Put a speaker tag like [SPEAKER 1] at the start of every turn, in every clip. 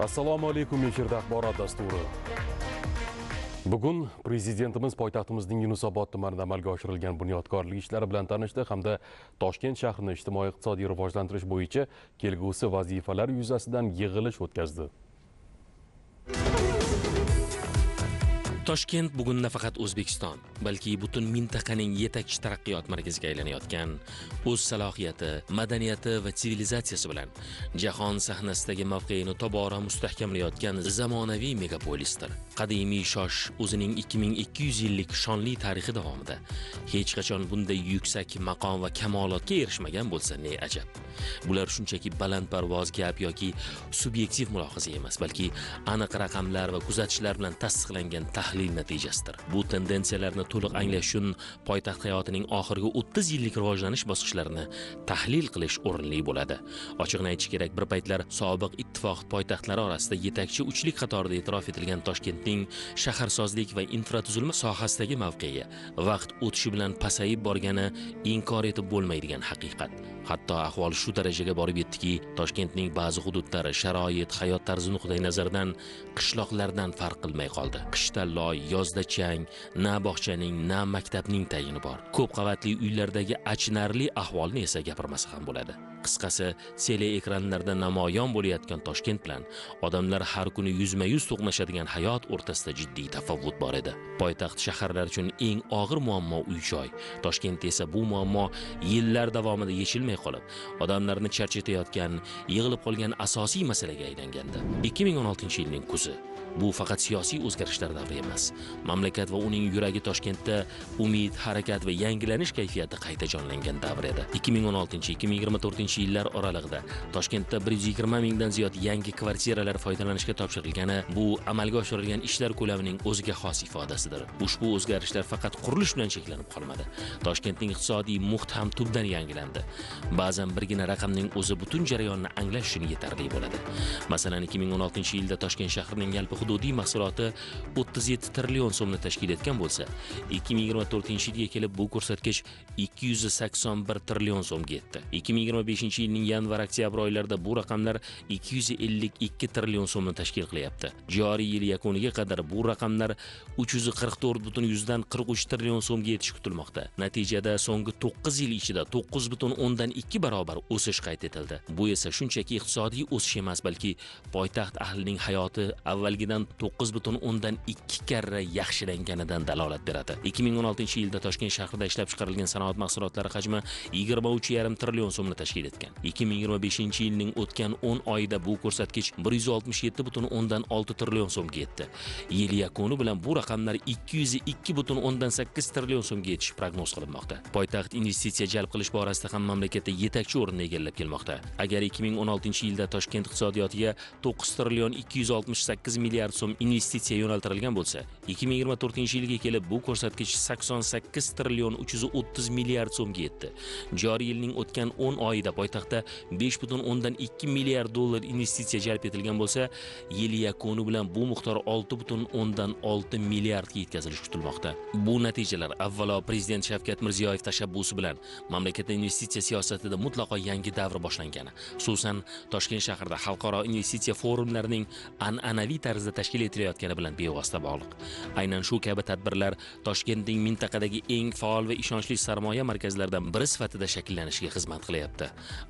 [SPEAKER 1] Assalomu alaykum, efirda axborot dasturi. Bugun prezidentimiz poytaxtimizning Yunusobod tumanida amalga oshirilgan bunyodkorlik ishlari bilan tanishdi hamda Toshkent shahrini ijtimoiy-iqtisodiy rivojlantirish bo'yicha kelgusi vazifalar yuzasidan yig'ilish o'tkazdi.
[SPEAKER 2] Toshkent bugun nafaqat O'zbekiston, balki butun mintaqaning yetakchi taraqqiyot markaziga aylanayotgan, o'z salohiyati, madaniyati va sivilizatsiyasi bilan jahon sahnasidagi mavqeini tobora mustahkamlayotgan zamonaviy megapolisdir. Qadimiy Shosh o'zining 2200 yillik shonli tarixi davomida hech qachon bunday yuksak maqom va kamolotga erishmagan bo'lsa, ne ajab. Bular shunchaki balandparvoz gap yoki subyektiv mulohaza emas, balki aniq raqamlar va kuzatishlar bilan tasdiqlangan tahlil natijasidir. Bu tendensiyalarni to'liq anglash uchun poytaxt hayotining oxirgi 30 yillik rivojlanish bosqichlarini tahlil qilish o'rinli bo'ladi. Ochig'ini aytish kerak, bir paytlar sobiq ittifoq poytaxtlari orasida yetakchi uchlik qatorida e'tirof etilgan Toshkentning shaharsozlik va infratuzilma sohasidagi mavqei vaqt o'tishi bilan pasayib borgani inkor etib bo'lmaydigan haqiqat. Hatto ahvol shu darajaga borib yetdiki, Toshkentning ba'zi hududlari sharoit, hayot tarzi nuqtai nazaridan qishloqlardan farq qilmay qoldi. Qishda loy, yozda chang, na bog'chaning, na maktabning tayini bor. Ko'p qavatli uylardagi achinarli ahvolni esa gapirmasa ham bo'ladi. Qisqasi, teleekranlarda namoyon bo'layotgan Toshkent bilan odamlar har kuni yuzma-yuz to'qnashadigan hayot o'rtasida jiddiy tafovut bor edi. Poytaxt shaharlar uchun eng og'ir muammo uy-joy. Toshkentda esa bu muammo yillar davomida yechilmay qolib, odamlarni charchatayotgan, yig'ilib qolgan asosiy masalaga aylangandi. 2016-yilning kuzi. Bu faqat siyosiy o'zgarishlar davri emas. Mamlakat va uning yuragi Toshkentda umid, harakat va yangilanish kayfiyati qayta jonlangan davr edi. 2016-2024 yillar oralig'ida Toshkentda 120 mingdan ziyod yangi kvartiralar foydalanishga topshirilgani bu amalga oshirilgan ishlar ko'lamining o'ziga xos ifodasidir. Ushbu o'zgarishlar faqat qurilish bilan cheklanib qolmadi. Toshkentning iqtisodiy muhiti ham tubdan yangilandi. Ba'zan birgina raqamning o'zi butun jarayonni anglash uchun yetarli bo'ladi. Masalan, 2016-yilda Toshkent shahrining yalpi hududiy mahsuloti 37 trillion so'mni tashkil etgan bo'lsa, 2024-yilga kelib bu ko'rsatkich 281 trillion so'mga yetdi. 2025-yilning yanvar-oktyabr oylarida bu raqamlar 252 trillion so'mni tashkil qilyapti. Joriy yil yakuniga qadar bu raqamlar 344,43 trillion so'mga yetishi kutilmoqda. Natijada so'nggi 9 yil ichida 9,2 barobar o'sish qayd etildi. Bu esa shunchaki iqtisodiy o'sish emas, balki poytaxt ahlining hayoti avvalgidan 9,2 karra yaxshilanganidan dalolat beradi. 2016-yilda Toshkent shahrida ishlab chiqarilgan sanoat mahsulotlari hajmi 23,5 trillion so'mni tashkil etgan. 2025-yilning o'tgan 10 oyida bu ko'rsatkich 167,6 trillion so'mga yetdi. Yil yakuni bilan bu raqamlar 202,8 trillion so'mga yetishi prognoz qilinmoqda. Poytaxt investitsiya jalb qilish borasida ham mamlakatda yetakchi o'rinni egallab kelmoqda. Agar 2016-yilda Toshkent iqtisodiyotiga 9 trillion 268 milliard so'm investitsiya yo'naltirilgan bo'lsa, 2024-yilga kelib bu ko'rsatkich 88 trillion 330 milliard so'mga yetdi. Joriy yilning o'tgan 10 oyida poytaxtda 5,2 milliard dollar investitsiya jalb etilgan bo'lsa, yil yakuni bilan bu miqdor 6,6 milliardga yetkazilishi kutilmoqda. Bu natijalar avvalo prezident Shavkat Mirziyoyev tashabbusi bilan mamlakatda investitsiya siyosatida mutlaqo yangi davr boshlangani, xususan Toshkent shahrida xalqaro investitsiya forumlarining an'anaviy tarzda tashkil etilayotgani bilan bevosita bog'liq. Aynan shu kabi tadbirlar Toshkentning mintaqadagi eng faol va ishonchli sarmoya markazlaridan biri sifatida shakllanishiga xizmat qilyapti.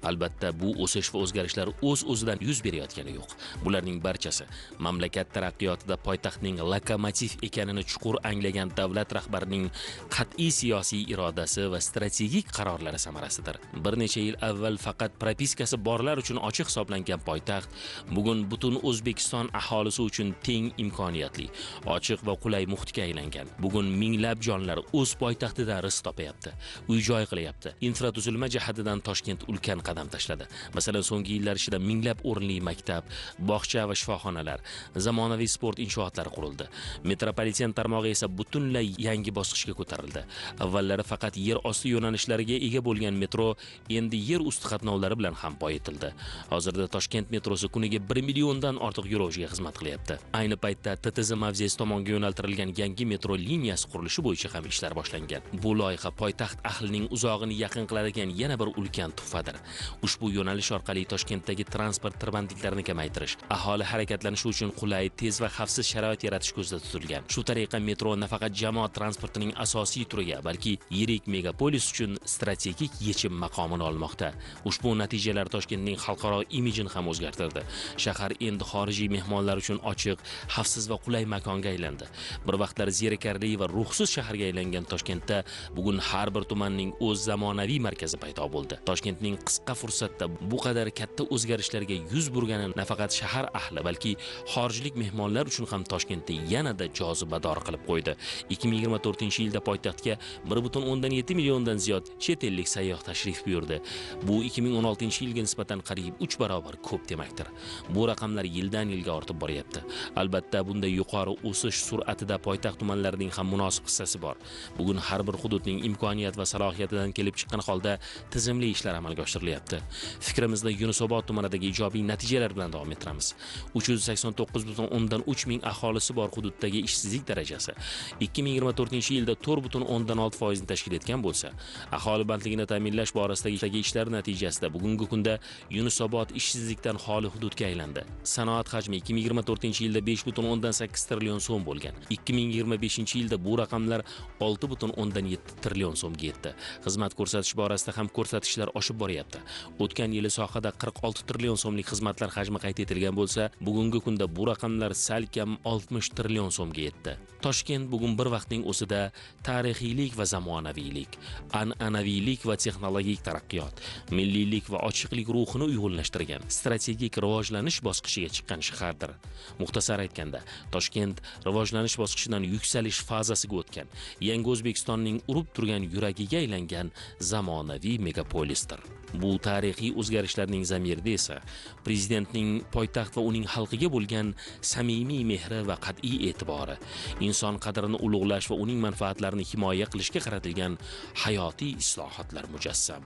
[SPEAKER 2] Albatta, bu o'sish va o'zgarishlar o'z-o'zidan yuz berayotgani yo'q. Bularning barchasi mamlakat taraqqiyotida poytaxtning lokomotiv ekanini chuqur anglagan davlat rahbarining qat'iy siyosiy irodasi va strategik qarorlari samarasidir. Bir necha yil avval faqat propiskasi borlar uchun ochiq hisoblangan poytaxt bugun butun O'zbekiston aholisi uchun teng imkoniyatli, ochiq va qulay muhitga aylangan. Bugun minglab jonlar o'z poytaxtidan rizq topayapti, uy-joy qilyapti. Infratuzilma jihatidan Toshkent ulkan qadam tashladi. Masalan, so'nggi yillar ichida minglab o'rinli maktab, bog'cha va shifoxonalar, zamonaviy sport inshootlari qurildi. Metropoliten tarmog'i esa butunlay yangi bosqichga ko'tarildi. Avvallari faqat yer osti yo'nalishlariga ega bo'lgan metro endi yer usti qatnovlari bilan ham boyitildi. Hozirda Toshkent metrosi kuniga 1 milliondan ortiq yo'lovchiga xizmat qilyapti. Ayni paytda TTZ mavzesi tomonga yo'naltirilgan yangi metro liniyasi qurilishi bo'yicha ham ishlar boshlangan. Bu loyiha poytaxt ahlining uzog'ini yaqin qiladigan yana bir ulkan tuhfadir. yo'nalishdir. Ushbu yo'nalish orqali Toshkentdagi transport tirbandliklarini kamaytirish, aholi harakatlanishi uchun qulay, tez va xavfsiz sharoit yaratish ko'zda tutilgan. Shu tariqa metro nafaqat jamoat transportining asosiy turiga, balki yirik megapolis uchun strategik yechim maqomini olmoqda. Ushbu natijalar Toshkentning xalqaro imijini ham o'zgartirdi. Shahar endi xorijiy mehmonlar uchun ochiq, xavfsiz va qulay makonga aylandi. Bir vaqtlar zerikarli va ruhsiz shaharga aylangan Toshkentda bugun har bir tumanning o'z zamonaviy markazi paydo bo'ldi. Toshkentning qisqa fursatda bu qadar katta o'zgarishlarga yuz burgani nafaqat shahar ahli, balki xorijlik mehmonlar uchun ham Toshkentni yanada jozibador qilib qo'ydi. 2024-yilda poytaxtga 1,7 milliondan ziyod chet ellik sayyoh tashrif buyurdi. Bu 2016-yilga nisbatan qariyb 3 barobar ko'p demakdir. Bu raqamlar yildan yilga ortib boryapti. Albatta, bunday yuqori o'sish sur'atida poytaxt tumanlarining ham munosib hissasi bor. Bugun har bir hududning imkoniyat va salohiyatidan kelib chiqqan holda tizimli ishlar amalga oshirilyapti. Fikrimizni Yunusobod tumanidagi ijobiy natijalar bilan davom ettiramiz. 389,3 ming aholisi bor hududdagi ishsizlik darajasi 2024-yilda 4,6% ni tashkil etgan bo'lsa, aholi bandligini ta'minlash borasidagi ishlar natijasida bugungi kunda Yunusobod ishsizlikdan xoli hududga aylandi. Sanoat hajmi 2024-yilda 5,8 trillion so'm bo'lgan. 2025-yilda bu raqamlar 6,7 trillion so'mga yetdi. Xizmat ko'rsatish borasida ham ko'rsatkichlar oshib boryapti. O'tgan yili sohada 46 trillion so'mlik xizmatlar hajmi qayd etilgan bo'lsa, bugungi kunda bu raqamlar salkam 60 trillion so'mga yetdi. Toshkent bugun bir vaqtning o'zida tarixiylik va zamonaviylik, an'anaviylik va texnologik taraqqiyot, milliylik va ochiqlik ruhini uyg'unlashtirgan strategik rivojlanish bosqichiga chiqqan shahardir. Muxtasar aytganda, Toshkent rivojlanish bosqichidan yuksalish fazasiga o'tgan, yangi O'zbekistonning urib turgan yuragiga aylangan zamonaviy megapolisdir. Bu tarixiy o'zgarishlarning zamirida esa prezidentning poytaxt va uning xalqiga bo'lgan samimiy mehri va qat'iy e'tibori, inson qadrini ulug'lash va uning manfaatlarini himoya qilishga qaratilgan hayotiy islohotlar mujassam.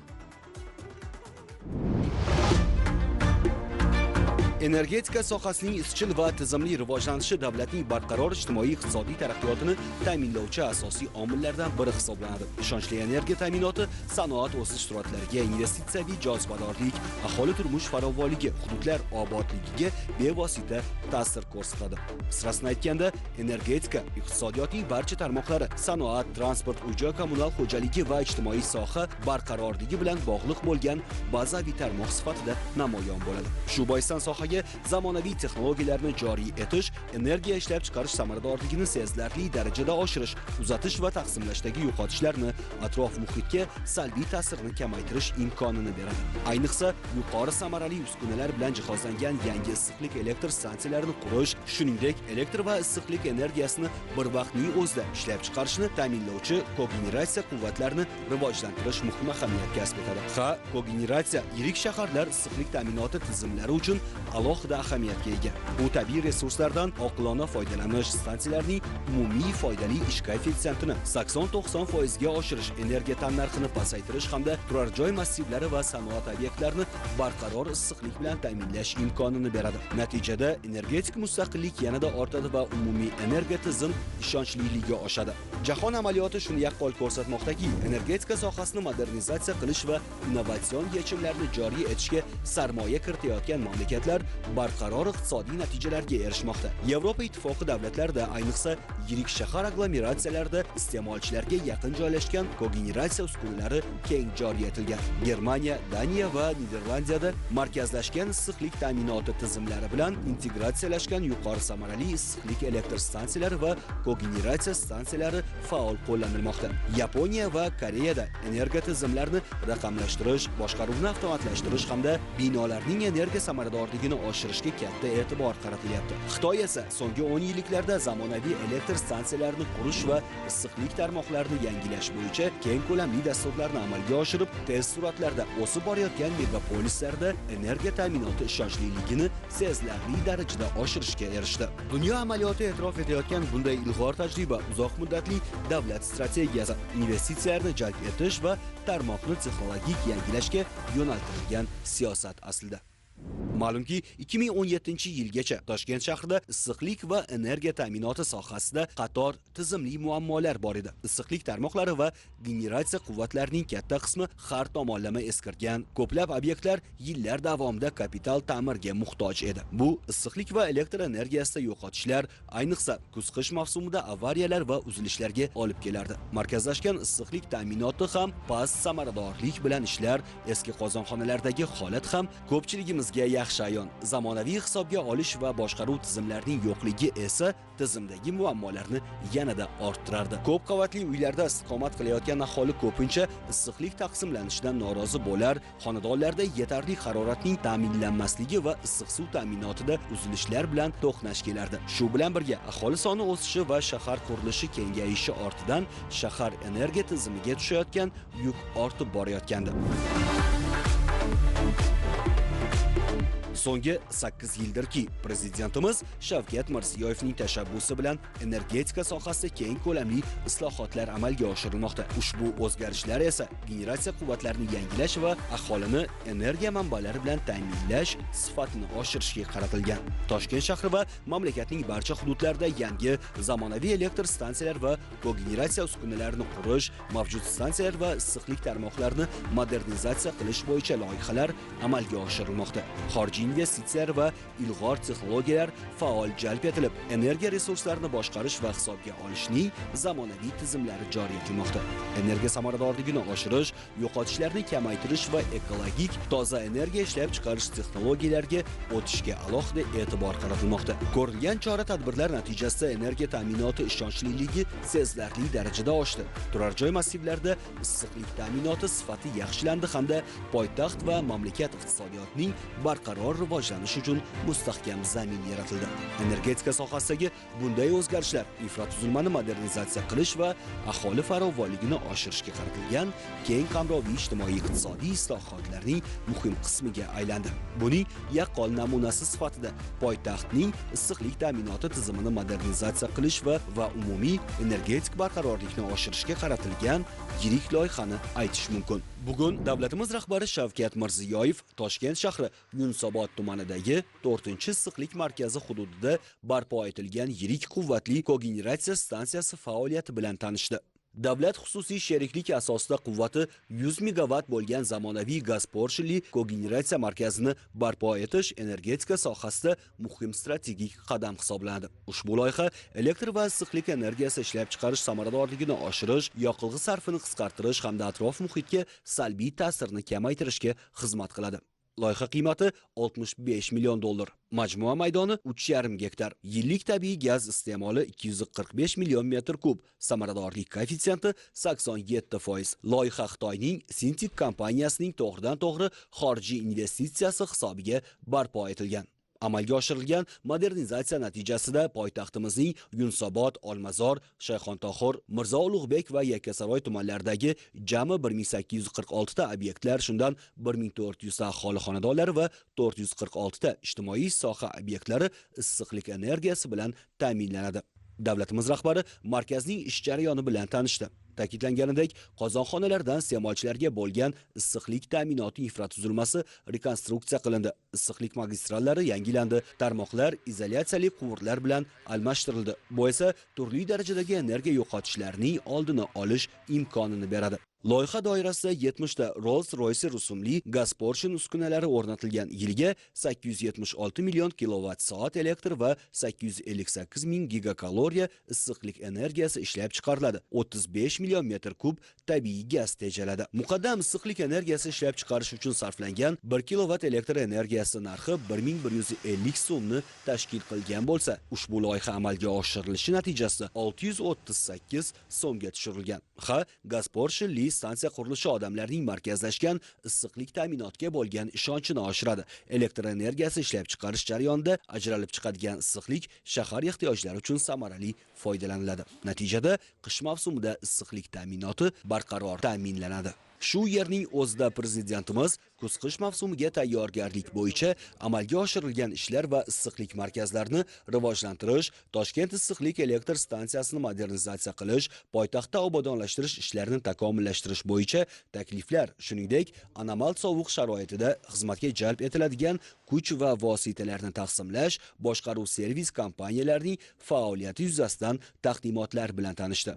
[SPEAKER 3] Energetika sohasining izchil va tizimli rivojlanishi davlatning barqaror ijtimoiy-iqtisodiy taraqqiyotini ta'minlovchi asosiy omillardan biri hisoblanadi. Ishonchli energiya ta'minoti sanoat o'sish sur'atlariga, investitsiyaviy jozibadorlik, aholi turmush farovonligi, hududlar obodligiga bevosita ta'sir ko'rsatadi. Sirasini aytganda, energetika iqtisodiyotning barcha tarmoqlari, sanoat, transport, uy-joy kommunal xo'jaligi va ijtimoiy soha barqarorligi bilan bog'liq bo'lgan bazaviy tarmoq sifatida namoyon bo'ladi. Shu boisdan sohaga zamonaviy texnologiyalarni joriy etish, energiya ishlab chiqarish samaradorligini sezilarli darajada oshirish, uzatish va taqsimlashdagi yo'qotishlarni, atrof muhitga salbiy ta'sirini kamaytirish imkonini beradi. Ayniqsa, yuqori samarali uskunalar bilan jihozlangan yangi issiqlik elektr stansiyalarini qurish, shuningdek, elektr va issiqlik energiyasini bir vaqtning o'zida ishlab chiqarishni ta'minlovchi kogeneratsiya quvvatlarini rivojlantirish muhim ahamiyat kasb etadi. Ha, kogeneratsiya yirik shaharlar issiqlik ta'minoti tizimlari uchun alohida ahamiyatga ega. Bu tabiiy resurslardan oqilona foydalanish, stansiyalarning umumiy foydali ish koeffitsiyentini 80-90% ga oshirish, energiya tannarxini pasaytirish hamda turar joy massivlari va sanoat obyektlarini barqaror issiqlik bilan ta'minlash imkonini beradi. Natijada energetik mustaqillik yanada ortadi va umumiy energiya tizim ishonchliligi oshadi. Jahon amaliyoti shuni yaqqol ko'rsatmoqdaki, energetika sohasini modernizatsiya qilish va innovatsion yechimlarni joriy etishga sarmoya kiritayotgan mamlakatlar barqaror iqtisodiy natijalarga erishmoqda. Yevropa Ittifoqi davlatlarida, ayniqsa yirik shahar aglomeratsiyalarida iste'molchilarga yaqin joylashgan kogeneratsiya uskunalari keng joriy etilgan. Germaniya, Daniya va Niderlandiyada markazlashgan issiqlik ta'minoti tizimlari bilan integratsiyalashgan yuqori samarali issiqlik elektr stansiyalari va kogeneratsiya stansiyalari faol qo'llanilmoqda. Yaponiya va Koreyada energiya tizimlarini raqamlashtirish, boshqaruvni avtomatlashtirish hamda binolarning energiya samaradorligini oshirishga katta e'tibor qaratilyapti. Xitoy esa so'nggi 10 yilliklarda zamonaviy elektr stansiyalarini qurish va issiqlik tarmoqlarini yangilash bo'yicha keng ko'lamli dasturlarni amalga oshirib, tez sur'atlarda o'sib borayotgan megapolislarda energiya ta'minoti ishonchliligini sezilarli darajada oshirishga erishdi. Dunyo amaliyoti e'tirof etayotgan bunday ilg'or tajriba uzoq muddatli davlat strategiyasi, investitsiyalarni jalb etish va tarmoqni texnologik yangilashga yo'naltirilgan siyosat aslida. Ma'lumki, 2017-yilgacha Toshkent shahrida issiqlik va energiya ta'minoti sohasida qator tizimli muammolar bor edi. Issiqlik tarmoqlari va generatsiya quvvatlarining katta qismi har tomonlama eskirgan. Ko'plab obyektlar yillar davomida kapital ta'mirga muhtoj edi. Bu issiqlik va elektr energiyasida yo'qotishlar, ayniqsa kuz-qish mavsumida avariyalar va uzilishlarga olib kelardi. Markazlashgan issiqlik ta'minoti ham past samaradorlik bilan ishlar, eski qozonxonalardagi holat ham ko'pchiligimizga yaxshi ayon. Zamonaviy hisobga olish va boshqaruv tizimlarining yo'qligi esa tizimdagi muammolarni yanada orttirardi. Ko'p qavatli uylarda istiqomat qilayotgan aholi ko'pincha issiqlik taqsimlanishidan norozi bo'lar, xonadonlarda yetarli haroratning ta'minlanmasligi va issiq suv ta'minotida uzilishlar bilan to'qnash kelardi. Shu bilan birga aholi soni o'sishi va shahar qurilishi kengayishi ortidan shahar energiya tizimiga tushayotgan yuk ortib borayotgandi. So'nggi 8 yildirki, prezidentimiz Shavkat Mirziyoyevning tashabbusi bilan energetika sohasida keng ko'lamli islohotlar amalga oshirilmoqda. Ushbu o'zgarishlar esa generatsiya quvvatlarini yangilash va aholini energiya manbalari bilan ta'minlash sifatini oshirishga qaratilgan. Toshkent shahri va mamlakatning barcha hududlarida yangi zamonaviy elektr stansiyalar va kogeneratsiya uskunalarini qurish, mavjud stansiyalar va issiqlik tarmoqlarini modernizatsiya qilish bo'yicha loyihalar amalga oshirilmoqda. Xorijiy investitsiyalar va ilg'or texnologiyalar faol jalb etilib, energiya resurslarini boshqarish va hisobga olishning zamonaviy tizimlari joriy etilmoqda. Energiya samaradorligini oshirish, yo'qotishlarni kamaytirish va ekologik toza energiya ishlab chiqarish texnologiyalariga o'tishga alohida e'tibor qaratilmoqda. Ko'rilgan chora-tadbirlar natijasida energiya ta'minoti ishonchliligi sezilarli darajada oshdi. Turar joy massivlarida issiqlik ta'minoti sifati yaxshilandi hamda poytaxt va mamlakat iqtisodiyotining barqaror rivojlanish uchun mustahkam zamin yaratildi. Energetika sohasidagi bunday o'zgarishlar infratuzilmani modernizatsiya qilish va aholi farovonligini oshirishga qaratilgan keng qamrovli ijtimoiy-iqtisodiy islohotlarning muhim qismiga aylandi. Buning yaqqol namunasi sifatida poytaxtning issiqlik ta'minoti tizimini modernizatsiya qilish va umumiy energetik barqarorlikni oshirishga qaratilgan yirik loyihani aytish mumkin. Bugun davlatimiz rahbari Shavkat Mirziyoyev Toshkent shahri Yunusobod tumanidagi 4-issiqlik markazi hududida barpo etilgan yirik quvvatli kogeneratsiya stansiyasi faoliyati bilan tanishdi. Davlat xususiy sheriklik asosida quvvati 100 megavatt bo'lgan zamonaviy gaz porshinli kogeneratsiya markazini barpo etish energetika sohasida muhim strategik qadam hisoblanadi. Ushbu loyiha elektr va issiqlik energiyasi ishlab chiqarish samaradorligini oshirish, yoqilg'i sarfini qisqartirish hamda atrof muhitga salbiy ta'sirni kamaytirishga xizmat qiladi. Loyiha qiymati $65 million. Majmua maydoni 3,5 gektar. Yillik tabiiy gaz iste'moli 245 million metr kub. Samaradorlik koeffitsiyenti 87%. Loyiha Xitoyning Sintic kompaniyasining to'g'ridan-to'g'ri xorijiy investitsiyasi hisobiga barpo etilgan. Amalga oshirilgan modernizatsiya natijasida poytaxtimizning Yunusobod, Olmazor, Shayxontohur, Mirzo Ulug'bek va Yakkasaroy tumanlaridagi jami 1846 ta obyektlar, shundan 1400 ta aholi xonadonlari va 446 ta ijtimoiy soha obyektlari issiqlik energiyasi bilan ta'minlanadi. Davlatimiz rahbari markazning ish jarayoni bilan tanishdi. Ta'kidlanganidek, qozonxonalardan iste'molchilarga bo'lgan issiqlik ta'minoti infratuzilmasi rekonstruksiya qilindi. Issiqlik magistrallari yangilandi, tarmoqlar izolyatsiyali quvurlar bilan almashtirildi. Bu esa turli darajadagi energiya yo'qotishlarining oldini olish imkonini beradi. Loyiha doirasida 70 ta Rolls-Royce rusumli gaz porshin uskunalari o'rnatilgan. Yiliga 876 million kilovat soat elektr va 858 ming gigakaloriya issiqlik energiyasi ishlab chiqariladi. 35 million metr kub tabiiy gaz tejaladi. Muqaddam issiqlik energiyasi ishlab chiqarish uchun sarflangan 1 kilovat elektr energiyasi narxi 1150 so'mni tashkil qilgan bo'lsa, ushbu loyiha amalga oshirilishi natijasida 638 so'mga tushirilgan. Ha, gaz porshinli stansiya qurilishi odamlarning markazlashgan issiqlik ta'minotiga bo'lgan ishonchini oshiradi. Elektr energiyasi ishlab chiqarish jarayonida ajralib chiqadigan issiqlik shahar ehtiyojlari uchun samarali foydalaniladi. Natijada qish mavsumida issiqlik ta'minoti barqaror ta'minlanadi. Shu yerning o'zida prezidentimiz kuz-qish mavsumiga tayyorgarlik bo'yicha amalga oshirilgan ishlar va issiqlik markazlarini rivojlantirish, Toshkent issiqlik elektr stansiyasini modernizatsiya qilish, poytaxtda obodonlashtirish ishlarini takomillashtirish bo'yicha takliflar, shuningdek, anomal sovuq sharoitida xizmatga jalb etiladigan kuch va vositalarni taqsimlash, boshqaruv servis kompaniyalarining faoliyati yuzasidan taqdimotlar bilan tanishdi.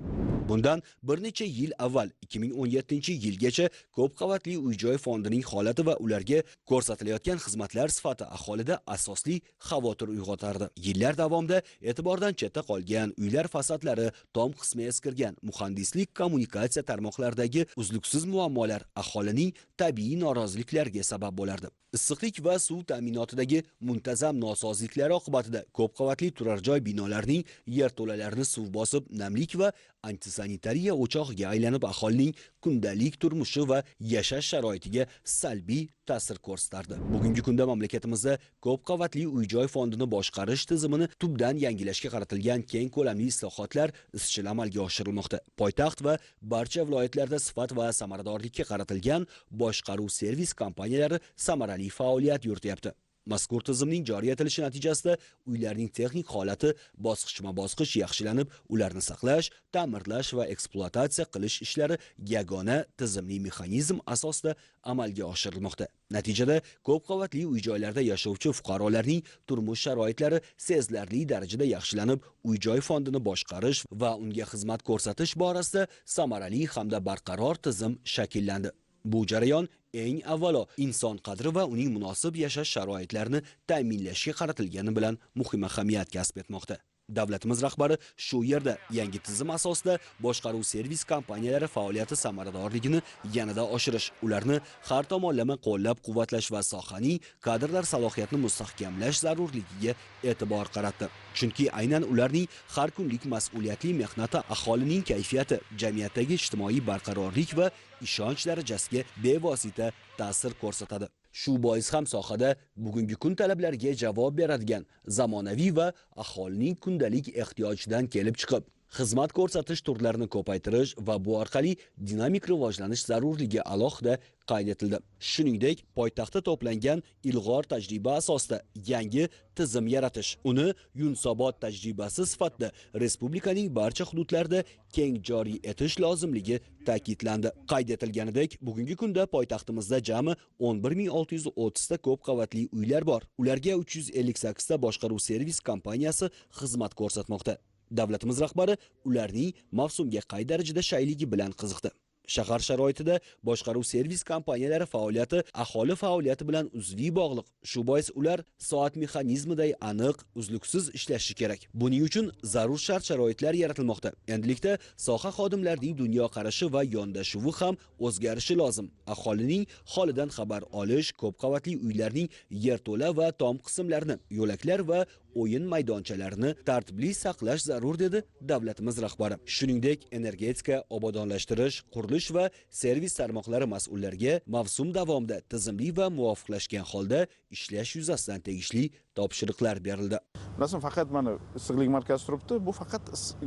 [SPEAKER 3] Bundan bir necha yil avval 2017-yilgacha ko'p qavatli uy-joy fondining holati va ularga ko'rsatilayotgan xizmatlar sifati aholida asosli xavotir uyg'otardi. Yillar davomida e'tibordan chetda qolgan uylar fasadlari, tom qismi eskirgan, muhandislik kommunikatsiya tarmoqlaridagi uzluksiz muammolar aholining tabiiy noroziliklariga sabab bo'lardi. Issiqlik va suv ta'minotidagi muntazam nosozliklar oqibatida ko'p qavatli turar joy binolarining yerto'lalarini suv bosib, namlik va antisanitariya o'chog'iga aylanib, aholining kundalik turmushi va yashash sharoitiga salbiy ta'sir ko'rsatardi. Bugungi kunda mamlakatimizda ko'p qavatli uy-joy fondini boshqarish tizimini tubdan yangilashga qaratilgan keng ko'lamli islohotlar izchil amalga oshirilmoqda. Poytaxt va barcha viloyatlarda sifat va samaradorlikka qaratilgan boshqaruv servis kompaniyalari samarali faoliyat yurityapti. Mazkur tizimning joriy etilishi natijasida uylarning texnik holati bosqichma-bosqich yaxshilanib, ularni saqlash, ta'mirlash va ekspluatatsiya qilish ishlari yagona tizimli mexanizm asosida amalga oshirilmoqda. Natijada ko'p qavatli uy-joylarda yashovchi fuqarolarning turmush sharoitlari sezilarli darajada yaxshilanib, uy-joy fondini boshqarish va unga xizmat ko'rsatish borasida samarali hamda barqaror tizim shakllandi. Bu jarayon eng avvalo inson qadri va uning munosib yashash sharoitlarini ta'minlashga qaratilgani bilan muhim ahamiyat kasb etmoqda. Davlatimiz rahbari shu yerda yangi tizim asosida boshqaruv servis kompaniyalari faoliyati samaradorligini yanada oshirish, ularni har tomonlama qo'llab-quvvatlash va sohaning kadrlar salohiyatini mustahkamlash zarurligiga e'tibor qaratdi. Chunki aynan ularning har kunlik mas'uliyatli mehnati aholining kayfiyati, jamiyatdagi ijtimoiy barqarorlik va ishonch darajasiga bevosita ta'sir ko'rsatadi. Shu bois ham sohada bugungi kun talablariga javob beradigan zamonaviy va aholining kundalik ehtiyojidan kelib chiqib, xizmat ko'rsatish turlarini ko'paytirish va bu orqali dinamik rivojlanish zarurligi alohida qayd etildi. Shuningdek, poytaxtda to'plangan ilg'or tajriba asosida yangi tizim yaratish, uni Yunusobod tajribasi sifatida respublikaning barcha hududlarida keng joriy etish lozimligi ta'kidlandi. Qayd etilganidek, bugungi kunda poytaxtimizda jami 11630 ta ko'p qavatli uylar bor. Ularga 358 ta boshqaruv servis kompaniyasi xizmat ko'rsatmoqda. Davlatimiz rahbari ularning mavsumga qay darajada shayligi bilan qiziqdi. Shahar sharoitida boshqaruv servis kompaniyalari faoliyati aholi faoliyati bilan uzviy bog'liq. Shu bois ular soat mexanizmiday aniq, uzluksiz ishlashi kerak. Buning uchun zarur shart-sharoitlar yaratilmoqda. Endilikda soha xodimlarining dunyoqarashi va yondashuvi ham o'zgarishi lozim. Aholining holidan xabar olish, ko'p qavatli uylarning yerto'la va tom qismlarini, yo'laklar va o'yin maydonchalarini tartibli saqlash zarur, dedi davlatimiz rahbari. Shuningdek, energetika, obodonlashtirish, qurilish va servis tarmoqlari mas'ullariga mavsum davomida tizimli va muvofiqlashgan holda ishlash yuzasidan tegishli topshiriqlar berildi.
[SPEAKER 4] Masalan, faqat mana issiqlik markazi turibdi, bu faqat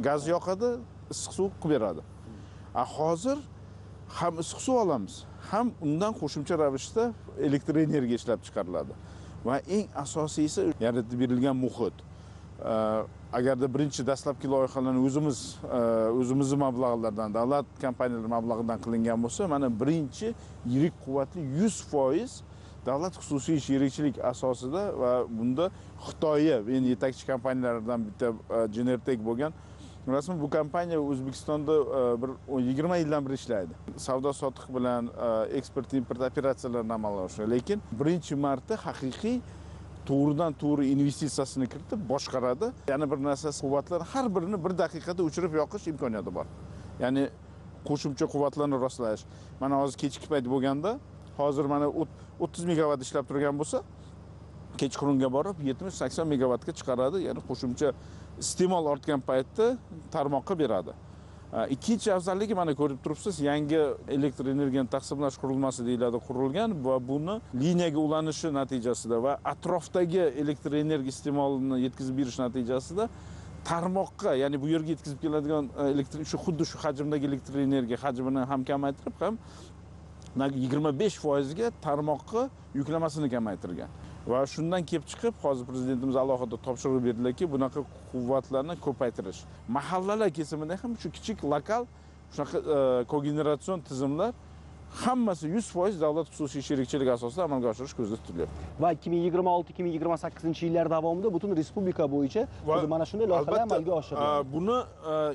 [SPEAKER 4] gaz yoqadi, issiq suv qilib beradi. Hozir ham issiq suv olamiz, ham undan qo'shimcha ravishda elektr energiya ishlab chiqariladi. Va eng asosiysi yaratib berilgan muhit. Agarda birinchi dastlabki loyihalarni o'zimizni mablag'lardan, davlat kompaniyalari mablag'idan qilingan bo'lsa, mana birinchi yirik quvvatli 100% davlat xususiy sherikchilik asosida va bunda Xitoyi eng yetakchi kompaniyalardan bitta Genertek bo'lgan. Rasman bu kompaniya O'zbekistonda bir 20 yildan beri ishlaydi. Savdo sotiq bilan eksport import operatsiyalarini amalga oshiradi. Lekin birinchi marta haqiqiy to'g'ridan to'g'ri investitsiyasini kiritib boshqaradi. Yana bir narsasi, quvvatlar har birini bir daqiqada o'chirib yoqish imkoniyati bor. Ya'ni qo'shimcha quvvatlarni rostlash. Mana hozir kechki payt bo'lganda, hozir mana 30 megavatt ishlab turgan bo'lsa, kechqurunga borib 70-80 megavatga chiqaradi. Ya'ni qo'shimcha iste'mol ortgan paytda tarmoqqa beradi. Ikkinchi afzalligi mana ko'rib turibsiz, yangi elektr energiyani taqsimlash qurilmasi deyiladi, qurilgan va buni liniyaga ulanishi natijasida va atrofdagi elektr energiya iste'molini yetkazib berish natijasida tarmoqqa, ya'ni bu yerga yetkazib keladigan elektr, shu xuddi shu hajmdagi elektr energiya hajmini ham kamaytirib, ham 25% ga tarmoqqa yuklamasini kamaytirgan. Va shundan kelib chiqib hozir prezidentimiz alohida topshiriq berdilarki, bunaqa quvvatlarni ko'paytirish. Mahallalar kesimida ham shu kichik lokal shunaqa kogeneratsion tizimlar hammasi 100% davlat xususiy sherikchilik asosida amalga oshirish ko'zda tutilyapti.
[SPEAKER 3] Va 2026-2028 yillar davomida butun respublika bo'yicha mana shunday loyihalar amalga oshiriladi.
[SPEAKER 4] Buni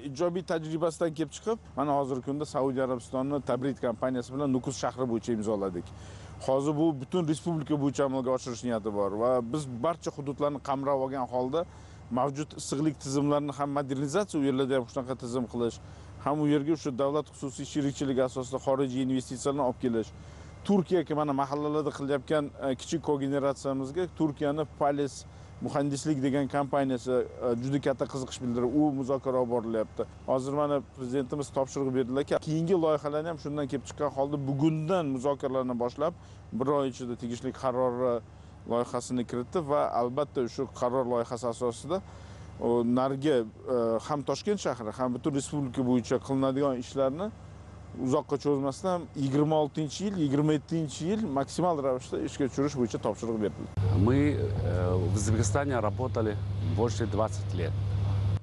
[SPEAKER 4] ijobiy tajribasidan kelib chiqib, mana hozirgi kunda Saudiya Arabistonining Tabrid kompaniyasi bilan Nukus shahri bo'yicha imzoladik. Hozir bu butun respublika bo'yicha amalga oshirish niyati bor va biz barcha hududlarni qamrab olgan holda mavjud issiqlik tizimlarini ham modernizatsiya, u yerlarda ham shunaqa tizim qilish, ham u yerga o'sha davlat xususiy sherikchilik asosida xorijiy investitsiyalarni olib kelish. Turkiyaga mana mahallalarda qilayotgan kichik kogeneratsiyamizga Turkiyani Pales muhandislik degan kompaniyasi juda katta qiziqish bildirib, u muzokara olib borilyapti. Hozir mana prezidentimiz topshiriq berdilarki, keyingi loyihalarni ham shundan kelib chiqqan holda bugundan muzokaralarni boshlab, bir oy ichida tegishli qaror loyihasini kiritdi va albatta shu qaror loyihasi asosida narigi ham Toshkent shahri, ham butun respublika bo'yicha qilinadigan ishlarni uzoqqa cho'zmasdan 26-yil, 27-yil maksimal ravishda ishga tushirish bo'yicha topshiriq berildi.
[SPEAKER 5] Мы в Узбекистане работали больше 20 лет.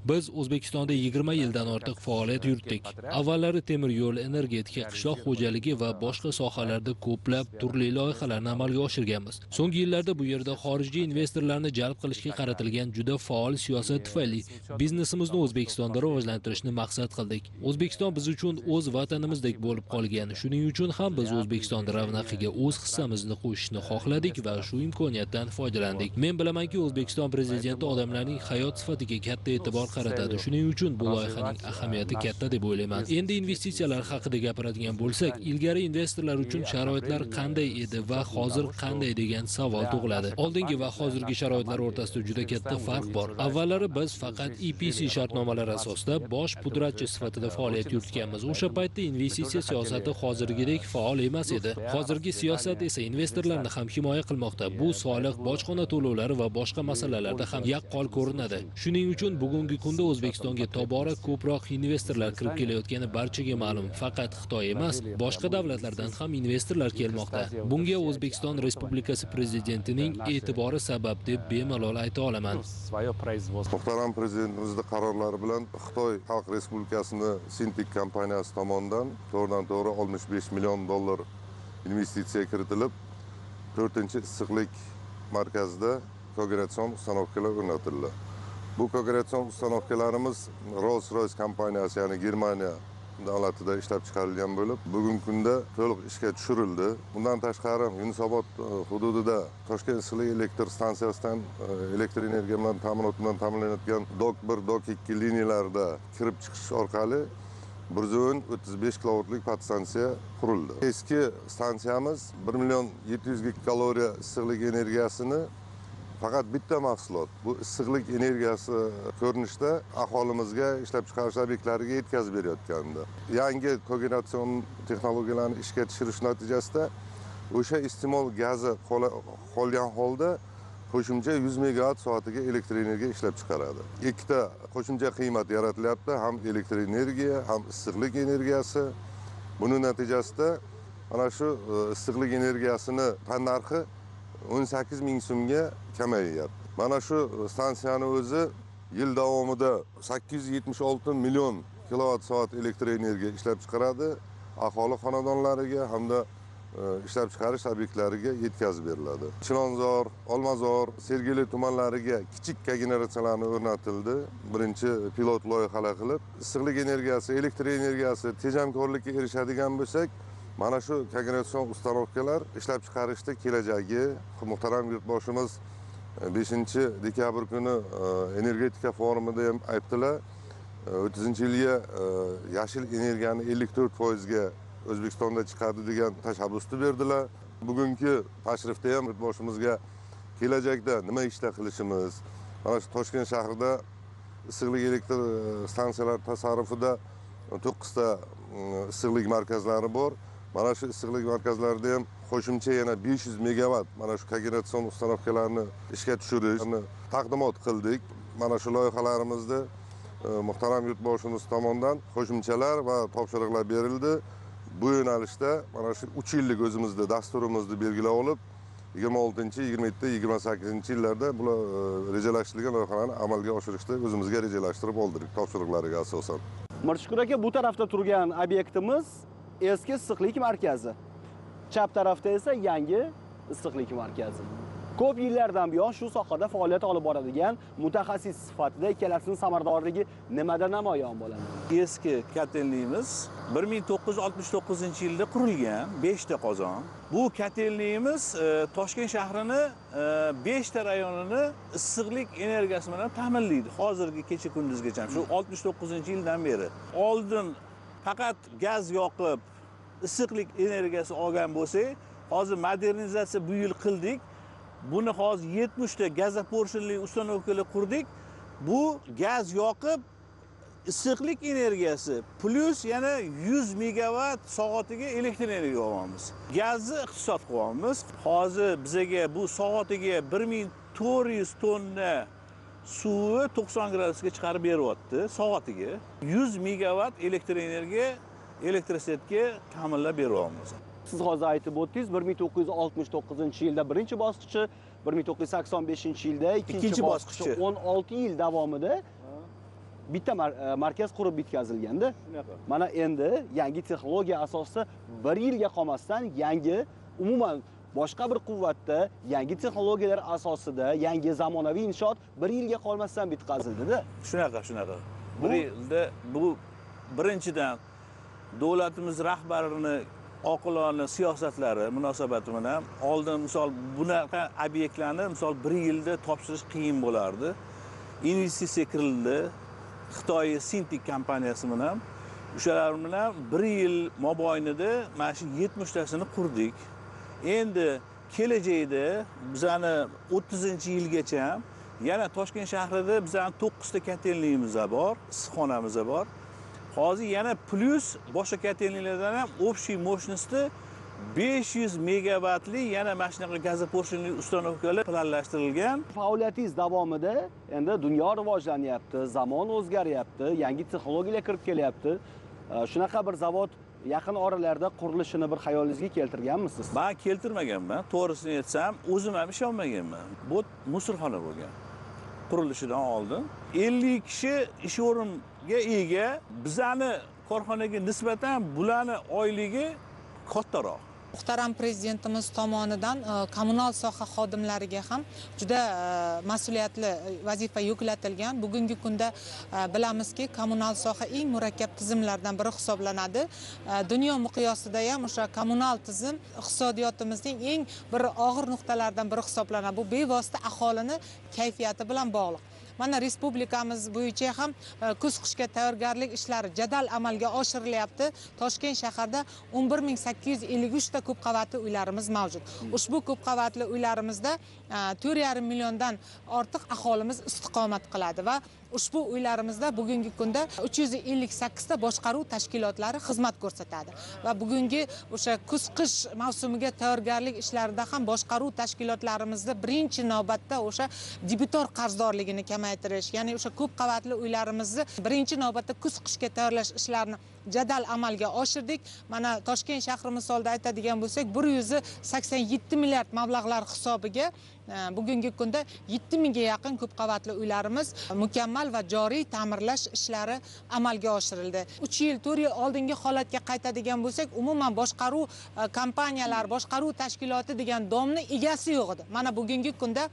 [SPEAKER 6] Biz O'zbekistonda 20 yildan ortiq faoliyat yuritdik. Avvallari temir yo'l, energetika, qishloq xo'jaligi va boshqa sohalarda ko'plab turli loyihalarni amalga oshirganmiz. So'nggi yillarda bu yerda xorijiy investorlarni jalb qilishga qaratilgan juda faol siyosat tufayli biznesimizni O'zbekistonda rivojlantirishni maqsad qildik. O'zbekiston biz uchun o'z vatanimizdek bo'lib qolgan. Shuning uchun ham biz O'zbekiston ravnaqiga o'z hissamizni qo'shishni xohladik va shu imkoniyatdan foydalandik. Men bilamanki, O'zbekiston prezidenti odamlarning hayot sifatiga katta e'tibor qaratadi. Shuning uchun bu loyihaning ahamiyati katta deb o'ylayman. Endi investitsiyalar haqida gapiradigan bo'lsak, ilgari investorlar uchun sharoitlar qanday edi va hozir qanday degan savol tug'iladi. Oldingi va hozirgi sharoitlar o'rtasida juda katta farq bor. Avvallari biz faqat EPC shartnomalari asosida bosh pudratchi sifatida faoliyat yuritganmiz. O'sha paytda investitsiya siyosati hozirgidek faol emas edi. Hozirgi siyosat esa investorlarni ham himoya qilmoqda. Bu soliq, bojxona to'lovlari va boshqa masalalarda ham yaqqol ko'rinadi. Shuning uchun bugungi kunda O'zbekistonga tobora ko'proq investorlar kirib kelayotgani barchaga ma'lum. Faqat Xitoy emas, boshqa davlatlardan ham investorlar kelmoqda. Bunga O'zbekiston Respublikasi prezidentining e'tibori sabab deb bemalol ayta olaman.
[SPEAKER 7] Muhtaram prezidentimizning qarorlari bilan Xitoy Xalq Respublikasining Sintek kompaniyasi tomonidan to'g'ridan-to'g'ri 65 million dollar investitsiya kiritilib, 4-issiqlik markazida kogeneratsion ustanovkalar o'rnatildi. Bu kogeneratsion ustanovkalarimiz Rolls-Royce kompaniyasi, ya'ni Germaniya davlatida ishlab chiqarilgan bo'lib, bugungi kunda to'liq ishga tushirildi. Bundan tashqari Yunusobod hududida Toshkent issiqlik elektr stansiyasidan elektr energiya bilan ta'minot bilan ta'minlanayotgan DOK 1, DOK 2 liniyalarida kirib chiqish orqali 135 kilovoltlik podstansiya qurildi. Eski stansiyamiz 1 700 000 kaloriya issiqlik energiyasini faqat bitta mahsulot, bu issiqlik energiyasi ko'rinishda aholimizga, ishlab chiqarish obyektlariga yetkazib berayotgandi. Yangi kogeneratsion texnologiyalarni ishga tushirish natijasida o'sha iste'mol gazi qolgan holda qo'shimcha 100 megavatt soatiga elektr energiya ishlab chiqaradi. Ikkita qo'shimcha qiymat yaratilyapti, ham elektr energiya, ham issiqlik energiyasi. Buning natijasida mana shu issiqlik energiyasini tannarxi 18 ming so'mga kamayyapti. Mana shu stansiyani o'zi yil davomida 876 million kilovat soat elektr energiya ishlab chiqaradi, aholi xonadonlariga hamda ishlab chiqarish obyektlariga yetkazib beriladi. Chilonzor, Olmazor, Sergeli tumanlariga kichik kogeneratsiyalarni o'rnatildi. Birinchi pilot loyihalar qilib, issiqlik energiyasi, elektr energiyasi tejamkorlikka erishadigan bo'lsak, mana shu kogeneratsion ustanovkalar ishlab chiqarishda kelajagi. Muhtaram yurtboshimiz 5 dekabr kuni energetika forumida ham aytdilar, 30-yilga yashil energiyani 54% ga O'zbekistonda chiqadi degan tashabbusni berdilar. Bugungi tashrifda ham yurtboshimizga kelajakda nima ishlar qilishimiz, mana shu Toshkent shahrida issiqlik elektr stansiyalari tasarrufida 9 ta issiqlik markazlari bor. Mana shu issiqlik markazlarida ham qo'shimcha yana 500 megavatt mana shu kogeneratsion ustanovkalarni ishga tushirishni taqdimot qildik. Mana shu loyihalarimizni muhtaram yurtboshimiz tomonidan qo'shimchalar va topshiriqlar berildi. Bu yo'nalishda mana shu 3 yillik o'zimizda dasturimizni belgilab olib, 26, 27, 28 yillarda bular rejalashtirilgan loyihalarni amalga oshirishda o'zimizga rejalashtirib oldik topshiriqlarga asosan.
[SPEAKER 3] Mirshukur aka, bu tarafda turgan obyektimiz eski issiqlik markazi. Chap tarafda esa yangi issiqlik markazi. Ko'p yillardan buyon shu sohada faoliyat olib boradigan mutaxassis sifatida ikkalasining samaradorligi nimada namoyon bo'ladi?
[SPEAKER 8] Eski kotelniyimiz 1969-yilda qurilgan, 5 ta qozon. Bu kotelniyimiz Toshkent shahrini 5 ta rayonini issiqlik energiyasi bilan ta'minlaydi. Hozirgi kecha kunduzgacha shu 69-yildan beri. Oldin faqat gaz yoqib issiqlik energiyasi olgan bo'lsak, hozir modernizatsiya bu yil qildik. Buni hozir 70 ta gazoporshinli ustanovkalar qurdik. Bu gaz yoqib issiqlik energiyasi plus yana 100 megavatt soatiga elektr energiya olamiz. Gazni iqtisod qilyapmiz. Hozir bizga bu soatiga 1400 tonna suvi 90 gradusga chiqarib beryapti soatiga. 100 megavatt elektr energiya elektrosetga ta'minlab beryapmiz.
[SPEAKER 3] Siz hozir aytib o'tdingiz, 1969-yilda birinchi bosqichi, 1985-yilda ikkinchi bosqichi, 16 yil davomida bitta markaz qurib bitkazilganda. Mana endi yangi texnologiya asosida bir yilga qolmasdan yangi, umuman boshqa bir quvvatda, yangi texnologiyalar asosida yangi zamonaviy inshoot bir yilga qolmasdan bitkazildi-da.
[SPEAKER 8] Shunaqa. Bir yilda bu birinchidan davlatimiz rahbarini oqilona siyosatlari munosabati bilan oldin misol bunaqa obyektlarni misol bir yilda topshirish qiyin bo'lardi. Investitsiya kirildi. Xitoy Sintik kompaniyasi bilan o'shalar bilan bir yil mobaynida mana shu 70 tasini qurdik. Endi kelajakda bizani 30-yilgacha yana Toshkent shahrida bizani 9 ta kotelniyimiz bor, issiqxonamiz bor. Hozir yana plus boshqa kotelniyalardan ham общий мощности 500 megavatli yana mana shunaqa gazoporshinli ustanovkalar planlashtirilgan.
[SPEAKER 3] Faoliyatingiz davomida endi dunyo rivojlanyapti, zamon o'zgaryapti, yangi texnologiyalar kirib kelyapti. Shunaqa bir zavod yaqin oralarda qurilishini bir xayolingizga keltirganmisiz?
[SPEAKER 8] Men keltirmaganman, to'g'risini aytsam, o'zim ham ishonmaganman. Bu musulxona bo'lgan. Qurilishidan oldin 50 kishi ish o'ringa ega, bizani korxonaga nisbatan bularni oyligi kattaroq.
[SPEAKER 9] Muhtaram prezidentimiz tomonidan kommunal soha xodimlariga ham juda mas'uliyatli vazifa yuklatilgan. Bugungi kunda bilamizki, kommunal soha eng murakkab tizimlardan biri hisoblanadi. Dunyo miqyosida ham o'sha kommunal tizim iqtisodiyotimizning eng bir og'ir nuqtalaridan biri hisoblanadi. Bu bevosita aholini kayfiyati bilan bog'liq. Mana respublikamiz bo'yicha ham kuz qishga tayyorgarlik ishlari jadal amalga oshirilyapti. Toshkent shahrida 11853 ta ko'p qavatli uylarimiz mavjud. Ushbu ko'p qavatli uylarimizda 4,5 milliondan ortiq aholimiz istiqomat qiladi va ushbu uylarimizda bugungi kunda 358 ta boshqaruv tashkilotlari xizmat ko'rsatadi. Va bugungi o'sha kuz-qish mavsumiga tayyorgarlik ishlarida ham boshqaruv tashkilotlarimizda birinchi navbatda o'sha debitor qarzdorligini kamaytirish, ya'ni o'sha ko'p qavatli uylarimizni birinchi navbatda kuz-qishga tayyorlash ishlarini jadal amalga oshirdik. Mana Toshkent shahri misolida aytadigan bo'lsak, 187 milliard mablag'lar hisobiga bugungi kunda 7000 ga yaqin ko'p qavatli uylarimiz mukammal va joriy ta'mirlash ishlari amalga oshirildi. 3 yil, 4 yil oldingi holatga qaytadigan bo'lsak, umuman boshqaruv kompaniyalar, boshqaruv tashkiloti degan domni egasi yo'q edi. Mana bugungi kunda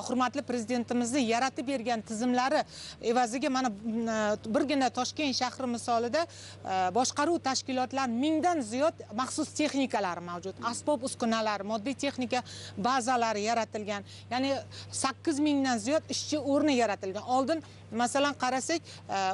[SPEAKER 9] hurmatli prezidentimizning yaratib bergan tizimlari evaziga mana birgina Toshkent shahri misolida boshqaruv tashkilotlar 1000dan ziyod maxsus texnikalari mavjud, asbob uskunalar, moddiy texnika bazalari yaratilgan. Ya'ni 8000 dan ziyod ishchi o'rni yaratilgan. Oldin masalan qarasak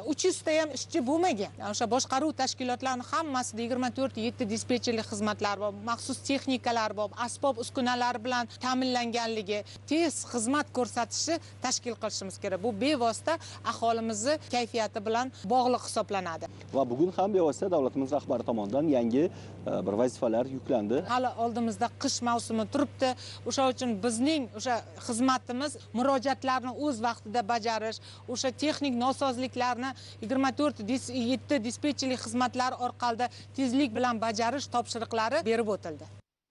[SPEAKER 9] 300 ta ham ishchi bo'lmagan. O'sha boshqaruv tashkilotlarining hammasida 24/7 dispetcherlik xizmatlari bor, maxsus texnikalar bor, asbob uskunalar bilan ta'minlanganligi, tez xizmat ko'rsatishni tashkil qilishimiz kerak. Bu bevosita aholimizni kayfiyati bilan bog'liq hisoblanadi.
[SPEAKER 3] Va bugun ham ham bevosita davlatimiz rahbari tomonidan yangi bir vazifalar yuklandi.
[SPEAKER 9] Hali oldimizda qish mavsumi turibdi. O'sha uchun bizning o'sha xizmatimiz murojaatlarni o'z vaqtida bajarish, o'sha texnik nosozliklarni 24/7 dispetcherlik xizmatlari orqali tezlik bilan bajarish topshiriqlari berib o'tildi.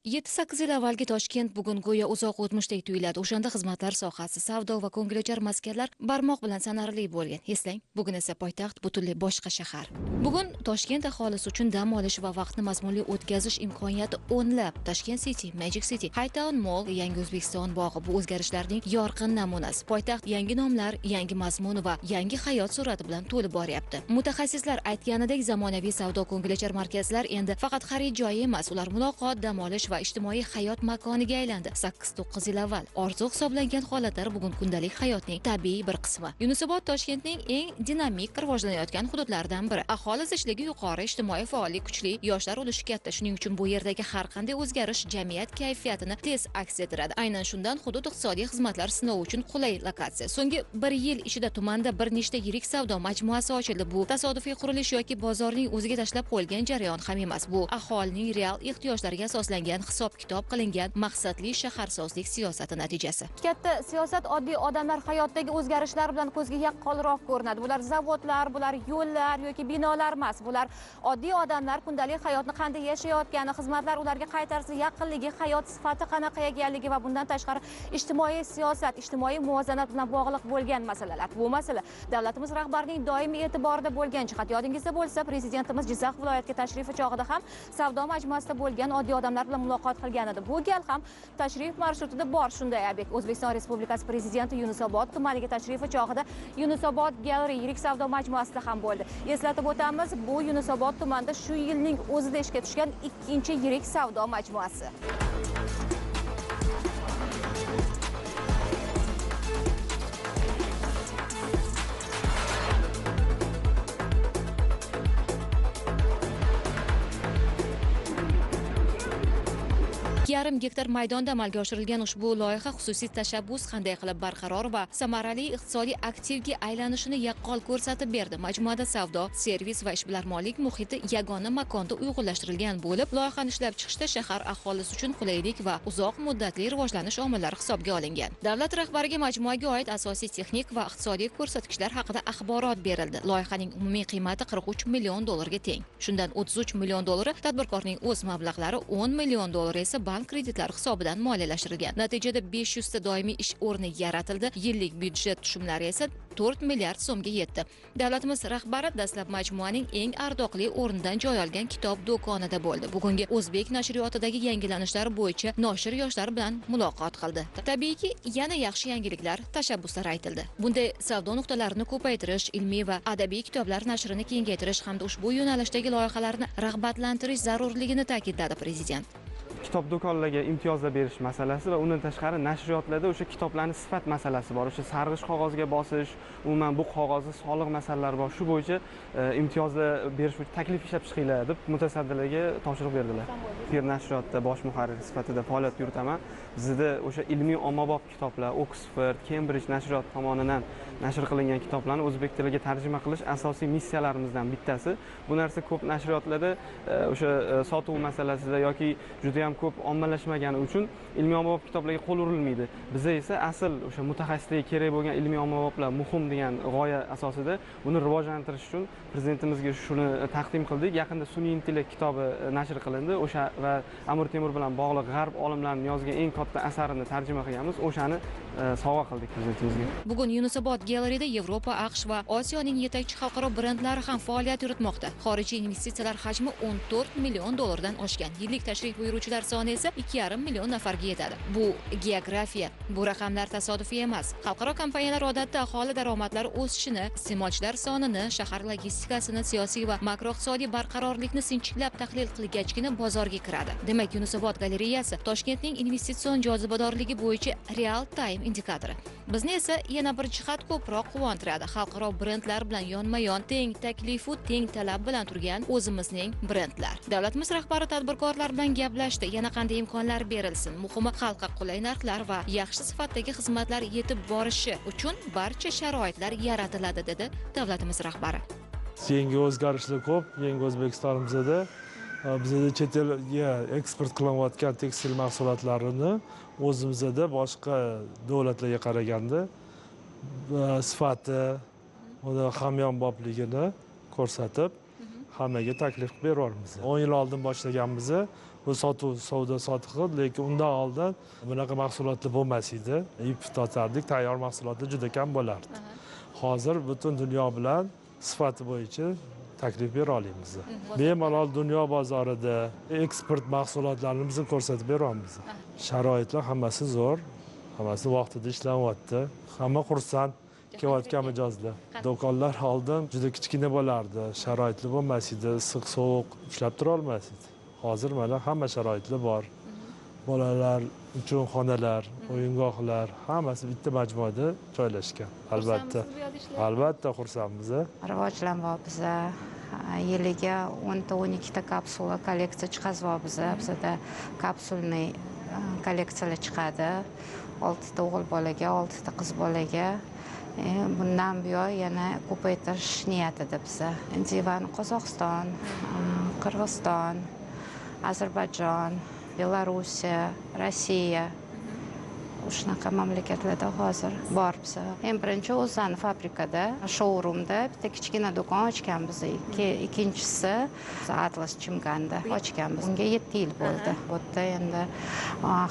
[SPEAKER 10] 7-8 yil avvalgi Toshkent bugun go'yo uzoq o'tmishdek tuyuladi. O'shanda xizmatlar sohasi, savdo va ko'ngilochar maskanlar barmoq bilan sanarli bo'lgan. Eslang, bugun esa poytaxt butunlay boshqa shahar. Bugun Toshkent aholisi uchun dam olish va vaqtni mazmunli o'tkazish imkoniyati o'nlab. Tashkent City, Magic City, Hightown Mall, Yangi O'zbekiston bog'i bu o'zgarishlarning yorqin namunasi. Poytaxt yangi nomlar, yangi mazmun va yangi hayot sur'ati bilan to'lib boryapti. Mutaxassislar aytganidek, zamonaviy savdo ko'ngilochar markazlar endi faqat xarid joyi emas, ular muloqot, dam olish va ijtimoiy hayot makoniga aylandi. 8-9 yil avval orzu hisoblangan holatlar bugun kundalik hayotning tabiiy bir qismi. Yunusobod Toshkentning eng dinamik rivojlanayotgan hududlaridan biri. Aholi zichligi yuqori, ijtimoiy faollik kuchli, yoshlar ulushi katta. Shuning uchun bu yerdagi har qanday o'zgarish jamiyat kayfiyatini tez aks ettiradi. Aynan shundan hudud iqtisodiy xizmatlar sinovi uchun qulay lokatsiya. So'nggi bir yil ichida tumanda bir nechta yirik savdo majmuasi ochildi. Bu tasodifiy qurilish yoki bozorning o'ziga tashlab qo'yilgan jarayon ham emas. Bu aholining real ehtiyojlariga asoslangan, hisob-kitob qilingan maqsadli shaharsozlik siyosati natijasi.
[SPEAKER 11] Katta siyosat oddiy odamlar hayotidagi o'zgarishlar bilan ko'zga yaqqolroq ko'rinadi. Bular zavodlar, bular yo'llar yoki binolar emas. Bular oddiy odamlar kundalik hayotni qanday yashayotgani, xizmatlar ularga qay tarzda yaqinligi, hayot sifati qanaqa ekanligi va bundan tashqari ijtimoiy siyosat, ijtimoiy muvozanat bilan bog'liq bo'lgan masalalar. Bu masala davlatimiz rahbarining doimiy e'tiborida bo'lgan jihat. Yodingizda bo'lsa, prezidentimiz Jizzax viloyatiga tashrifi chog'ida ham savdo majmuasida bo'lgan oddiy odamlar bilan muloqot qilgan edi. Bu gal ham tashrif marshrutida bor shunday obyekt. O'zbekiston Respublikasi prezidenti Yunusobod tumaniga tashrifi chog'ida Yunusobod Gallery yirik savdo majmuasida ham bo'ldi. Eslatib o'tamiz, bu Yunusobod tumanida shu yilning o'zida ishga tushgan ikkinchi yirik savdo majmuasi.
[SPEAKER 10] Yarim gektar maydonda amalga oshirilgan ushbu loyiha xususiy tashabbus qanday qilib barqaror va samarali iqtisodiy aktivga aylanishini yaqqol ko'rsatib berdi. Majmuada savdo, servis va ishbilarmonlik muhiti yagona makonda uyg'unlashtirilgan bo'lib, loyihani ishlab chiqishda shahar aholisi uchun qulaylik va uzoq muddatli rivojlanish omillari hisobga olingan. Davlat rahbariga majmuaga oid asosiy texnik va iqtisodiy ko'rsatkichlar haqida axborot berildi. Loyihaning umumiy qiymati 43 million dollarga teng. Shundan 33 million dollari tadbirkorning o'z mablag'lari, 10 million dollar esa bank kreditlari hisobidan moliyalashtirilgan. Natijada 500 ta doimiy ish o'rni yaratildi, yillik byudjet tushumlari esa 4 milliard so'mga yetdi. Davlatimiz rahbari dastlab majmuaning eng ardoqli o'rnidan joy olgan kitob do'konida bo'ldi. Bugungi o'zbek nashriyotidagi yangilanishlar bo'yicha noshir yoshlar bilan muloqot qildi. Tabiiyki, yana yaxshi yangiliklar, tashabbuslar aytildi. Bunday savdo nuqtalarini ko'paytirish, ilmiy va adabiy kitoblar nashrini kengaytirish hamda ushbu yo'nalishdagi loyihalarni rag'batlantirish zarurligini ta'kidladi prezident.
[SPEAKER 12] Kitob do'konlarga imtiyozlar berish masalasi va undan tashqari nashriyotlarda o'sha kitoblarning sifat masalasi bor. O'sha sarg'ish qog'ozga bosish, umuman bu qog'ozni soliq masalalari bor. Shu bo'yicha imtiyozlar berish bo'yicha taklif ishlab chiqinglar deb mutasaddilarga topshiriq berdilar. Fir nashriyotda bosh muharrir sifatida faoliyat yuritaman. Bizda o'sha ilmiy ommabop kitoblar, Oxford, Cambridge nashriyot tomonidan nashr qilingan kitoblarni o'zbek tiliga tarjima qilish asosiy missiyalarimizdan bittasi. Bu narsa ko'p nashriyotlarda o'sha sotuv masalasida yoki juda ham ko'p ommalashmagani uchun ilmiy ommabop kitoblarga qo'l urilmaydi. Biza esa asl o'sha mutaxassislikka kerak bo'lgan ilmiy ommaboplar muhim degan g'oya asosida buni rivojlantirish uchun prezidentimizga shuni taqdim qildik. Yaqinda sun'iy intellekt kitobi nashr qilindi. O'sha va Amir Temur bilan bog'liq g'arb olimlarining yozgan eng katta asarini tarjima qilganmiz. O'shani sovg'a qildik prezidentimizga.
[SPEAKER 10] Bugun Yunusobod Galleryda Yevropa, AQSh va Osiyoning yetakchi xalqaro brendlari ham faoliyat yuritmoqda. Xorijiy investitsiyalar hajmi 14 million dollardan oshgan. Yillik tashrif buyuruvchilar soni esa 2,5 million nafarga yetadi. Bu geografiya, bu raqamlar tasodifiy emas. Xalqaro kompaniyalar odatda aholi daromadlari o'sishini, iste'molchilar sonini, shahar logistikasini, siyosiy va makroiqtisodiy barqarorlikni sinchiklab tahlil qilgachgina bozorga kiradi. Demak, Yunusobod galereyasi Toshkentning investitsion jozibadorligi bo'yicha real time indikatori. Bizni esa yana bir jihat ko'proq quvontiradi. Xalqaro brendlar bilan yonma-yon, teng taklifu teng talab bilan turgan o'zimizning brendlar. Davlatimiz rahbari tadbirkorlar bilan gaplashdi. Yana qanday imkonlar berilsin? Muhimi, xalqqa qulay narxlar va yaxshi sifatdagi xizmatlar yetib borishi uchun barcha sharoitlar yaratiladi, dedi davlatimiz rahbari.
[SPEAKER 13] Yangi o'zgarishlar ko'p, yangi O'zbekistonimizda bizda chet elga eksport qilinayotgan tekstil mahsulotlarini o'zimizda boshqa davlatlarga qaraganda sifati, uni hamyonbopligini ko'rsatib hammaga taklif qilib beryapmiz. 10 yil oldin boshlaganmiz bu sotuv, savdo sotig'i, lekin undan oldin bunaqa mahsulotlar bo'lmas edi. Ip totardik, tayyor mahsulotlar juda kam bo'lardi. Hozir butun dunyo bilan sifati bo'yicha taklif bera olamiz. Bemalol dunyo bozorida eksport mahsulotlarini biz ko'rsatib beramiz. Sharoitlar hammasi zo'r, hammasi vaqtida ishlanyapti. Hamma xursand kelayotgan mijozlar. Do'konlar oldin juda kichkina bo'lardi, sharoitli bo'lmas edi, issiq sovuq ushlab tura olmas edi. Hozir mana hamma sharoitlar bor. Bolalar uchun xonalar, o'yingohlar hammasi bitta majmuada joylashgan. Albatta. Albatta xursandmiz.
[SPEAKER 14] Rivojlanyapmiz. Yiliga 10 ta 12 ta kapsula kolleksiya chiqazyapmiz. Bizda kapsulniy kolleksiyalar chiqadi. 6 ta o'g'il bolaga, 6 ta qiz bolaga. Bundan buyon yana ko'paytirish niyatida biza. Divan Qozog'iston, Qirg'iziston, Ozarbayjon, Belorussiya, Rossiya shunaqa mamlakatlarda hozir bor biza. Eng birinchi o'zani fabrikada, showroomda bitta kichkina do'kon ochganmiz. Ikkinchisi Atlas Chimganda ochganmiz. Unga 7 yil bo'ldi. Bu yerda endi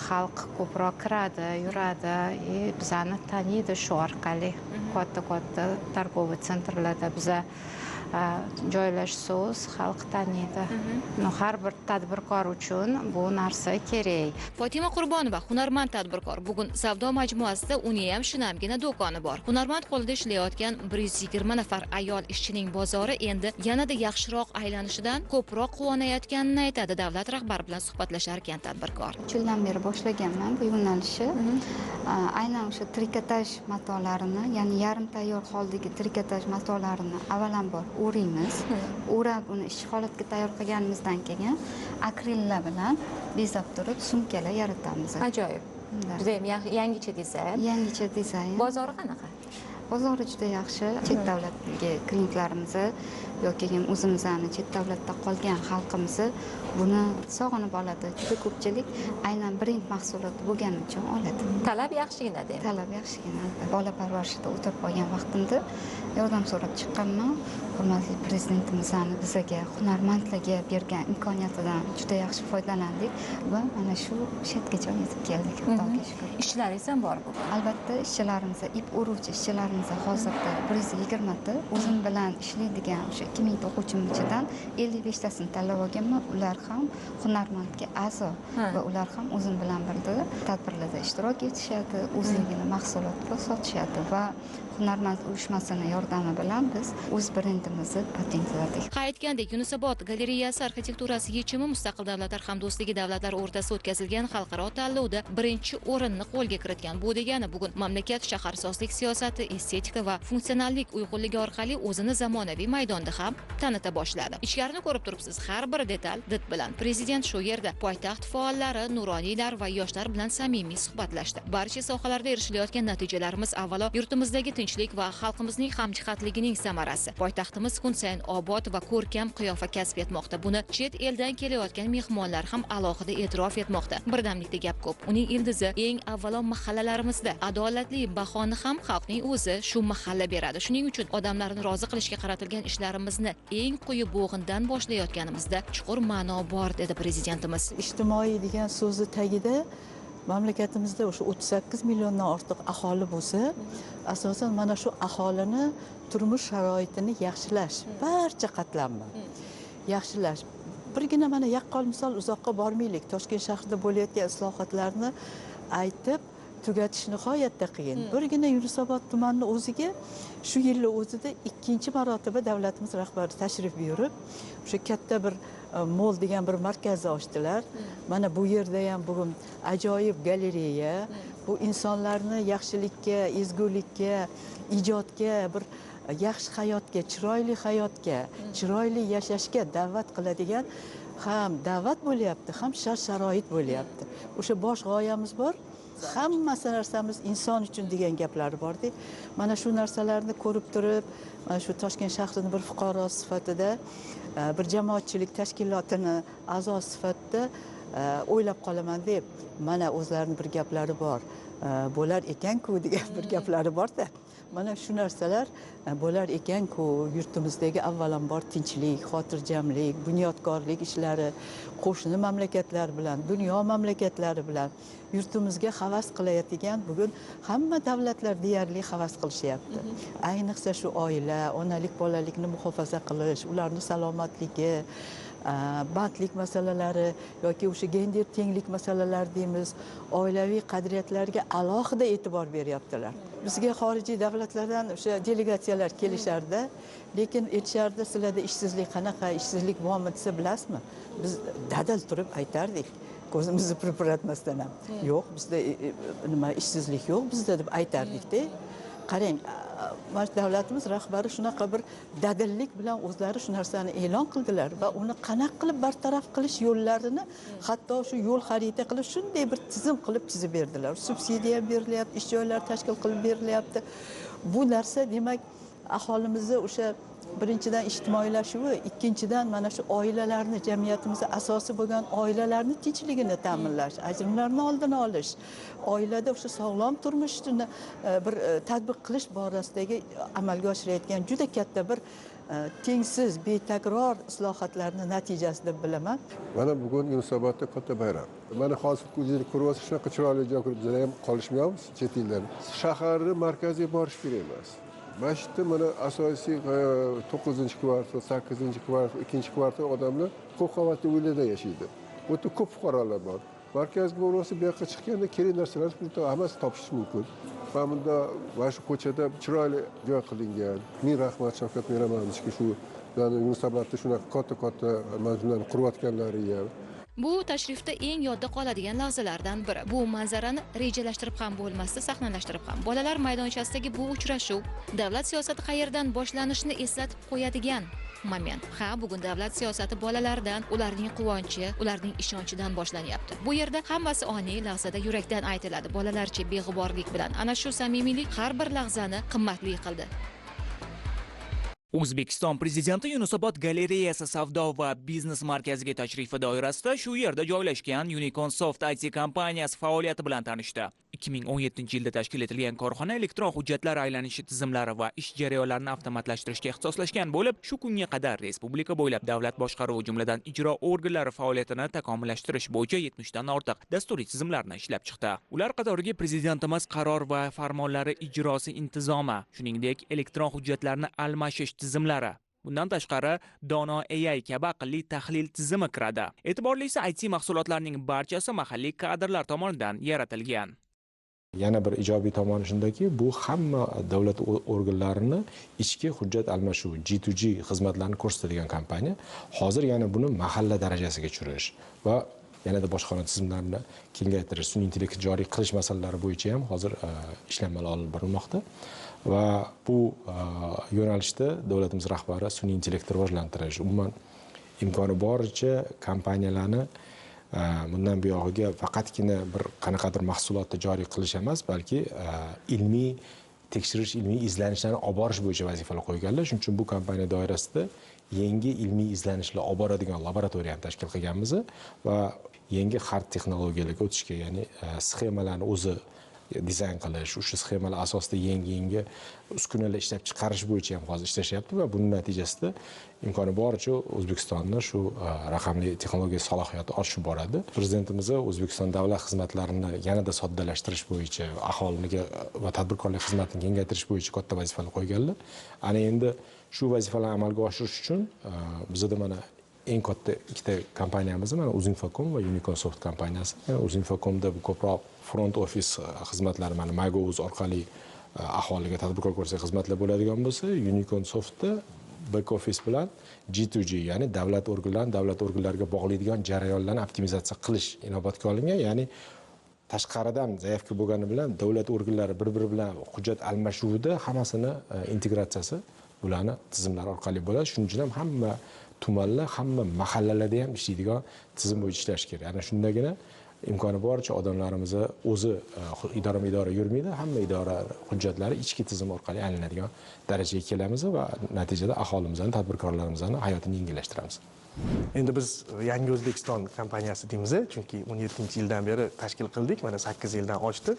[SPEAKER 14] xalq ko'proq kiradi, yuradi, bizani taniydi shu orqali. Katta-katta торговый центрlarda biza joylashsangiz xalq taniydi. Har bir tadbirkor uchun bu narsa kerak.
[SPEAKER 10] Fotima Qurbonova hunarmand tadbirkor. Bugun savdo majmuasida uni ham shinamgina do'koni bor. Hunarmand qo'lida ishlayotgan 120 nafar ayol ishchining bozori endi yanada yaxshiroq aylanishidan ko'proq quvonayotganini aytadi davlat rahbari bilan suhbatlashar ekan tadbirkor.
[SPEAKER 15] 3 yildan beri boshlaganman bu yo'nalishni. Aynan o'sha trikotaj matolarini, ya'ni yarim tayyor holdagi trikotaj matolarini avvalambor o'raymiz. O'rab uni ishchi holatga tayyor qilganimizdan keyin akrillar bilan bezab turib sumkalar yaratamiz.
[SPEAKER 11] Ajoyib. Juda ham yangicha dizayn.
[SPEAKER 15] Yangicha dizayn.
[SPEAKER 11] Bozori qanaqa?
[SPEAKER 15] Bozori juda yaxshi. Chet davlatdagi klientlarimiz yoki o'zimizni chet davlatda qolgan xalqimiz buni sog'inib oladi. Juda ko'pchilik aynan brend mahsuloti bo'lgani uchun oladi.
[SPEAKER 11] Talab yaxshigina demak.
[SPEAKER 15] Talab yaxshigina. Bola parvarishida o'tirib qolgan vaqtimda yordam so'rab chiqqanman. Hurmatli prezidentimizni bizga, hunarmandlarga bergan imkoniyatidan juda yaxshi foydalandik va mana shu chetgacha yetib keldik. Xudoga shukr.
[SPEAKER 11] Ishlaringiz ham bor bugun.
[SPEAKER 15] Albatta, ishchilarimiz, ip o'ruvchi ishchilarimiz hozirda 120 ta, o'zim bilan ishlaydigan o'sha 2000 ta o'quvchim ichidan 55 tasini tanlab olganman. Ular ham hunarmandga a'zo va ular ham o'zim bilan birga tadbirlarda ishtirok etishadi, o'zligini mahsulotini sotishadi va hunarmand uyushmasini yordami bilan biz o'z brendimizni patentladik.
[SPEAKER 10] Aytgandek, Yunusobod galereyasi arxitekturasi yechimi mustaqil davlatlar hamdo'stligi davlatlari o'rtasida o'tkazilgan xalqaro tanlovda birinchi o'rinni qo'lga kiritgan. Bu degani bugun mamlakat shaharsozlik siyosati, estetika va funksionallik uyg'unligi orqali o'zini zamonaviy maydonda ham tanita boshladi. Ichkarini ko'rib turibsiz, har bir detal did bilan. Prezident shu yerda poytaxt faollari, nuroniylar va yoshlar bilan samimiy suhbatlashdi. Barcha sohalarda erishilayotgan natijalarimiz avvalo yurtimizdagi tinchlik va xalqimizning hamjihatligining samarasi. Poytaxtimiz kun sayin obod va ko'rkam qiyofa kasb etmoqda. Buni chet eldan kelayotgan mehmonlar ham alohida e'tirof etmoqda. Birdamlikda gap ko'p. Uning ildizi eng avvalo mahallalarimizda. Adolatli bahoni ham xalqning o'zi shu mahalla beradi. Shuning uchun odamlarni rozi qilishga qaratilgan ishlarimizni eng quyi bo'g'indan boshlayotganimizda chuqur ma'no bor, dedi prezidentimiz.
[SPEAKER 16] Ijtimoiy degan so'zni tagida mamlakatimizda o'sha 38 milliondan ortiq aholi bo'lsa, asosan mana shu aholini turmush sharoitini yaxshilash, barcha qatlamni yaxshilash. Birgina mana yaqqol misol, uzoqqa bormaylik. Toshkent shahrida bo'layotgan islohotlarni aytib tugatish nihoyatda qiyin. Birgina Yunusobod tumanining o'ziga shu yilning o'zida ikkinchi marotaba davlatimiz rahbari tashrif buyurib, o'sha katta bir mol degan bir markazni ochdilar. Mana bu yerda ham bugun ajoyib galereya, bu insonlarni yaxshilikka, ezgulikka, ijodga, bir yaxshi hayotga, chiroyli hayotga, chiroyli yashashga da'vat qiladigan Ham da'vat bo'lyapti, ham shart-sharoit bo'lyapti. O'sha bosh g'oyamiz bor, hammasi narsamiz inson uchun degan gaplari borda. Mana shu narsalarni ko'rib turib, mana shu Toshkent shahrining bir fuqarosi sifatida, bir jamoatchilik tashkilotini a'zosi sifatida o'ylab qolaman deb, mana o'zlarining bir gaplari bor, bo'lar ekan-ku degan bir gaplari bor-da. Mana shu narsalar bo'lar ekan-ku, yurtimizdagi avvalambor tinchlik, xotirjamlik, bunyodkorlik ishlari qo'shni mamlakatlar bilan, dunyo mamlakatlari bilan yurtimizga havas qilayotgan bugun hamma davlatlar deyarli havas qilishyapti. Ayniqsa shu oila, onalik, bolalikni muhofaza qilish, ularning salomatligi, bandlik masalalari yoki o'sha gender tenglik masalalari deymiz, oilaviy qadriyatlarga alohida e'tibor beryaptilar. Bizga xorijiy davlatlardan o'sha delegatsiyalar kelishardi, lekin aytishardi, sizlarda ishsizlik qanaqa, ishsizlik bormi desa, bilasizmi, biz dadil turib aytardik, ko'zimizni pirpiratmasdan ham, yo'q bizda nima ishsizlik yo'q bizda deb aytardikda. Qarang, davlatimiz rahbari shunaqa bir dadillik bilan o'zlari shu narsani e'lon qildilar va uni qanaqa qilib bartaraf qilish yo'llarini, hatto shu yo'l xarita qilib shunday bir tizim qilib chizib berdilar. Subsidiya berilyapti, ish joylari tashkil qilib berilyapti. Bu narsa demak aholimizni o'sha birinchidan ijtimoiylashuvi, ikkinchidan mana shu oilalarni, jamiyatimizda asosi bo'lgan oilalarni tinchligini ta'minlash, ajrimlarni oldini olish, oilada o'sha sog'lom turmushni bir tatbiq qilish borasidagi amalga oshirayotgan juda katta bir tengsiz, betakror islohotlarning natijasi deb bilaman.
[SPEAKER 17] Mana bugun Yunusobodda katta bayram. Mana hozir o'zingiz ko'ryapsiz, shunaqa chiroyli joy ko'rib, bizlar ham qolishmayapmiz chet eldan. Shaharni markaziga borish kerak emas. Mana shu yerda mana asosiy 9-kvartal, 8-kvartal, 2-kvartal odamlar ko'p qavatli uylarda yashaydi. Bu yerda ko'p fuqarolar bor. Markazga borsa, bu yoqqa chiqqanda kerak narsalarni hammasi topish mumkin. Mana bunda mana shu ko'chada chiroyli joy qilingan. Ming rahmat Shavkat Miromonovichga shu Yunusobodda shunaqa katta-katta manzillarni qurayotganlariga.
[SPEAKER 10] Bu tashrifda eng yodda qoladigan lahzalardan biri. Bu manzarani rejalashtirib ham bo'lmasdi, sahnalashtirib ham. Bolalar maydonchasidagi bu uchrashuv davlat siyosati qayerdan boshlanishini eslatib qo'yadigan moment. Ha, bugun davlat siyosati bolalardan, ularning quvonchi, ularning ishonchidan boshlanyapti. Bu yerda hammasi oniy lahzada yurakdan aytiladi, bolalarcha beg'uborlik bilan. Ana shu samimiylik har bir lahzani qimmatli qildi.
[SPEAKER 18] O'zbekiston Prezidenti Yunusobod galereyasi savdo va biznes markaziga tashrifi doirasida shu yerda joylashgan Unicorn Soft IT kompaniyasi faoliyati bilan tanishdi. 2017-yilda tashkil etilgan korxona elektron hujjatlar aylanishi tizimlari va ish jarayonlarini avtomatlashtirishga ixtisoslashgan bo'lib, shu kunga qadar respublika bo'ylab davlat boshqaruvi, jumladan ijro organlari faoliyatini takomillashtirish bo'yicha 70 dan ortiq dasturiy tizimlarni ishlab chiqdi. Ular qatoriga Prezidentimiz qaror va farmonlari ijrosi intizomi, shuningdek, elektron hujjatlarni almashish tizimlari, bundan tashqari Dono AI kabi aqlli tahlil tizimi kiradi. E'tiborlisi, IT mahsulotlarining barchasi mahalliy kadrlar tomonidan yaratilgan.
[SPEAKER 19] Yana bir ijobiy tomoni shundaki, bu hamma davlat organlarini ichki hujjat almashuvi, G2G xizmatlarini ko'rsatadigan kompaniya. Hozir yana buni mahalla darajasiga tushirish va yanada bojxona tizimlarini kengaytirish, sun'iy intellekt joriy qilish masalalari bo'yicha ham hozir ishlanmalar olib borilmoqda. Va bu yo'nalishda davlatimiz rahbari sun'iy intellektni rivojlantirish, umuman imkoni boricha kompaniyalarni bundan buyog'iga faqatgina bir qanaqadir mahsulotni joriy qilish emas, balki ilmiy tekshirish, ilmiy izlanishlarni olib borish bo'yicha vazifalar qo'yganlar. Shuning uchun bu kompaniya doirasida yangi ilmiy izlanishlar olib boradigan laboratoriya ham tashkil qilganmiz va yangi hard texnologiyalarga o'tishga, ya'ni sxemalarni o'zi dizayn qilish, o'sha sxemalar asosida yangi uskunalar ishlab chiqarish bo'yicha ham hozir ishlashyapti va buning natijasida imkoni boricha O'zbekistonni shu raqamli texnologiya salohiyati oshib boradi. Prezidentimiz O'zbekiston davlat xizmatlarini yanada soddalashtirish bo'yicha, aholiga va tadbirkorlik xizmatini kengaytirish bo'yicha katta vazifalar qo'yganlar. Ana endi shu vazifalarni amalga oshirish uchun bizda mana eng katta ikkita kompaniyamiz mana Uzinfocom va Unicorn Soft kompaniyasi. Uzinfocomda bu ko'proq front office xizmatlari, mana MyGov.uz orqali aholiga tadbirkor ko'rsatgan xizmatlar bo'ladigan bo'lsa, Unicorn Softda back office bilan G2G, ya'ni davlat organlarini davlat organlariga bog'laydigan jarayonlarni optimizatsiya qilish inobatga olingan. Ya'ni tashqaridan zaявка bo'lgani bilan davlat organlari bir-biri bilan hujjat almashuvida hammasini integratsiyasi bularni tizimlar orqali bo'ladi. Shuning uchun ham hamma tumanlar, hamma mahallalarda ham ishlaydigan tizim bo'yicha ishlash kerak. Ana shundagina imkoni boricha odamlarimiz o'zi idorama-idora yurmaydi, hamma idora hujjatlari ichki tizim orqali aylanadigan darajaga kelamiz va natijada aholimizni, tadbirkorlarimizni hayotini yengillashtiramiz.
[SPEAKER 20] Endi biz Yangi O'zbekiston kompaniyasi deymiz, chunki 17-yildan beri tashkil qildik, mana 8 yildan oshdi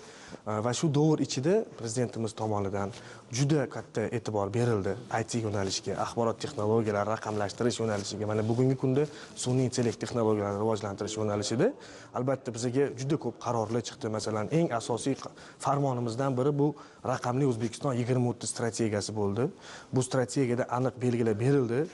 [SPEAKER 20] va shu davr ichida prezidentimiz tomonidan juda katta e'tibor berildi IT yo'nalishiga, axborot texnologiyalari, raqamlashtirish yo'nalishiga. Mana bugungi kunda sun'iy intellekt texnologiyalarini rivojlantirish yo'nalishida albatta bizga juda ko'p qarorlar chiqdi. Masalan, eng asosiy farmonimizdan biri bu raqamli O'zbekiston 2030 strategiyasi bo'ldi. Bu strategiyada aniq belgilab berildi.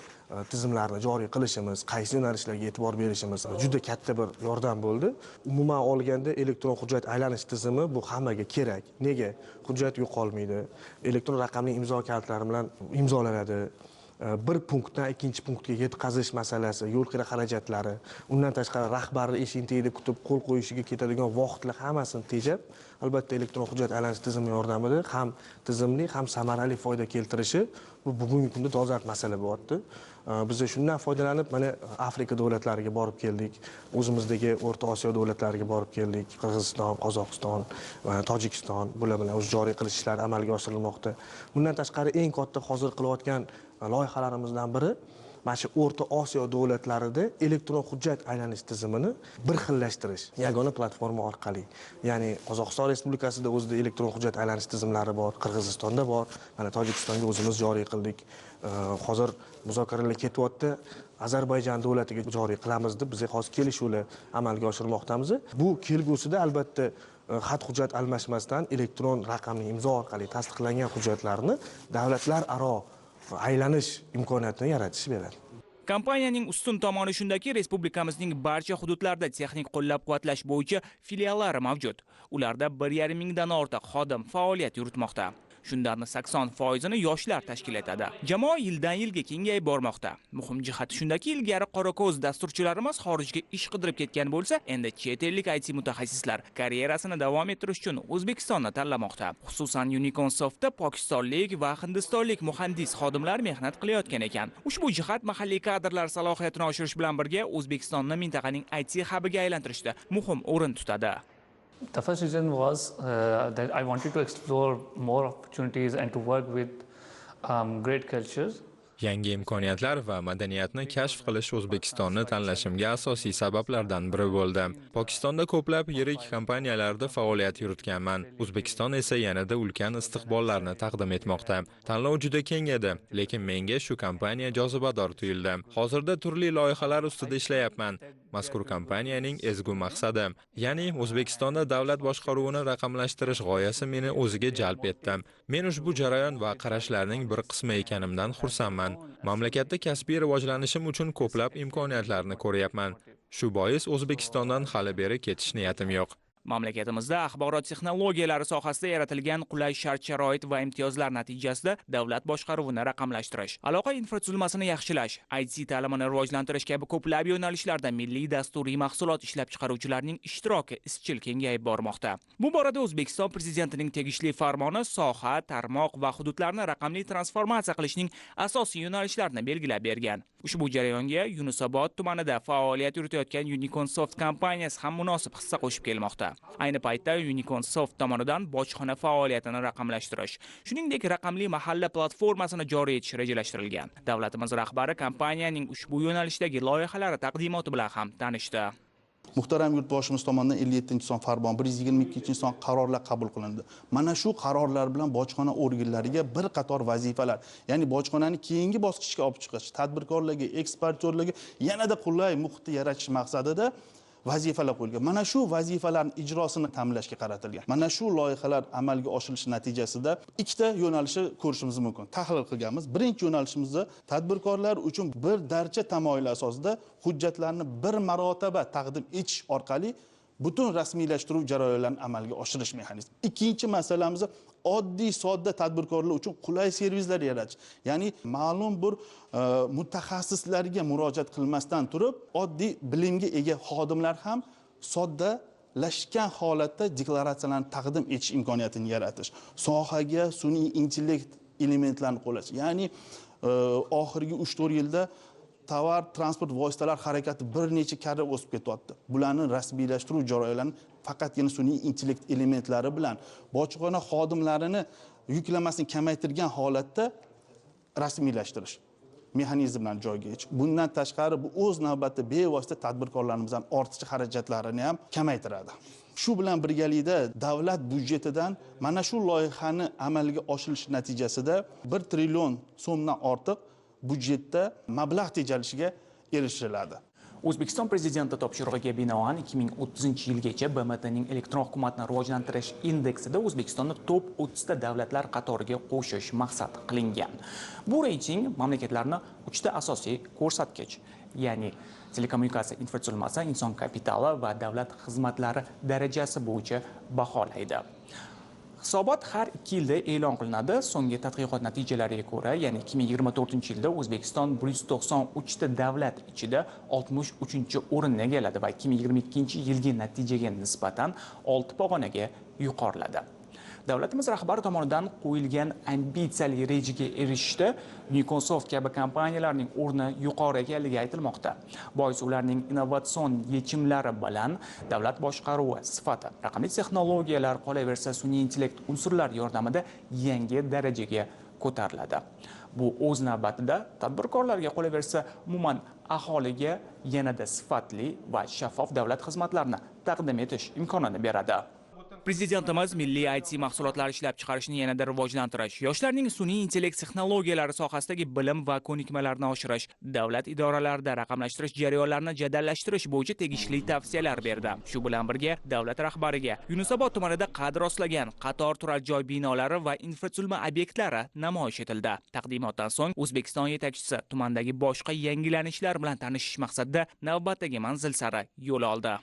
[SPEAKER 20] Tizimlarni joriy qilishimiz, qaysi yo'nalishlarga e'tibor berishimiz juda katta bir yordam bo'ldi. Umuman olganda elektron hujjat aylanish tizimi bu hammaga kerak. Nega? Hujjat yo'qolmaydi. Elektron raqamli imzo kalitlari bilan imzolanadi. Bir punktdan ikkinchi punktga yetkazish masalasi, yo'l kira xarajatlari, undan tashqari rahbarni eshigini tagida kutib qo'l qo'yishiga ketadigan vaqtlar hammasini tejab, albatta elektron hujjat aylanish tizimi yordamida ham tizimli, ham samarali foyda keltirishi bu bugungi kunda dolzarb masala bo'lyapti. Biz shundan foydalanib mana Afrika davlatlariga borib keldik, o'zimizdagi O'rta Osiyo davlatlariga borib keldik, Qirg'iziston, Qozog'iston, Tojikiston, bular bilan o'z joriy qilish ishlari amalga oshirilmoqda. Bundan tashqari eng katta hozir qilayotgan loyihalarimizdan biri mana shu O'rta Osiyo davlatlarida elektron hujjat aylanish tizimini bir xillashtirish yagona platforma orqali. Ya'ni Qozog'iston Respublikasida o'zida elektron hujjat aylanish tizimlari bor, Qirg'izistonda bor, mana Tojikistonga o'zimiz joriy qildik. Hozir muzokaralar ketyapti. Ozarbayjon davlatiga joriy qilamiz deb biz hozir kelishuvlar amalga oshirmoqdamiz. Bu kelgusida albatta xat hujjat almashmasdan elektron raqamli imzo orqali tasdiqlangan hujjatlarni davlatlararo aylanish imkoniyatini yaratish beradi.
[SPEAKER 18] Kompaniyaning ustun tomoni shundaki, respublikamizning barcha hududlarida texnik qo'llab-quvvatlash bo'yicha filiallari mavjud. Ularda 1,5 mingdan ortiq xodim faoliyat yuritmoqda. Shundan 80%ini yoshlar tashkil etadi. Jamoa yildan yilga kengayib bormoqda. Muhim jihati shundaki, ilgari qorako'z dasturchilarimiz xorijga ish qidirib ketgan bo'lsa, endi chet ellik IT mutaxassislar karyerasini davom ettirish uchun O'zbekistonni tanlamoqda. Xususan, Unicorn Softda pokistonlik va hindistonlik muhandis xodimlar mehnat qilayotgan ekan. Ushbu jihat mahalliy kadrlar salohiyatini oshirish bilan birga O'zbekistonni mintaqaning IT hubiga aylantirishda muhim o'rin tutadi.
[SPEAKER 21] The first reason was that I wanted to explore more opportunities and to work with great cultures.
[SPEAKER 22] Yangi imkoniyatlar va madaniyatni kashf qilish O'zbekistonni tanlashimga asosiy sabablardan biri bo'ldi. Pokistonda ko'plab yirik kompaniyalarda faoliyat yuritganman. O'zbekiston esa yanada ulkan istiqbollarni taqdim etmoqda. Tanlov juda keng edi, lekin menga shu kompaniya jozibador tuyuldi. Hozirda turli loyihalar ustida ishlayapman. Mazkur kompaniyaning ezgu maqsadi, ya'ni O'zbekistonda davlat boshqaruvini raqamlashtirish g'oyasi meni o'ziga jalb etdi. Men ushbu jarayon va qarashlarning bir qismi ekanimdan xursandman. Mamlakatda kasbiy rivojlanishim uchun ko'plab imkoniyatlarni ko'ryapman. Shu bois O'zbekistondan hali beri ketish niyatim yo'q.
[SPEAKER 18] Mamlakatimizda axborot texnologiyalari sohasida yaratilgan qulay shart-sharoit va imtiyozlar natijasida davlat boshqaruvini raqamlashtirish, aloqa infratuzilmasini yaxshilash, IT ta'limini rivojlantirish kabi ko'plab yo'nalishlarda milliy dasturiy mahsulot ishlab chiqaruvchilarning ishtiroki izchil kengayib bormoqda. Bu borada O'zbekiston prezidentining tegishli farmoni soha, tarmoq va hududlarni raqamli transformatsiya qilishning asosiy yo'nalishlarini belgilab bergan. Ushbu jarayonga Yunusobod tumanida faoliyat yuritayotgan Unicorn Soft kompaniyasi ham munosib hissa qo'shib kelmoqda. Ayni paytda Unicorn Soft tomonidan bojxona faoliyatini raqamlashtirish, shuningdek raqamli mahalla platformasini joriy etish rejalashtirilgan. Davlatimiz rahbari kompaniyaning ushbu yo'nalishdagi loyihalari taqdimoti bilan ham tanishdi.
[SPEAKER 23] Muhtaram yurtboshimiz tomonidan 57-son farmon, 122-son qarorlar qabul qilindi. Mana shu qarorlar bilan bojxona organlariga bir qator vazifalar, ya'ni bojxonani keyingi bosqichga olib chiqish, tadbirkorlarga, eksportyorlarga yanada qulay muhitni yaratish maqsadida vazifalar qo'yilgan. Mana shu vazifalarning ijrosini ta'minlashga qaratilgan. Mana shu loyihalar amalga oshirilishi natijasida ikkita yo'nalishni ko'rishimiz mumkin. Tahlil qilganmiz. Birinchi yo'nalishimizda tadbirkorlar uchun bir darcha tamoyil asosida hujjatlarni bir marotaba taqdim etish orqali butun rasmiylashtiruv jarayonlarini amalga oshirish mexanizmi. Ikkinchi masalamiz oddiy sodda tadbirkorlar uchun qulay servislar yaratish. Ya'ni ma'lum bir mutaxassislarga murojaat qilmasdan turib, oddiy bilimga ega xodimlar ham soddalashgan holatda deklaratsiyalarni taqdim etish imkoniyatini yaratish. Sohaga sun'iy intellekt elementlarini qo'llash. Ya'ni oxirgi 3-4 yilda tovar, transport vositalari harakati bir necha karra o'sib ketyapti. Bularni rasmiylashtirish jarayonlarini faqatgina sun'iy intellekt elementlari bilan bojxona xodimlarini yuklamasini kamaytirgan holatda rasmiylashtirish mexanizmlarini joyiga qo'yish. Bundan tashqari bu o'z navbatida bevosita tadbirkorlarimizdan ortiqcha xarajatlarini ham kamaytiradi. Shu bilan birgalikda davlat byudjetidan mana shu loyihani amalga oshirilishi natijasida 1 trillion so'mdan ortiq byudjetda mablag' tejalishiga erishiladi.
[SPEAKER 18] O'zbekiston Prezidenti topshirig'iga binoan 2030-yilgacha BMTning elektron hukumatni rivojlantirish indeksida O'zbekistonni top 30 ta davlatlar qatoriga qo'shish maqsad qilingan. Bu reyting mamlakatlarni 3 ta asosiy ko'rsatkich, ya'ni telekommunikatsiya infratuzilmasi, inson kapitali va davlat xizmatlari darajasi bo'yicha baholaydi. Hisobot har 2 yilda e'lon qilinadi. So'nggi tadqiqot natijalariga ko'ra, ya'ni 2024-yilda O'zbekiston 193 ta davlat ichida 63-o'rinni egalladi va 2022-yilgi natijaga nisbatan 6 pog'onaga yuqoriladi. Davlatimiz rahbari tomonidan qo'yilgan ambitsiyali rejaga erishishda Uniconsoft kabi kompaniyalarning o'rni yuqori ekanligi aytilmoqda. Boisi ularning innovatsion yechimlari bilan davlat boshqaruvi sifati, raqamli texnologiyalar, qolaversa sun'iy intellekt unsurlari yordamida yangi darajaga ko'tariladi. Bu o'z navbatida tadbirkorlarga, qolaversa umuman aholiga yanada sifatli va shaffof davlat xizmatlarini taqdim etish imkonini beradi. Prezidentimiz milliy IT mahsulotlari ishlab chiqarishni yanada rivojlantirish, yoshlarning sun'iy intellekt texnologiyalari sohasidagi bilim va ko'nikmalarini oshirish, davlat idoralarida raqamlashtirish jarayonlarini jadallashtirish bo'yicha tegishli tavsiyalar berdi. Shu bilan birga davlat rahbariga Yunusobod tumanida qad rostlagan qator turar joy binolari va infratuzilma obyektlari namoyish etildi. Taqdimotdan so'ng O'zbekiston yetakchisi tumandagi boshqa yangilanishlar bilan tanishish maqsadida navbatdagi manzil sari yo'l oldi.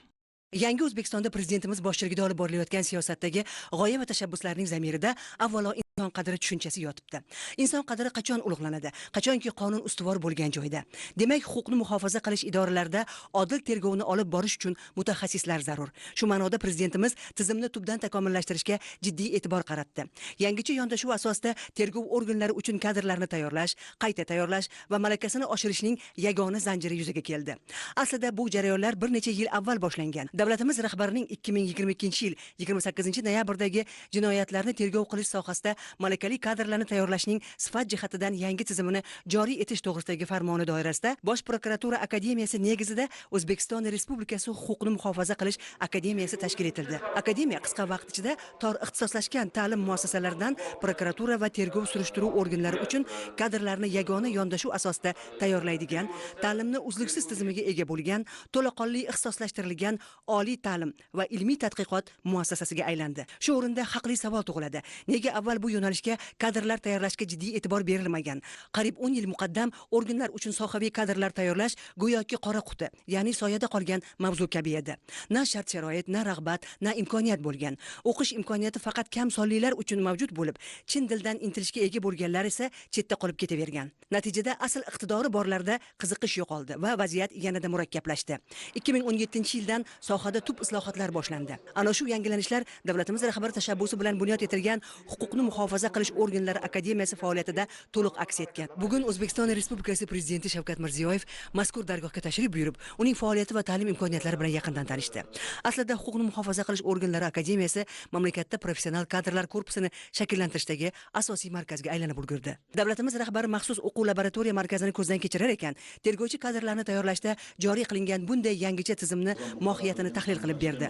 [SPEAKER 1] Yangi O'zbekistonda prezidentimiz boshchiligida olib borilayotgan siyosatdagi g'oya va tashabbuslarning zamirida avvalo inson qadri tushunchasi yotibdi. Inson qadri qachon ulug'lanadi? Qachonki qonun ustuvor bo'lgan joyda. Demak, huquqni muhofaza qilish idoralarida odil tergovni olib borish uchun mutaxassislar zarur. Shu ma'noda prezidentimiz tizimni tubdan takomillashtirishga jiddiy e'tibor qaratdi. Yangicha yondashuv asosida tergov organlari uchun kadrlarni tayyorlash, qayta tayyorlash va malakasini oshirishning yagona zanjiri yuzaga keldi. Aslida bu jarayonlar bir necha yil avval boshlangan. Davlatimiz rahbarining 2022-yil 28-noyabrdagi jinoyatlarni tergov qilish sohasida malakali kadrlarni tayyorlashning sifat jihatidan yangi tizimini joriy etish to'g'risidagi farmoni doirasida Bosh prokuratura akademiyasi negizida O'zbekiston Respublikasi huquqni muhofaza qilish akademiyasi tashkil etildi. Akademiya qisqa vaqt ichida tor ixtisoslashgan ta'lim muassasalaridan prokuratura va tergov surishtiruv organlari uchun kadrlarni yagona yondashuv asosida tayyorlaydigan, ta'limni uzluksiz tizimiga ega bo'lgan, to'laqonli ixtisoslashtirilgan oliy ta'lim va ilmiy tadqiqot muassasasiga aylandi. Shu o'rinda haqli savol tug'iladi. Nega avval bu yo'nalishga kadrlar tayyorlashga jiddiy e'tibor berilmagan? Qariyb 10 yil muqaddam organlar uchun sohaviy kadrlar tayyorlash go'yoki qora quti, ya'ni soyada qolgan mavzu kabi edi. Na shart-sharoit, na rag'bat, na imkoniyat bo'lgan. O'qish imkoniyati faqat kam sonlilar uchun mavjud bo'lib, chin dildan intilishga ega bo'lganlar esa chetda qolib ketavergan. Natijada asl iqtidori borlarda qiziqish yo'qoldi va vaziyat yanada murakkablashdi. 2017-yildan sohada tub islohotlar boshlandi. Ana shu yangilanishlar davlatimiz rahbari tashabbusi bilan bunyod etilgan huquqni muhofaza qilish organlari akademiyasi faoliyatida to'liq aks etgan. Bugun O'zbekiston Respublikasi Prezidenti Shavkat Mirziyoyev mazkur dargohga tashrif buyurib, uning faoliyati va ta'lim imkoniyatlari bilan yaqindan tanishdi. Aslida huquqni muhofaza qilish organlari akademiyasi mamlakatda professional kadrlar korpusini shakllantirishdagi asosiy markazga aylanib ulgurdi. Davlatimiz rahbari maxsus o'quv laboratoriya markazini ko'zdan kechirar ekan, tergovchi kadrlarni tayyorlashda joriy qilingan bunday yangicha tizimni mohiyatini tahlil qilib berdi.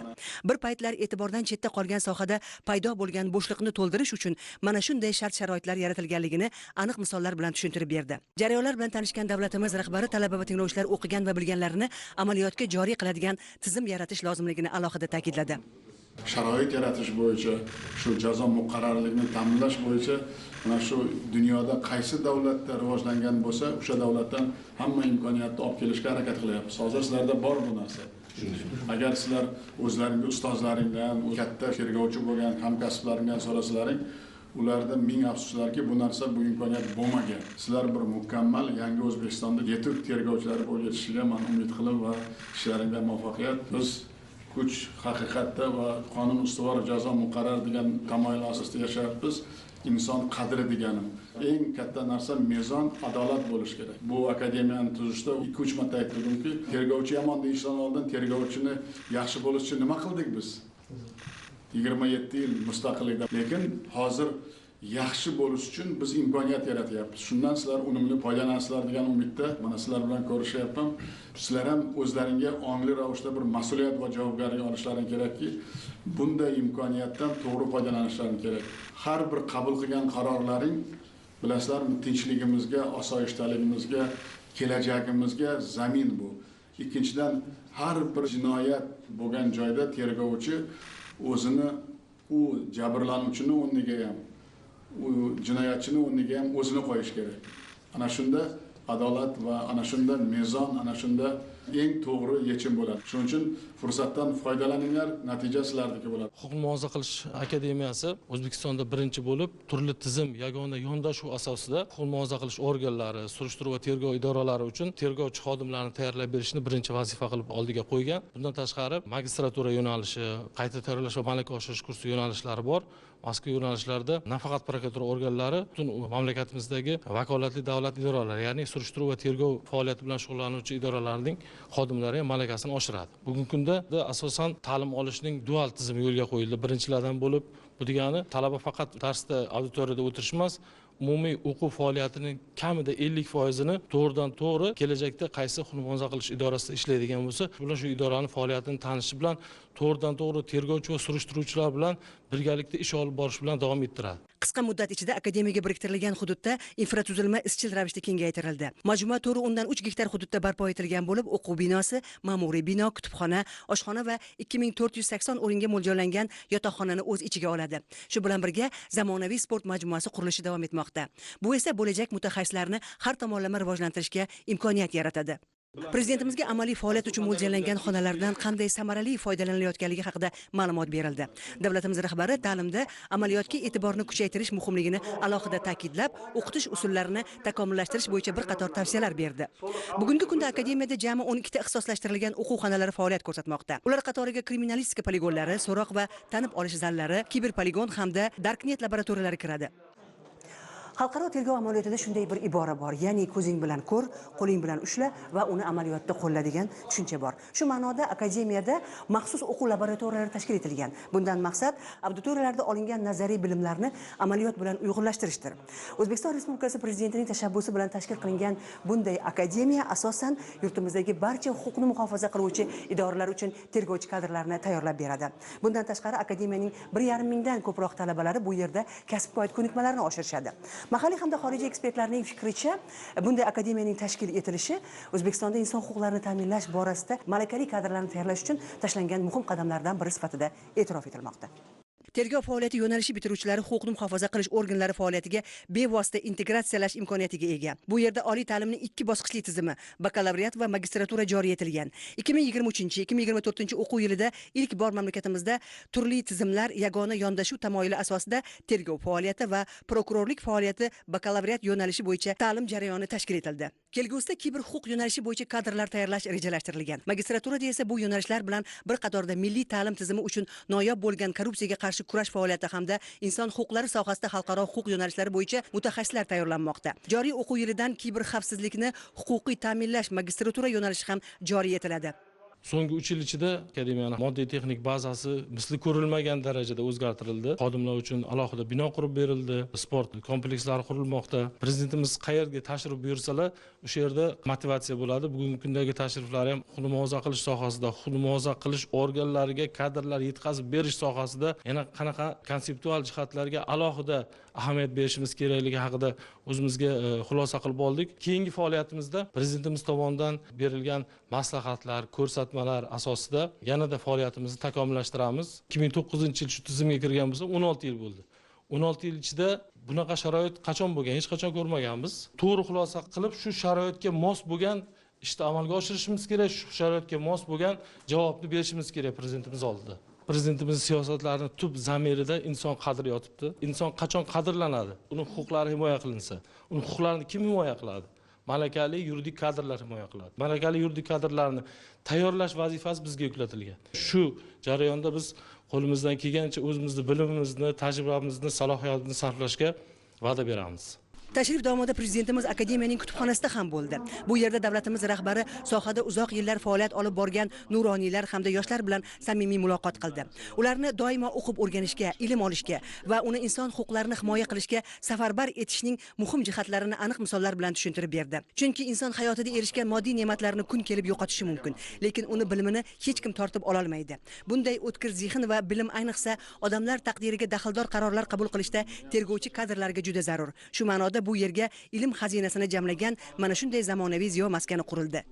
[SPEAKER 1] Bir paytlar e'tibordan chetda qolgan sohada paydo bo'lgan bo'shliqni to'ldirish uchun mana shunday shart-sharoitlar yaratilganligini aniq misollar bilan tushuntirib berdi. Jarayonlar bilan tanishgan davlatimiz rahbari talaba va tinglovchilar o'qigan va bilganlarini amaliyotga joriy qiladigan tizim yaratish lozimligini alohida ta'kidladi.
[SPEAKER 2] Sharoit yaratish bo'yicha, shu jazo muqarrarligini ta'minlash bo'yicha mana shu dunyoda qaysi davlatda rivojlangan bo'lsa, o'sha davlatdan hamma imkoniyatni olib kelishga harakat qilyapmiz. Hozir sizlarda bor bu narsa. Agar sizlar o'zlaringiz ustozlaringdan, katta tergovchi bo'lgan hamkasblaringdan so'rasalaring, ularda ming afsuslarki, bu narsa, bu imkoniyat bo'lmagan. Sizlar bir mukammal yangi O'zbekistonda yetuk tergovchilar bo'lib yetishishiga men umid qilib va ishlaringda muvaffaqiyat. Biz Kuch haqiqatda va qonun ustuvor jazo muqarrar degan tamoyil asosida yashayapmiz. Inson qadri deganim. Eng katta narsa mezon adolat bo'lishi kerak. Bu akademiyani tuzishda 2-3 marta aytdimki, tergovchi yomon deyishdan oldin tergovchini yaxshi bo'lishi uchun nima qildik biz? 27 yil mustaqillikda. Lekin hozir yaxshi bo'lish uchun biz imkoniyat yaratyapmiz. Shundan sizlar unumli foydalanasizlar degan umidda mana sizlar bilan ko'rishyapman. Sizlar ham o'zlaringga ongli ravishda bir mas'uliyat va javobgarlik olishlaring kerakki, bunday imkoniyatdan to'g'ri foydalanishlaring kerak. Har bir qabul qilgan qarorlaring, bilasizlarmi, tinchligimizga, osoyishtaligimizga, kelajagimizga zamin bu. Ikkinchidan, har bir jinoyat bo'lgan joyda tergovchi o'zini u jabrlanuvchini o'rniga ham, u jinoyatchini o'rniga ham o'zini qo'yish kerak. Ana shunda adolat va ana shunda mezon, ana shunda eng to'g'ri yechim bo'ladi. Shuning uchun fursatdan foydalaninglar, natija sizlarniki bo'ladi.
[SPEAKER 4] Huquq muhofaza qilish akademiyasi O'zbekistonda birinchi bo'lib turli tizim yagona yondashuv asosida huquq muhofaza qilish organlari, surishtiruv va tergov idoralari uchun tergovchi xodimlarni tayyorlab berishni birinchi vazifa qilib oldiga qo'ygan. Bundan tashqari magistratura yo'nalishi, qayta tayyorlash va malaka oshirish kursi yo'nalishlari bor. Mazkur yo'nalishlarda nafaqat prokuratura organlari, butun mamlakatimizdagi vakolatli davlat idoralari, ya'ni surishtiruv va tergov faoliyati bilan shug'ullanuvchi idoralarning xodimlari ham malakasini oshiradi. Bugungi kunda asosan ta'lim olishning dual tizimi yo'lga qo'yildi. Birinchilardan bo'lib, bu degani talaba faqat darsda auditoriyada o'tirish emas, umumiy o'quv faoliyatining kamida 50%ini to'g'ridan to'g'ri kelajakda qaysi huquq muhofaza qilish idorasida ishlaydigan bo'lsa, bilan shu idoraning faoliyatini tanishish bilan to'g'ridan to'g'ri tergovchi va surishtiruvchilar bilan birgalikda ish olib borish bilan davom ettiradi.
[SPEAKER 1] Qisqa muddat ichida akademiyaga biriktirilgan hududda infratuzilma izchil ravishda kengaytirildi. Majmua 4.3 gektar hududda barpo etilgan bo'lib, o'quv binosi, ma'muriy bino, kutubxona, oshxona va 2480 o'ringa mo'ljallangan yotoqxonani o'z ichiga oladi. Shu bilan birga zamonaviy sport majmuasi qurilishi davom etmoqda. Bu esa bo'lajak mutaxassislarni har tomonlama rivojlantirishga imkoniyat yaratadi. Prezidentimizga amaliy faoliyat uchun mo'ljallangan xonalardan qanday samarali foydalanilayotganligi haqida ma'lumot berildi. Davlatimiz rahbari ta'limda amaliyotga e'tiborni kuchaytirish muhimligini alohida ta'kidlab, o'qitish usullarini takomillashtirish bo'yicha bir qator tavsiyalar berdi. Bugungi kunda akademiyada jami 12 ta ixtisoslashtirilgan o'quv xonalari faoliyat ko'rsatmoqda. Ular qatoriga kriminalistika poligonlari, so'roq va tanib olish zallari, kiberpoligon hamda darknet laboratoriyalari kiradi. Xalqaro tergov amaliyotida shunday bir ibora bor, ya'ni ko'zing bilan ko'r, qo'ling bilan ushla va uni amaliyotda qo'lla degan tushuncha bor. Shu ma'noda akademiyada maxsus o'quv laboratoriyalari tashkil etilgan. Bundan maqsad auditoriyalarda olingan nazariy bilimlarni amaliyot bilan uyg'unlashtirishdir. O'zbekiston Respublikasi Prezidentining tashabbusi bilan tashkil qilingan bunday akademiya asosan yurtimizdagi barcha huquqni muhofaza qiluvchi idoralar uchun tergovchi kadrlarni tayyorlab beradi. Bundan tashqari akademiyaning 1,5 mingdan ko'proq talabalari bu yerda kasbga oid ko'nikmalarni oshirishadi. Mahalliy hamda xorijiy ekspertlarning fikricha, bunday akademiyaning tashkil etilishi O'zbekistonda inson huquqlarini ta'minlash borasida malakali kadrlarni tayyorlash uchun tashlangan muhim qadamlardan biri sifatida e'tirof etilmoqda. Tergov faoliyati yo'nalishi bitiruvchilari huquqni muhofaza qilish organlari faoliyatiga bevosita integratsiyalash imkoniyatiga ega. Bu yerda oliy ta'limning 2 bosqichli tizimi, bakalavriat va magistratura joriy etilgan. 2023-2024 o'quv yilida ilk bor mamlakatimizda turli tizimlar yagona yondashuv tamoyili asosida tergov faoliyati va prokurorlik faoliyati bakalavriat yo'nalishi bo'yicha ta'lim jarayoni tashkil etildi. Kelgusida kiber huquq yo'nalishi bo'yicha kadrlar tayyorlash rejalashtirilgan. Magistraturada esa bu yo'nalishlar bilan bir qatorda milliy ta'lim tizimi uchun noyob bo'lgan korrupsiyaga qarshi kurash faoliyati hamda inson huquqlari sohasida xalqaro huquq yo'nalishlari bo'yicha mutaxassislar tayyorlanmoqda. Joriy o'quv yilidan kiber xavfsizlikni huquqiy ta'minlash magistratura yo'nalishi ham joriy etiladi.
[SPEAKER 4] So'nggi 3 yil ichida akademiyaning moddiy texnik bazasi misli ko'rilmagan darajada o'zgartirildi. Xodimlar uchun alohida bino qurib berildi, sport komplekslari qurilmoqda. Prezidentimiz qayerga tashrif buyursalar, o'sha yerda motivatsiya bo'ladi. Bugungi kundagi tashriflari ham huquqni muhofaza qilish sohasida, huquqni muhofaza qilish organlariga kadrlar yetkazib berish sohasida yana qanaqa konseptual jihatlarga alohida ahamiyat berishimiz kerakligi haqida o'zimizga xulosa qilib oldik. Keyingi faoliyatimizda prezidentimiz tomonidan berilgan maslahatlar, ko'rsatmalar asosida yanada faoliyatimizni takomillashtiramiz. 2009-yil shu tizimga kirgan bo'lsa, 16 yil bo'ldi. 16 yil ichida bunaqa sharoit qachon bo'lgan, hech qachon ko'rmaganmiz. To'g'ri xulosa qilib, shu sharoitga mos bo'lgan ishni amalga oshirishimiz kerak, shu sharoitga mos bo'lgan javobni berishimiz kerak prezidentimiz oldida. Prezidentimiz siyosatlarini tub zamirida inson qadri yotibdi. Inson qachon qadrlanadi? Uning huquqlari himoya qilinsa, uning huquqlarini kim himoya qiladi? Malakali yuridik kadrlar himoya qiladi. Malakali yuridik kadrlarni tayyorlash vazifasi bizga yuklatilgan. Shu jarayonda biz qo'limizdan kelgancha o'zimizni bilimimizni, tajribamizni, salohiyatimizni sarflashga va'da beramiz.
[SPEAKER 1] Tashrif davomida prezidentimiz akademiyaning kutubxonasida ham bo'ldi. Bu yerda davlatimiz rahbari sohada uzoq yillar faoliyat olib borgan nuroniylar hamda yoshlar bilan samimiy muloqot qildi. Ularni doimo o'qib o'rganishga, ilm olishga va uni inson huquqlarini himoya qilishga safarbar etishning muhim jihatlarini aniq misollar bilan tushuntirib berdi. Chunki inson hayotida erishgan moddiy ne'matlarni kun kelib yo'qotishi mumkin, lekin uni bilimini hech kim tortib ola olmaydi. Bunday o'tkir zehn va bilim ayniqsa odamlar taqdiriga daxldor qarorlar qabul qilishda tergovchi kadrlarga juda zarur. Shu ma'noda bu yerga ilm xazinasini jamlagan mana shunday zamonaviy ziyo maskani qurildi.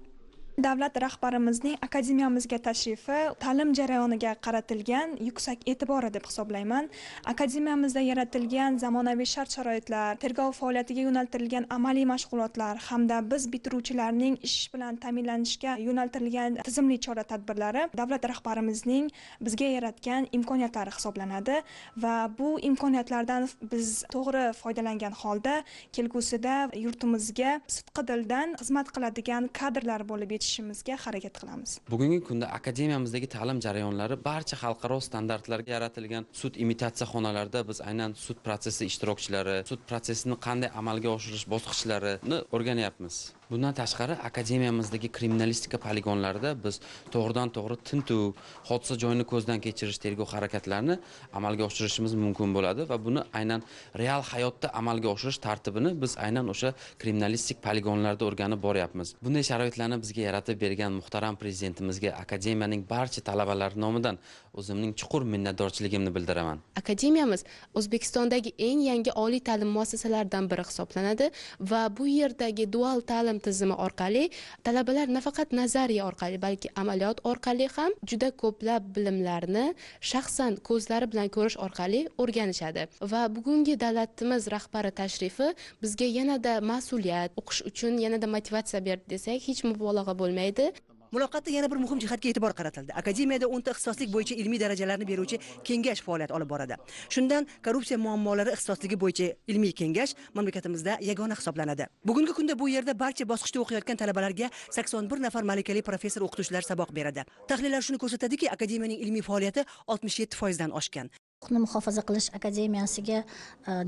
[SPEAKER 5] Davlat rahbarimizning akademiyamizga tashrifi ta'lim jarayoniga qaratilgan yuksak e'tibori deb hisoblayman. Akademiyamizda yaratilgan zamonaviy shart-sharoitlar, tergov faoliyatiga yo'naltirilgan amaliy mashg'ulotlar hamda biz bitiruvchilarning ish bilan ta'minlanishga yo'naltirilgan tizimli chora-tadbirlari davlat rahbarimizning bizga yaratgan imkoniyatlari hisoblanadi va bu imkoniyatlardan biz to'g'ri foydalangan holda kelgusida yurtimizga sidqi dildan xizmat qiladigan kadrlar bo'lib yetishishimizga harakat qilamiz.
[SPEAKER 6] Bugungi kunda akademiyamizdagi ta'lim jarayonlari barcha xalqaro standartlarga yaratilgan sud imitatsiya xonalarida biz aynan sud protsessi ishtirokchilari, sud protsessini qanday amalga oshirish bosqichlarini o'rganyapmiz. Bundan tashqari akademiyamizdagi kriminalistika poligonlarida biz to'g'ridan-to'g'ri tintuv, hodisa joyini ko'zdan kechirish, tergov harakatlarini amalga oshirishimiz mumkin bo'ladi va buni aynan real hayotda amalga oshirish tartibini biz aynan o'sha kriminalistik poligonlarda o'rganib boryapmiz. Bunday sharoitlarni bizga yaratib bergan muhtaram prezidentimizga akademiyaning barcha talabalari nomidan o'zimning chuqur minnatdorchiligimni bildiraman.
[SPEAKER 7] Akademiyamiz O'zbekistondagi eng yangi oliy ta'lim muassasalaridan biri hisoblanadi va bu yerdagi dual ta'lim tizimi orqali talabalar nafaqat nazariya orqali, balki amaliyot orqali ham juda ko'plab bilimlarni shaxsan ko'zlari bilan ko'rish orqali o'rganishadi. Va bugungi davlatimiz rahbari tashrifi bizga yanada mas'uliyat, o'qish uchun yanada motivatsiya berdi desak, hech mubolag'a bo'lmaydi.
[SPEAKER 1] Muloqotda yana bir muhim jihatga e'tibor qaratildi. Akademiyada 10 ta ixtisoslik bo'yicha ilmiy darajalarni beruvchi kengash faoliyat olib boradi. Shundan korrupsiya muammolari ixtisosligi bo'yicha ilmiy kengash mamlakatimizda yagona hisoblanadi. Bugungi kunda bu yerda barcha bosqichda o'qiyotgan talabalarga 81 nafar malakali professor o'qituvchilar saboq beradi. Tahlillar shuni ko'rsatadiki, akademiyaning ilmiy faoliyati 67% dan oshgan.
[SPEAKER 24] Huquqni muhofaza qilish akademiyasiga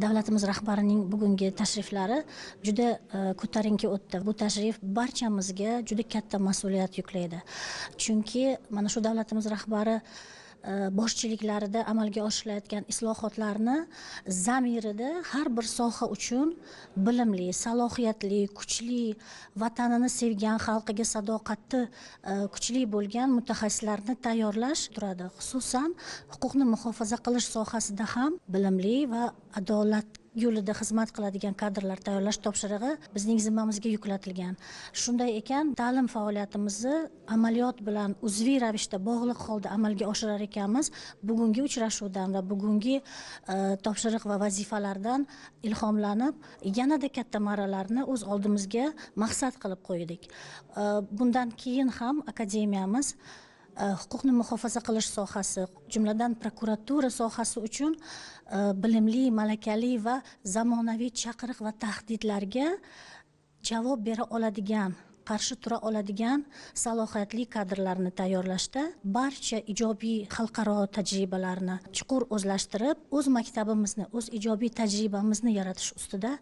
[SPEAKER 24] davlatimiz rahbarining bugungi tashriflari juda ko'tarinki o'tdi. Bu tashrif barchamizga juda katta mas'uliyat yuklaydi. Chunki mana shu davlatimiz rahbari boshchiliklarida amalga oshirilayotgan islohotlarni zamirida har bir soha uchun bilimli, salohiyatli, kuchli, vatanini sevgan, xalqiga sadoqatli, kuchli bo'lgan mutaxassislarni tayyorlash turadi. Xususan, huquqni muhofaza qilish sohasida ham bilimli va adolat yo'lida xizmat qiladigan kadrlar tayyorlash topshirig'i bizning zimmamizga yuklatilgan. Shunday ekan, ta'lim faoliyatimizni amaliyot bilan uzviy ravishda bog'liq holda amalga oshirar ekanmiz, bugungi uchrashuvdan va bugungi topshiriq va vazifalardan ilhomlanib, yanada katta marralarni o'z oldimizga maqsad qilib qo'ydik. Bundan keyin ham akademiyamiz huquqni muhofaza qilish sohasi, jumladan prokuratura sohasi uchun bilimli, malakali va zamonaviy chaqiriq va tahdidlarga javob bera oladigan, qarshi tura oladigan salohiyatli kadrlarni tayyorlashda barcha ijobiy xalqaro tajribalarni chuqur o'zlashtirib, o'z maktabimizni, o'z ijobiy tajribamizni yaratish ustida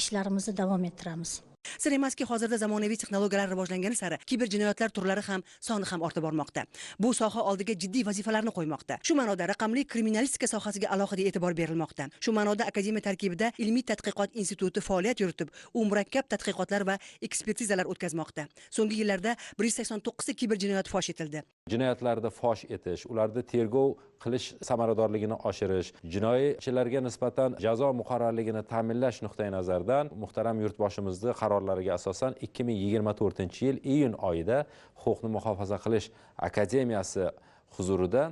[SPEAKER 24] ishlarimizni davom ettiramiz.
[SPEAKER 1] Sir emaski, hozirda zamonaviy texnologiyalar rivojlangani sari kiber jinoyatlar turlari ham, soni ham ortib bormoqda. Bu soha oldiga jiddiy vazifalarni qo'ymoqda. Shu ma'noda raqamli kriminalistika sohasiga alohida e'tibor berilmoqda. Shu ma'noda akademiya tarkibida ilmiy tadqiqot instituti faoliyat yuritib, u murakkab tadqiqotlar va ekspertizalar o'tkazmoqda. So'nggi yillarda 189 ta kiber jinoyat fosh etildi.
[SPEAKER 25] Jinoyatlarni fosh etish, ularni tergov qilish samaradorligini oshirish, jinoyatchilarga nisbatan jazo muqarrarligini ta'minlash nuqtai nazaridan muhtaram yurtboshimizning qarorlariga asosan 2024-yil iyun oyida Huquqni muhofaza qilish akademiyasi huzurida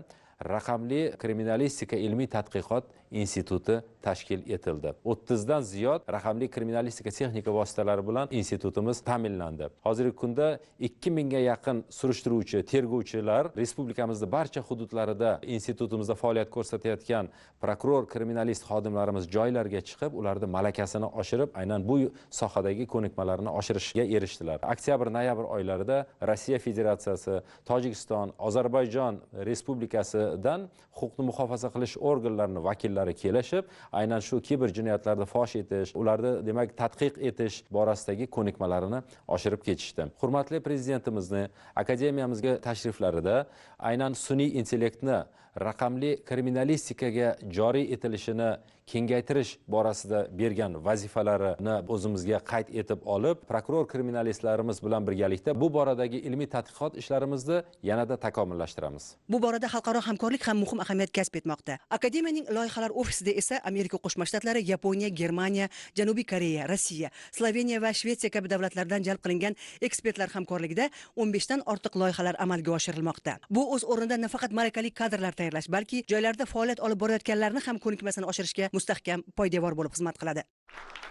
[SPEAKER 25] raqamli kriminalistika ilmiy tadqiqot instituti tashkil etildi. 30 dan ziyod raqamli kriminalistika texnika vositalari bilan institutimiz ta'minlandi. Hozirgi kunda 2000 ga yaqin surishtiruvchi, tergovchilar respublikamizning barcha hududlarida institutimizda faoliyat ko'rsatayotgan prokuror kriminalist xodimlarimiz joylarga chiqib, ularning malakasini oshirib, aynan bu sohadagi ko'nikmalarini oshirishga erishdilar. Oktyabr-noyabr oylarida Rossiya Federatsiyasi, Tojikiston, Ozarbayjon Respublikasidan huquqni muhofaza qilish organlarining vakillari kelishib, aynan shu kiber jinoyatlarni fosh etish, ularni demak tadqiq etish borasidagi ko'nikmalarini oshirib ketishdi. Hurmatli prezidentimizni akademiyamizga tashriflarida aynan sun'iy intellektni raqamli kriminalistikaga joriy etilishini kengaytirish borasida bergan vazifalarini o'zimizga qayd etib olib, prokuror kriminalistlarimiz bilan birgalikda bu boradagi ilmiy tadqiqot ishlarimizni yanada takomillashtiramiz.
[SPEAKER 1] Bu borada xalqaro hamkorlik ham muhim ahamiyat kasb etmoqda. Akademiyaning loyihalar ofisida esa Amerika Qo'shma Shtatlari, Yaponiya, Germaniya, Janubiy Koreya, Rossiya, Sloveniya va Shvetsiya kabi davlatlardan jalb qilingan ekspertlar hamkorligida 15 dan ortiq loyihalar amalga oshirilmoqda. Bu o'z o'rnida nafaqat malakali kadrlar tayyorlash, balki joylarda faoliyat olib borayotganlarni ham ko'nikmasini oshirishga mustahkam poydevor bo'lib xizmat qiladi.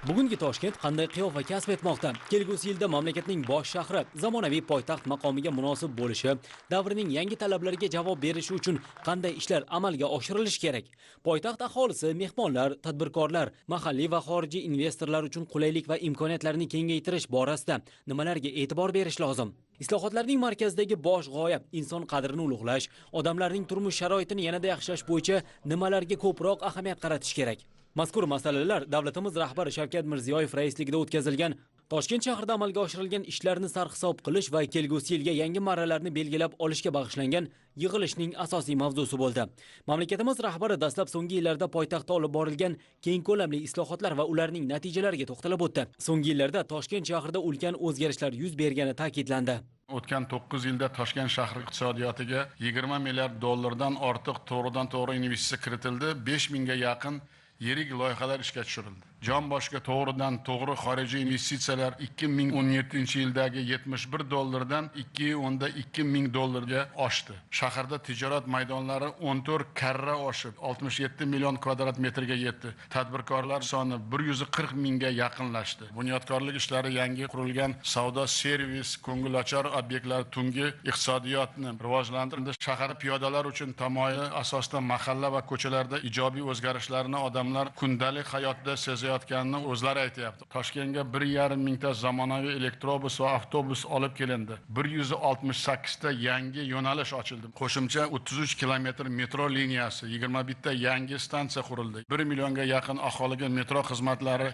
[SPEAKER 3] Bugungi Toshkent qanday qiyofa kasb etmoqda? Kelgusi yilda mamlakatning bosh shahri zamonaviy poytaxt maqomiga munosib bo'lishi, davrining yangi talablariga javob berishi uchun qanday ishlar amalga oshirilishi kerak? Poytaxt aholisi, mehmonlar, tadbirkorlar, mahalliy va xorijiy investorlar uchun qulaylik va imkoniyatlarni kengaytirish borasida nimalarga e'tibor berish lozim? Islohotlarning markazidagi bosh g'oya inson qadrini ulug'lash, odamlarning turmush sharoitini yanada yaxshilash bo'yicha nimalarga ko'proq ahamiyat qaratish kerak? Mazkur masalalar davlatimiz rahbari Shavkat Mirziyoyev raisligida o'tkazilgan Toshkent shahrida amalga oshirilgan ishlarni sarhisob qilish va kelgusi yilga yangi marralarni belgilab olishga bag'ishlangan yig'ilishning asosiy mavzusi bo'ldi. Mamlakatimiz rahbari dastlab so'nggi yillarda poytaxtda olib borilgan keng ko'lamli islohotlar va ularning natijalariga to'xtalib o'tdi. So'nggi yillarda Toshkent shahrida ulkan o'zgarishlar yuz bergani ta'kidlandi.
[SPEAKER 2] O'tgan 9 yilda Toshkent shahri iqtisodiyotiga 20 milliard dollardan ortiq to'g'ridan-to'g'ri investitsiya kiritildi, 5000 ga yaqin yirik loyihalar ishga tushirildi. Jon boshiga to'g'ridan to'g'ri xorijiy investitsiyalar 2017-yildagi 71 dollardan 2.2 ming dollarga oshdi. Shaharda tijorat maydonlari 14 karra oshib, 67 million kvadrat metrga yetdi. Tadbirkorlar soni 140 mingga yaqinlashdi. Bunyodkorlik ishlari yangi qurilgan savdo, servis, ko'ngilochar obyektlar tungi iqtisodiyotni rivojlantirdi. Shahar piyodalar uchun tamoyil asosida mahalla va ko'chalarda ijobiy o'zgarishlarni odamlar kundalik hayotda sezayotganini o'zlari aytyapti. Toshkentga 1,5 mingta zamonaviy elektrobus va avtobus olib kelindi. 168 ta yangi yo'nalish ochildi. Qo'shimcha 33 kilometr metro liniyasi, 21 ta yangi stansiya qurildi. 1 millionga yaqin aholiga metro xizmatlari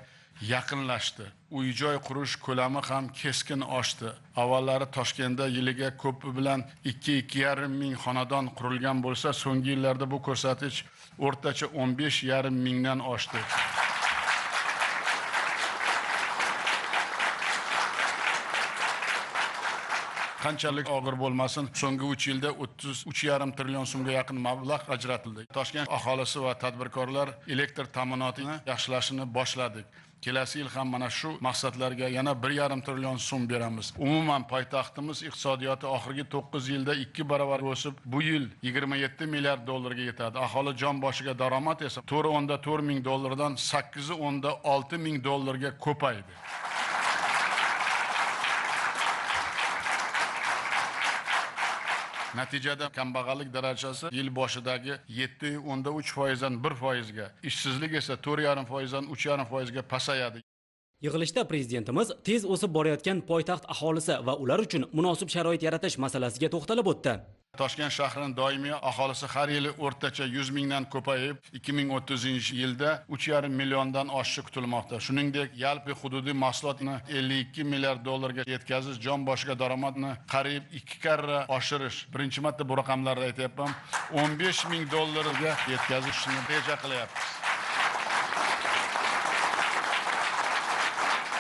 [SPEAKER 2] yaqinlashdi. Uy-joy qurish ko'lami ham keskin oshdi. Avvallari Toshkentda yiliga ko'pi bilan 2-2,5 ming xonadon qurilgan bo'lsa, so'nggi yillarda bu ko'rsatkich o'rtacha 15,5 mingdan oshdi. Qanchalik og'ir bo'lmasin, so'nggi 3 yilda 33,5 trillion so'mga yaqin mablag' ajratildi. Toshkent aholisi va tadbirkorlar elektr ta'minotini yaxshilashini boshladik. Kelasi yil ham mana shu maqsadlarga yana 1,5 trillion so'm beramiz. Umuman poytaxtimiz iqtisodiyoti oxirgi 9 yilda 2 barobar o'sib, bu yil 27 milliard dollarga yetadi. Aholi jon boshiga daromad esa 4.4 ming dollardan 8.6 ming dollarga ko'paydi. Natijada kambag'allik darajasi yil boshidagi 7.3% dan 1% ga, ishsizlik esa 4.5% dan 3.5% ga pasayadi.
[SPEAKER 3] Yig'ilishda prezidentimiz tez o'sib borayotgan poytaxt aholisi va ular uchun munosib sharoit yaratish masalasiga to'xtalib o'tdi.
[SPEAKER 2] Toshkent shahrining doimiy aholisi har yili o'rtacha 100 mingdan ko'payib, 2030-yilda 3,5 milliondan oshishi kutilmoqda. Shuningdek, yalpi hududiy mahsulotni 52 milliard dollarga yetkazish, jon boshiga daromadni qariyb 2 karra oshirish, birinchi marta bu raqamlarni aytyapman, 15 ming dollarga yetkazishni reja qilyapmiz.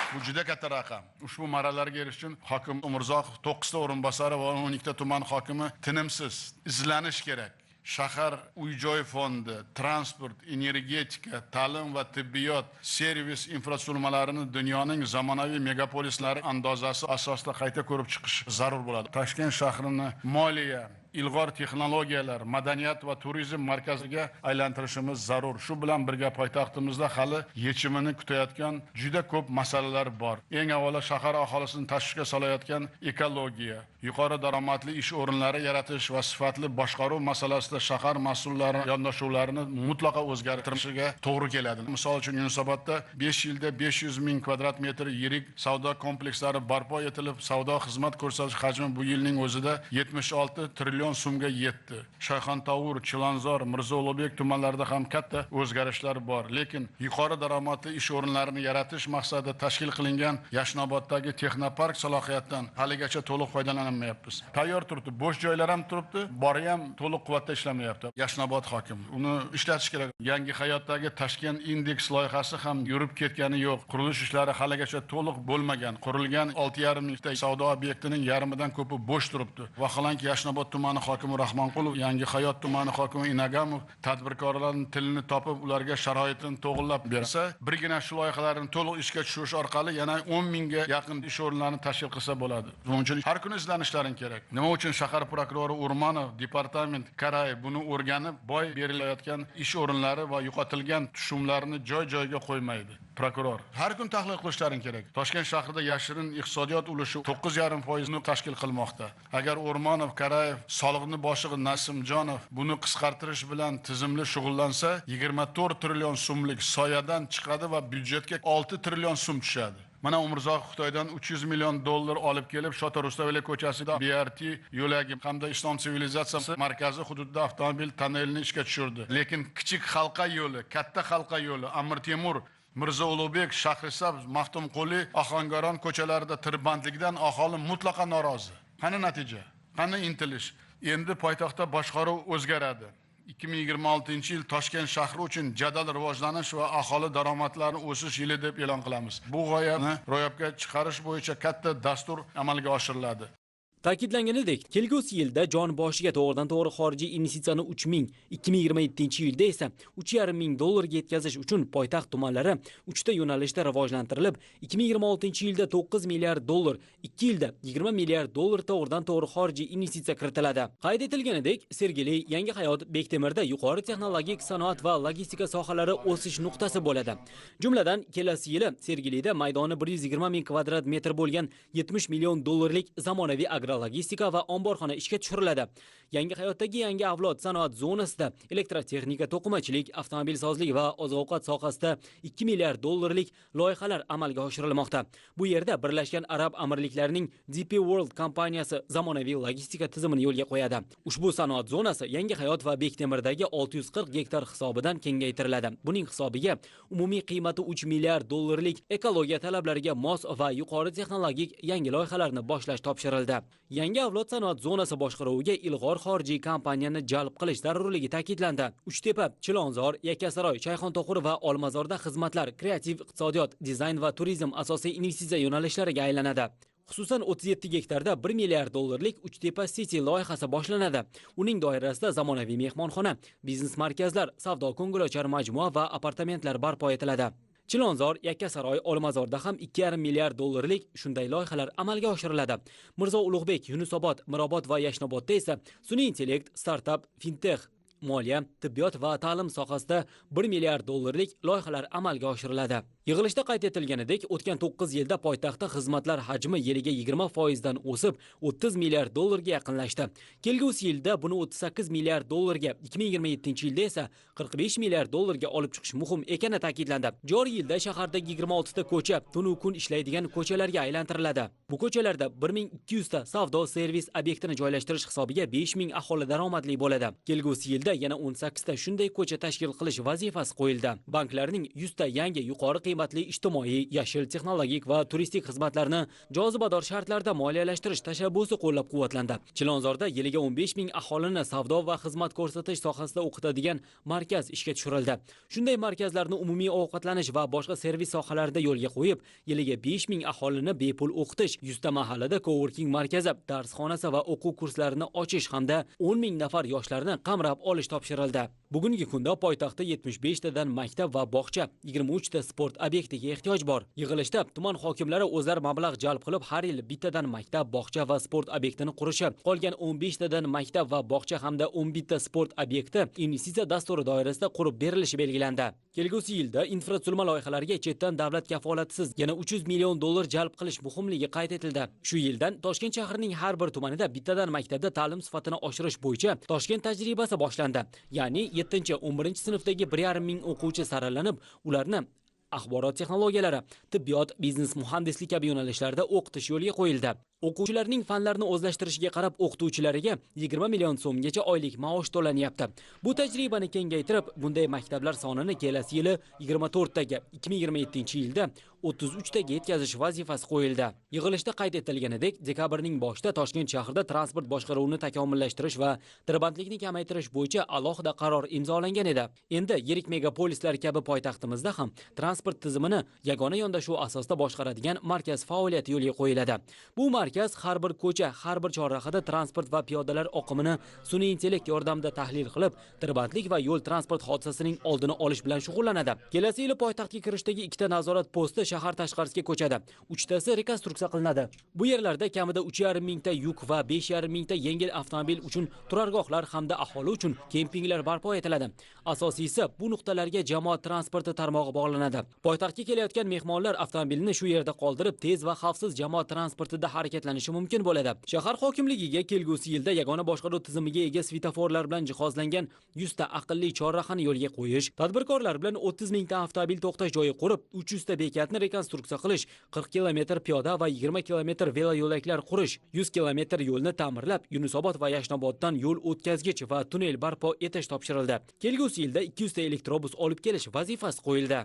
[SPEAKER 2] Bu juda katta raqam. Ushbu marralarga erishish uchun hokim Umurzoqov, 9 ta o'rinbosari va 12 ta tuman hokimi tinimsiz izlanish kerak. Shahar uy-joy fondi, transport, energetika, ta'lim va tibbiyot, servis infratuzilmalarini dunyoning zamonaviy megapolislari andozasi asosida qayta ko'rib chiqish zarur bo'ladi. Toshkent shahrini moliya, ilg'or texnologiyalar, madaniyat va turizm markaziga aylantirishimiz zarur. Shu bilan birga poytaxtimizda hali yechimini kutayotgan juda ko'p masalalar bor. Eng avvalo shahar aholisini tashvishga solayotgan ekologiya, yuqori daromadli ish o'rinlari yaratish va sifatli boshqaruv masalasida shahar mas'ullari yondashuvlarini mutlaqo o'zgartirishiga to'g'ri keladi. Misol uchun Yunusobodda 5 yilda 500 ming kvadrat metr yirik savdo komplekslari barpo etilib, savdo xizmat ko'rsatish hajmi bu yilning o'zida 76 trillion so'mga yetdi. Shayxontohur, Chilonzor, Mirzo Ulug'bek tumanlarida ham katta o'zgarishlar bor. Lekin yuqori daromadli ish o'rinlarini yaratish maqsadida tashkil qilingan Yashnoboddagi texnopark salohiyatidan haligacha to'liq foydalanmayapmiz. Tayyor turibdi, bo'sh joylar ham turibdi, bori ham to'liq quvvatda ishlamayapti. Yashnobod hokimi uni ishlatish kerak. Yangi hayotdagi Tashkent Index loyihasi ham yurib ketgani yo'q. Qurilish ishlari haligacha to'liq bo'lmagan. Qurilgan 6,5 mingta savdo obyektining yarmidan ko'pi bo'sh turibdi. Vaholanki Yashnobod tumani hokimi Rahmonqulov, Yangi Hayot tumani hokimi Inagamov tadbirkorlarning tilini topib, ularga sharoitini to'g'rilab bersa, birgina shu loyihalarni to'liq ishga tushirish orqali yana 10 mingga yaqin ish o'rinlarini tashkil qilsa bo'ladi. Buning uchun har kuni izlanishlaring kerak. Nima uchun shahar prokurori O'rmonov, departament Karayev buni o'rganib, boy berilayotgan ish o'rinlari va yo'qotilgan tushumlarni joy-joyiga qo'ymaydi? Prokuror har kun tahlil qilishlaring kerak. Toshkent shahrida yashirin iqtisodiyot ulushi 9,5% ni tashkil qilmoqda. Agar O'rmonov, Karayev, soliqni boshlig'i Nasimjonov buni qisqartirish bilan tizimli shug'ullansa, 24 trillion so'mlik soyadan chiqadi va byudjetga 6 trillion so'm tushadi. Mana Umurzoqov Xitoydan 300 million dollar olib kelib, Shota Rustaveli ko'chasida BRT yo'lagi hamda Islom sivilizatsiyasi markazi hududida avtomobil tonnelini ishga tushirdi. Lekin kichik halqa yo'li, katta halqa yo'li, Amir Temur, Mirzo Ulug'bek, Shahrisabz, Maxtumquli, Ohangaron ko'chalarida tirbandlikdan aholi mutlaqo norozi. Qani natija? Qani intilish? Endi poytaxtda boshqaruv o'zgaradi. 2026-yil Toshkent shahri uchun jadal rivojlanish va aholi daromadlarini o'sish yili deb e'lon qilamiz. Bu g'oyani ro'yobga chiqarish bo'yicha katta dastur amalga oshiriladi.
[SPEAKER 3] Ta'kidlanganidek, kelgusi yilda jon boshiga to'g'ridan-to'g'ri xorijiy investitsiyani 3000, 2027-yilda esa 3,5 ming dollarga yetkazish uchun poytaxt tumanlari 3 ta yo'nalishda rivojlantirilib, 2026-yilda 9 milliard dollar, 2 yilda 20 milliard dollar to'g'ridan-to'g'ri xorijiy investitsiya kiritiladi. Qayd etilganidek, Sergeli, Yangi Hayot, Bektemirda yuqori texnologik sanoat va logistika sohalari o'sish nuqtasi bo'ladi. Jumladan, kelasi yili Sergelida maydoni 120 ming kvadrat metr bo'lgan 70 million dollarlik zamonaviy agrologistika va omborxona ishga tushiriladi. Yangi Hayotdagi yangi avlod sanoat zonasida elektrotexnika, to'qimachilik, avtomobilsozlik va oziq-ovqat sohasida 2 milliard dollarlik loyihalar amalga oshirilmoqda. Bu yerda Birlashgan Arab Amirliklarining DP World kompaniyasi zamonaviy logistika tizimini yo'lga qo'yadi. Ushbu sanoat zonasi Yangi Hayot va Bektemirdagi 640 gektar hisobidan kengaytiriladi. Buning hisobiga umumiy qiymati 3 milliard dollarlik ekologiya talablariga mos va yuqori texnologik yangi loyihalarni boshlash topshirildi. Yangi avlod sanoat zonasi boshqaruviga ilg'or xorijiy kompaniyani jalb qilish zarurligi ta'kidlandi. Uchtepa, Chilonzor, Yakkasaroy, Shayxontohur va Olmazorda xizmatlar, kreativ iqtisodiyot, dizayn va turizm asosiy investitsiya yo'nalishlariga aylanadi. Xususan 37 gektarda 1 milliard dollarlik Uchtepa City loyihasi boshlanadi. Uning doirasida zamonaviy mehmonxona, biznes markazlar, savdo ko'ngilochar majmua va apartamentlar barpo etiladi. Chilonzor, Yakkasaroy, Olmazorda ham 2,5 milliard dollarlik shunday loyihalar amalga oshiriladi. Mirzo Ulug'bek, Yunusobod, Mirobod va Yashnobodda esa sun'iy intellekt, startap, fintech, moliya, tibbiyot va ta'lim sohasida 1 milliard dollarlik loyihalar amalga oshiriladi. Yig'ilishda qayd etilganidek, o'tgan 9 yilda poytaxtda xizmatlar hajmi yiliga 20% dan o'sib, 30 milliard dollarga yaqinlashdi. Kelgusi yilda buni 38 milliard dollarga, 2027-yilda esa 45 milliard dollarga olib chiqish muhim ekani ta'kidlandi. Joriy yilda shahardagi 26 ta ko'cha tunu kun ishlaydigan ko'chalarga aylantiriladi. Bu ko'chalarda 1200 ta savdo servis obyektini joylashtirish hisobiga 5000 aholi daromadli bo'ladi. Kelgusi yilda yana 18 ta shunday ko'cha tashkil qilish vazifasi qo'yildi. Banklarning 100 ta yangi yuqori qiymatli ijtimoiy, yashil, texnologik va turistik xizmatlarni jozibador shartlarda moliyalashtirish tashabbusi qo'llab-quvvatlandi. Chilonzorda yiliga 15 ming aholini savdo va xizmat ko'rsatish sohasida o'qitadigan markaz ishga tushirildi. Shunday markazlarni umumiy ovqatlanish va boshqa servis sohalarida yo'lga qo'yib, yiliga 5 ming aholini bepul o'qitish, 100 ta mahallada coworking markazi, darsxonasi va o'quv kurslarini ochish hamda 10 ming nafar yoshlarni qamrab olish topshirildi. Bugungi kunda poytaxtda 75 tadan maktab va bog'cha, 23 ta sport obyektiga ehtiyoj bor. Yig'ilishda tuman hokimlari o'zlari mablag' jalb qilib har yil bittadan maktab, bog'cha va sport obyektini qurishi, qolgan 15 tadan maktab va bog'cha hamda 11 ta sport obyekti investitsiya dasturi doirasida qurib berilishi belgilandi. Kelgusi yilda infratuzilma loyihalariga chetdan davlat kafolatisiz yana $300 million jalb qilish muhimligi qayd etildi. Shu yildan Toshkent shahrining har bir tumanida bittadan maktabda ta'lim sifatini oshirish bo'yicha Toshkent tajribasi boshlandi. Ya'ni 7-11 sinfdagi 1,5 ming o'quvchi saralanib, ularni axborot texnologiyalari, tibbiyot, biznes, muhandislik kabi yo'nalishlarda o'qitish yo'lga qo'yildi. O'quvchilarning fanlarni o'zlashtirishiga qarab o'qituvchilariga 20 million so'mgacha oylik maosh to'lanyapti. Bu tajribani kengaytirib, bunday maktablar sonini kelasi yili 24 taga, 2027-yilda 33 taga yetkazish vazifasi qo'yildi. Yig'ilishda qayd etilganidek, dekabrning boshida Toshkent shahrida transport boshqaruvini takomillashtirish va tirbandlikni kamaytirish bo'yicha alohida qaror imzolangan edi. Endi yirik megapolislar kabi poytaxtimizda ham transport tizimini yagona yondashuv asosida boshqaradigan markaz faoliyati yo'lga qo'yiladi. Bu markaz har bir ko'cha, har bir chorrahada transport va piyodalar oqimini sun'iy intellekt yordamida tahlil qilib, tirbandlik va yo'l transport hodisasining oldini olish bilan shug'ullanadi. Kelasi yili poytaxtga kirishdagi 2 ta nazorat posti shahar tashqarisiga ko'chadi. 3 tasi rekonstruksiya qilinadi. Bu yerlarda kamida 3,5 mingta yuk va 5,5 mingta yengil avtomobil uchun turargohlar hamda aholi uchun kempinglar barpo etiladi. Asosiysi, bu nuqtalarga jamoat transporti tarmog'i bog'lanadi. Poytaxtga kelayotgan mehmonlar avtomobilni shu yerda qoldirib, tez va xavfsiz jamoat transportida harakatlanishi mumkin bo'ladi. Shahar hokimligiga kelgusi yilda yagona boshqaruv tizimiga ega svetoforlar bilan jihozlangan 100 ta aqlli chorrahani yo'lga qo'yish, tadbirkorlar bilan 30 mingta avtomobil to'xtash joyi qurib, 300 ta bekatni rekonstruksiya qilish, 40 kilometr piyoda va 20 kilometr veloyo'laklar qurish, 100 kilometr yo'lni ta'mirlab, Yunusobod va Yashnoboddan yo'l o'tkazgich va tunnel barpo etish topshirildi. Kelgusi yilda 200 ta elektrobus olib kelish vazifasi qo'yildi.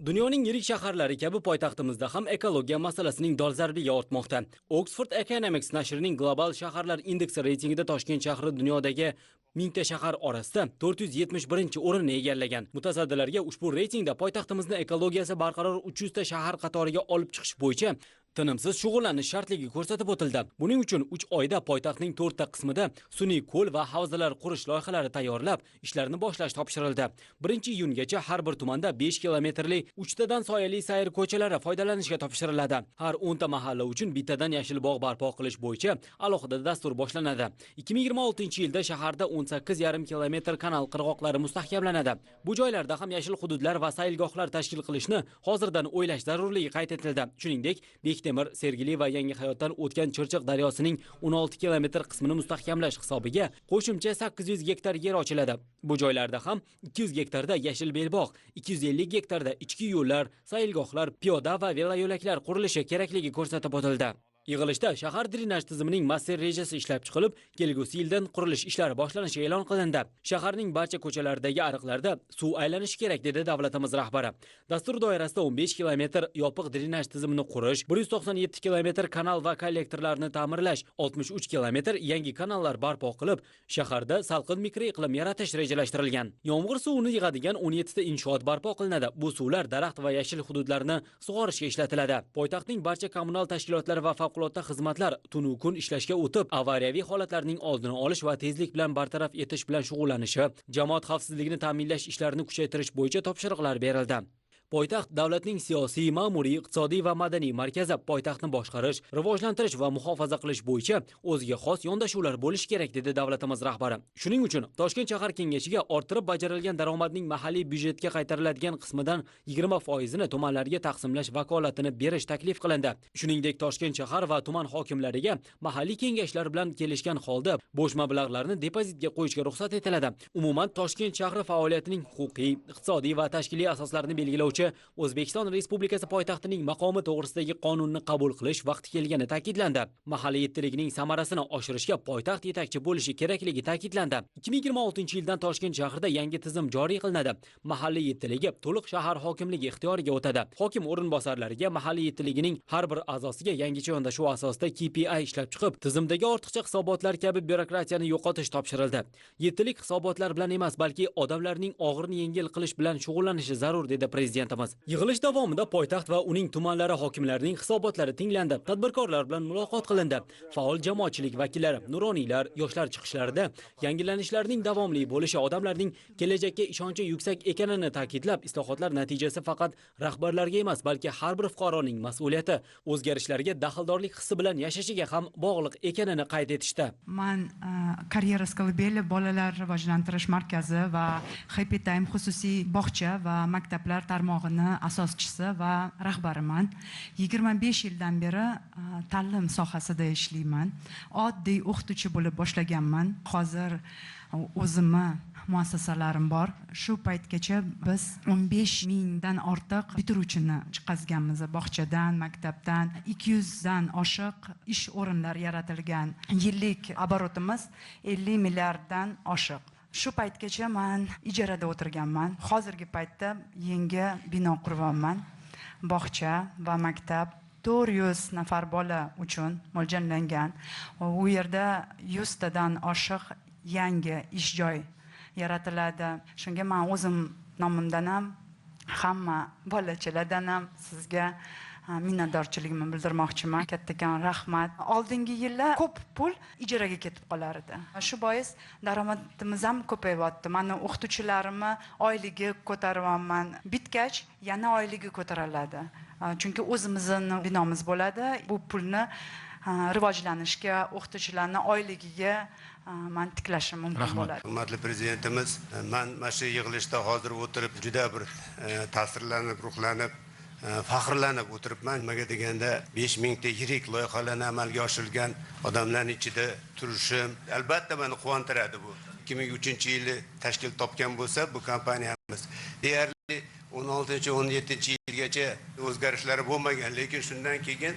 [SPEAKER 3] Dunyoning yirik shaharlari kabi poytaxtimizda ham ekologiya masalasining dolzarbligi ortmoqda. Oxford Economics nashrining global shaharlar indeksi reytingida Toshkent shahri dunyodagi 1000 ta shahar orasida 471-o'rinni egallagan. Mutasaddilarga ushbu reytingda poytaxtimizni ekologiyasi barqaror 300 ta shahar qatoriga olib chiqish bo'yicha tinimsiz shug'ullanish shartligi ko'rsatib o'tildi. Buning uchun 3 oyda poytaxtning 4 ta qismida sun'iy ko'l va havzalar qurish loyihalari tayyorlab, ishlarni boshlash topshirildi. 1-iyungacha har bir tumanda 5 kilometrli 3 tadan soyali sayr ko'chalari foydalanishga topshiriladi. Har 10 ta mahalla uchun bittadan yashil bog' barpo qilish bo'yicha alohida dastur boshlanadi. 2026-yilda shaharda 18,5 kilometr kanal qirg'oqlari mustahkamlanadi. Bu joylarda ham yashil hududlar va saylgohlar tashkil qilishni hozirdan o'ylash zarurligi qayd etildi. Shuningdek, Bektemir, Sergeli va Yangi Hayotdan o'tgan Chirchiq daryosining 16 kilometr qismini mustahkamlash hisobiga qo'shimcha 800 gektar yer ochiladi. Bu joylarda ham 200 gektarda yashil belbog', 250 gektarda ichki yo'llar, saylgohlar, piyoda va veloyo'laklar qurilishi kerakligi ko'rsatib o'tildi. Yig'ilishda shahar drenaj tizimining master rejasi ishlab chiqilib, kelgusi yildan qurilish ishlari boshlanishi e'lon qilindi. Shaharning barcha ko'chalaridagi ariqlarda suv aylanishi kerak, dedi davlatimiz rahbari. Dastur doirasida 15 kilometr yopiq drenaj tizimini qurish, 197 kilometr kanal va kollektorlarni ta'mirlash, 63 kilometr yangi kanallar barpo qilib, shaharda salqin mikroiqlim yaratish rejalashtirilgan. Yomg'ir suvini yig'adigan 17 ta inshoot barpo qilinadi. Bu suvlar daraxt va yashil hududlarni sug'orishga ishlatiladi. Poytaxtning barcha kommunal tashkilotlari va favqulodda xizmatlar tunu kun ishlashga o'tib, avariyaviy holatlarning oldini olish va tezlik bilan bartaraf etish bilan shug'ullanishi, jamoat xavfsizligini ta'minlash ishlarini kuchaytirish bo'yicha topshiriqlar berildi. Poytaxt davlatning siyosiy, ma'muriy, iqtisodiy va madaniy markazi. Poytaxtni boshqarish, rivojlantirish va muhofaza qilish bo'yicha o'ziga xos yondashuvlar bo'lishi kerak, dedi davlatimiz rahbari. Shuning uchun Toshkent shahar kengashiga orttirib bajarilgan daromadning mahalliy byudjetga qaytariladigan qismidan 20% ni tumanlarga taqsimlash vakolatini berish taklif qilindi. Shuningdek, Toshkent shahar va tuman hokimlariga mahalliy kengashlar bilan kelishgan holda bo'sh mablag'larni depozitga qo'yishga ruxsat etiladi. Umuman, Toshkent shahri faoliyatining huquqiy, iqtisodiy va tashkiliy asoslarini belgilovchi O'zbekiston Respublikasi poytaxtining maqomi to'g'risidagi qonunni qabul qilish vaqti kelgani ta'kidlandi. Mahalla yettiligining samarasini oshirishga poytaxt yetakchi bo'lishi kerakligi ta'kidlandi. 2026-yildan Toshkent shahrida yangi tizim joriy qilinadi. Mahalla yettiligi to'liq shahar hokimligi ixtiyoriga o'tadi. Hokim o'rinbosarlariga mahalla yettiligining har bir a'zosiga yangicha yondashuv asosida KPI ishlab chiqib, tizimdagi ortiqcha hisobotlar kabi byurokratiyani yo'qotish topshirildi. Yettilik hisobotlar bilan emas, balki odamlarning og'irini yengil qilish bilan shug'ullanishi zarur, dedi prezidentimiz. Prezidentimiz. Yig'ilish davomida poytaxt va uning tumanlari hokimlarining hisobotlari tinglandi, tadbirkorlar bilan muloqot qilindi. Faol jamoatchilik vakillari, nuroniylar, yoshlar chiqishlarida yangilanishlarning davomli bo'lishi odamlarning kelajakka ishonchi yuksak ekanini ta'kidlab, islohotlar natijasi faqat rahbarlarga emas, balki har bir fuqaroning mas'uliyati, o'zgarishlarga daxldorlik hissi bilan yashashiga ham bog'liq ekanini qayd etishdi.
[SPEAKER 8] Man Karyera Skalbeli bolalar rivojlantirish markazi va Happy Time xususiy bog'cha va maktablar tarmog'ini asoschisi va rahbariman. 25 yildan beri ta'lim sohasida ishlayman. Oddiy o'qituvchi bo'lib boshlaganman. Hozir o'zimni muassasalarim bor. Shu paytgacha biz 15 mingdan ortiq bitiruvchini chiqazganmiz bog'chadan, maktabdan. 200 dan oshiq ish o'rinlari yaratilgan. Yillik oborotimiz 50 milliarddan oshiq. Shu paytgacha men ijarada o'tirganman. Hozirgi paytda yangi bino quryapman. Bog'cha va maktab 400 nafar bola uchun mo'ljallangan. U yerda 100 tadan oshiq yangi ish joy yaratiladi. Shunga men o'zim nomimdan ham, hamma bolachalardan ham sizga minnatdorchiligimni bildirmoqchiman. Kattakon rahmat. Oldingi yillar ko'p pul ijaraga ketib qolar edi. Shu bois daromadimiz ham ko'payyapti. Meni o'qituvchilarimni oyligi ko'taryapman. Bitgach yana oyligi ko'tariladi. Chunki o'zimizning binomiz bo'ladi. Bu pulni rivojlanishga, o'qituvchilarning oyligiga man tiklashim mumkin bo'ladi.
[SPEAKER 9] Hurmatli prezidentimiz, men mana shu yig'ilishda hozir o'tirib juda bir ta'sirlanib, ruhlanib, faxrlanib o'tiribman. Nimaga deganda 5000 ta yirik loyihalarni amalga oshirgan odamlarning ichida turishim albatta meni quvontiradi bu. 2003-yili tashkil topgan bo'lsa bu kompaniyamiz deyarli 16-17 yilgacha o'zgarishlari bo'lmagan, lekin shundan keyin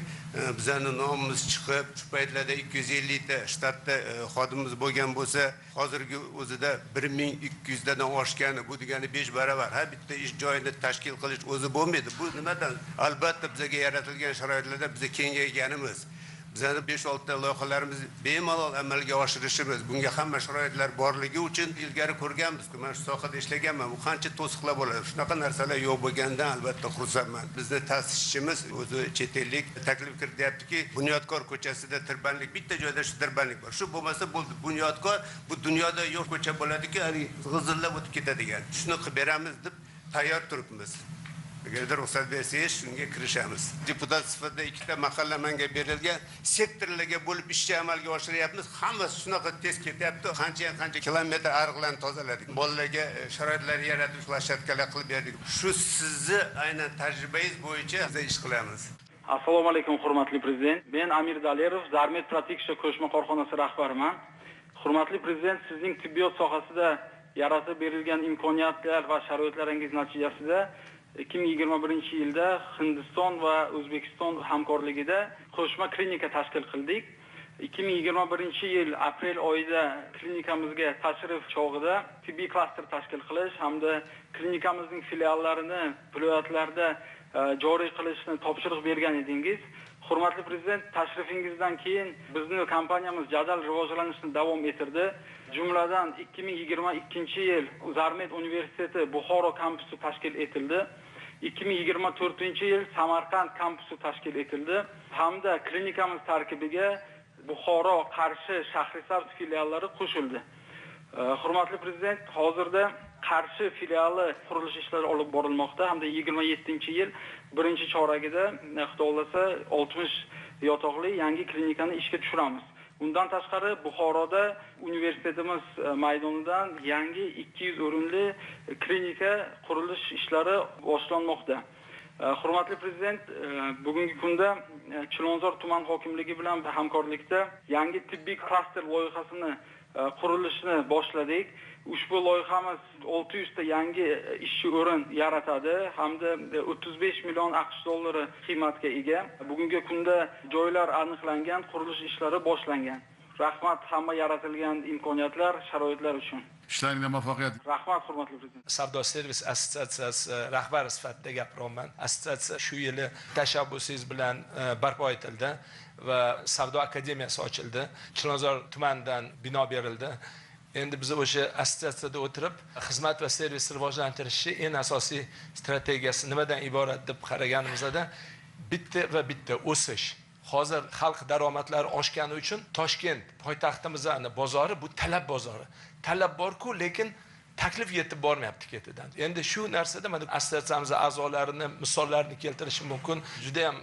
[SPEAKER 9] bizning nomimiz chiqib, shu paytlarda 250 ta shtatda xodimimiz bo'lgan bo'lsa, hozirgi o'zida 1200 dan oshgani, bu degani 5 barobar. Ha, bitta ish joyini tashkil qilish o'zi bo'lmaydi. Bu nimadan? Albatta bizga yaratilgan sharoitlarda biz kengayganimiz, bizning 5-6 ta loyihalarimiz bemalol amalga oshirishimiz, bunga hamma sharoitlar borligi uchun ilgari ko'rganmiz-ku, men shu sohada ishlaganman, bu qancha to'siqlar bo'ladi. Shunaqa narsalar yo'q bo'lgandan albatta xursandman. Bizni ta'sischimiz o'zi chet ellik taklif kirityaptiki, Bunyodkor ko'chasida tirbandlik, bitta joyda shu tirbandlik bor. Shu bo'lmasa bo'ldi. Bunyodkor bu dunyoda yo'q ko'cha bo'ladiki, g'izillab o'tib ketadigan. Shuni qilib beramiz deb tayyor turibmiz. Agar ruxsat bersangiz shunga kirishamiz. Deputat sifatida ikkita mahalla menga berilgan, sektorlarga bo'lib ishni amalga oshiryapmiz. Hammasi shunaqa tez ketyapti. Qancha kilometr ariqlarni tozaladik. Bolalarga sharoitlar yaratib, plashatkalar qilib berdik. Shu sizni aynan tajribangiz bo'yicha biz ish qilamiz.
[SPEAKER 12] Assalomu alaykum hurmatli prezident. Men Amir Dalerov, Zarmet Protection qo'shma korxonasi rahbariman. Hurmatli prezident, sizning tibbiyot sohasida yaratib berilgan imkoniyatlar va sharoitlaringiz natijasida 2021-yilda Hindiston va O'zbekiston hamkorligida qo'shma klinika tashkil qildik. 2021-yil aprel oyida klinikamizga tashrif chog'ida tibbiy klaster tashkil qilish hamda klinikamizning filiallarini viloyatlarda joriy qilishni topshiriq bergan edingiz. Hurmatli prezident, tashrifingizdan keyin bizning kompaniyamiz jadal rivojlanishni davom ettirdi. Jumladan 2022-yil Zarmed universiteti Buxoro kampusi tashkil etildi. 2024-yil Samarqand kampusi tashkil etildi hamda klinikamiz tarkibiga Buxoro, Qarshi, Shahrisabz filiallari qo'shildi. Hurmatli prezident, hozirda Qarshi filiali qurilish ishlari olib borilmoqda hamda 27-yil birinchi choragida Xudo xohlasa 60 yotoqli yangi klinikani ishga tushiramiz. Undan tashqari Buxoroda universitetimiz maydonidan yangi 200 o'rinli klinika qurilish ishlari boshlanmoqda. Hurmatli prezident, bugungi kunda Chilonzor tuman hokimligi bilan hamkorlikda yangi tibbiy klaster loyihasini qurilishini boshladik. Ushbu loyihamiz 600 ta yangi ishchi o'rin yaratadi hamda 35 million AQSh dollari qiymatga ega. Bugungi kunda joylar aniqlangan, qurilish ishlari boshlangan. Rahmat hamma yaratilgan imkoniyatlar, sharoitlar uchun.
[SPEAKER 2] Ishlaringda muvaffaqiyat.
[SPEAKER 12] Rahmat, hurmatli prezident.
[SPEAKER 13] Savdo servis assotsiatsiyasi rahbari sifatida gapiryapman. Assotsiatsiya shu yili tashabbusingiz bilan barpo etildi va savdo akademiyasi ochildi. Chilonzor tumanidan bino berildi. Endi biz o'sha assotsiatsiyada o'tirib, xizmat va servis rivojlantirishni eng asosiy strategiyasi nimadan iborat deb qaraganimizda bitta va bitta o'sish. Hozir xalq daromadlari oshgani uchun Toshkent poytaxtimizning bozori bu talab bozori. Talab bor-ku, lekin taklif yetib bormayapti ketidan. Endi shu narsada mana assotsiatsiyamiz a'zolarini misollarini keltirishim mumkin. Juda ham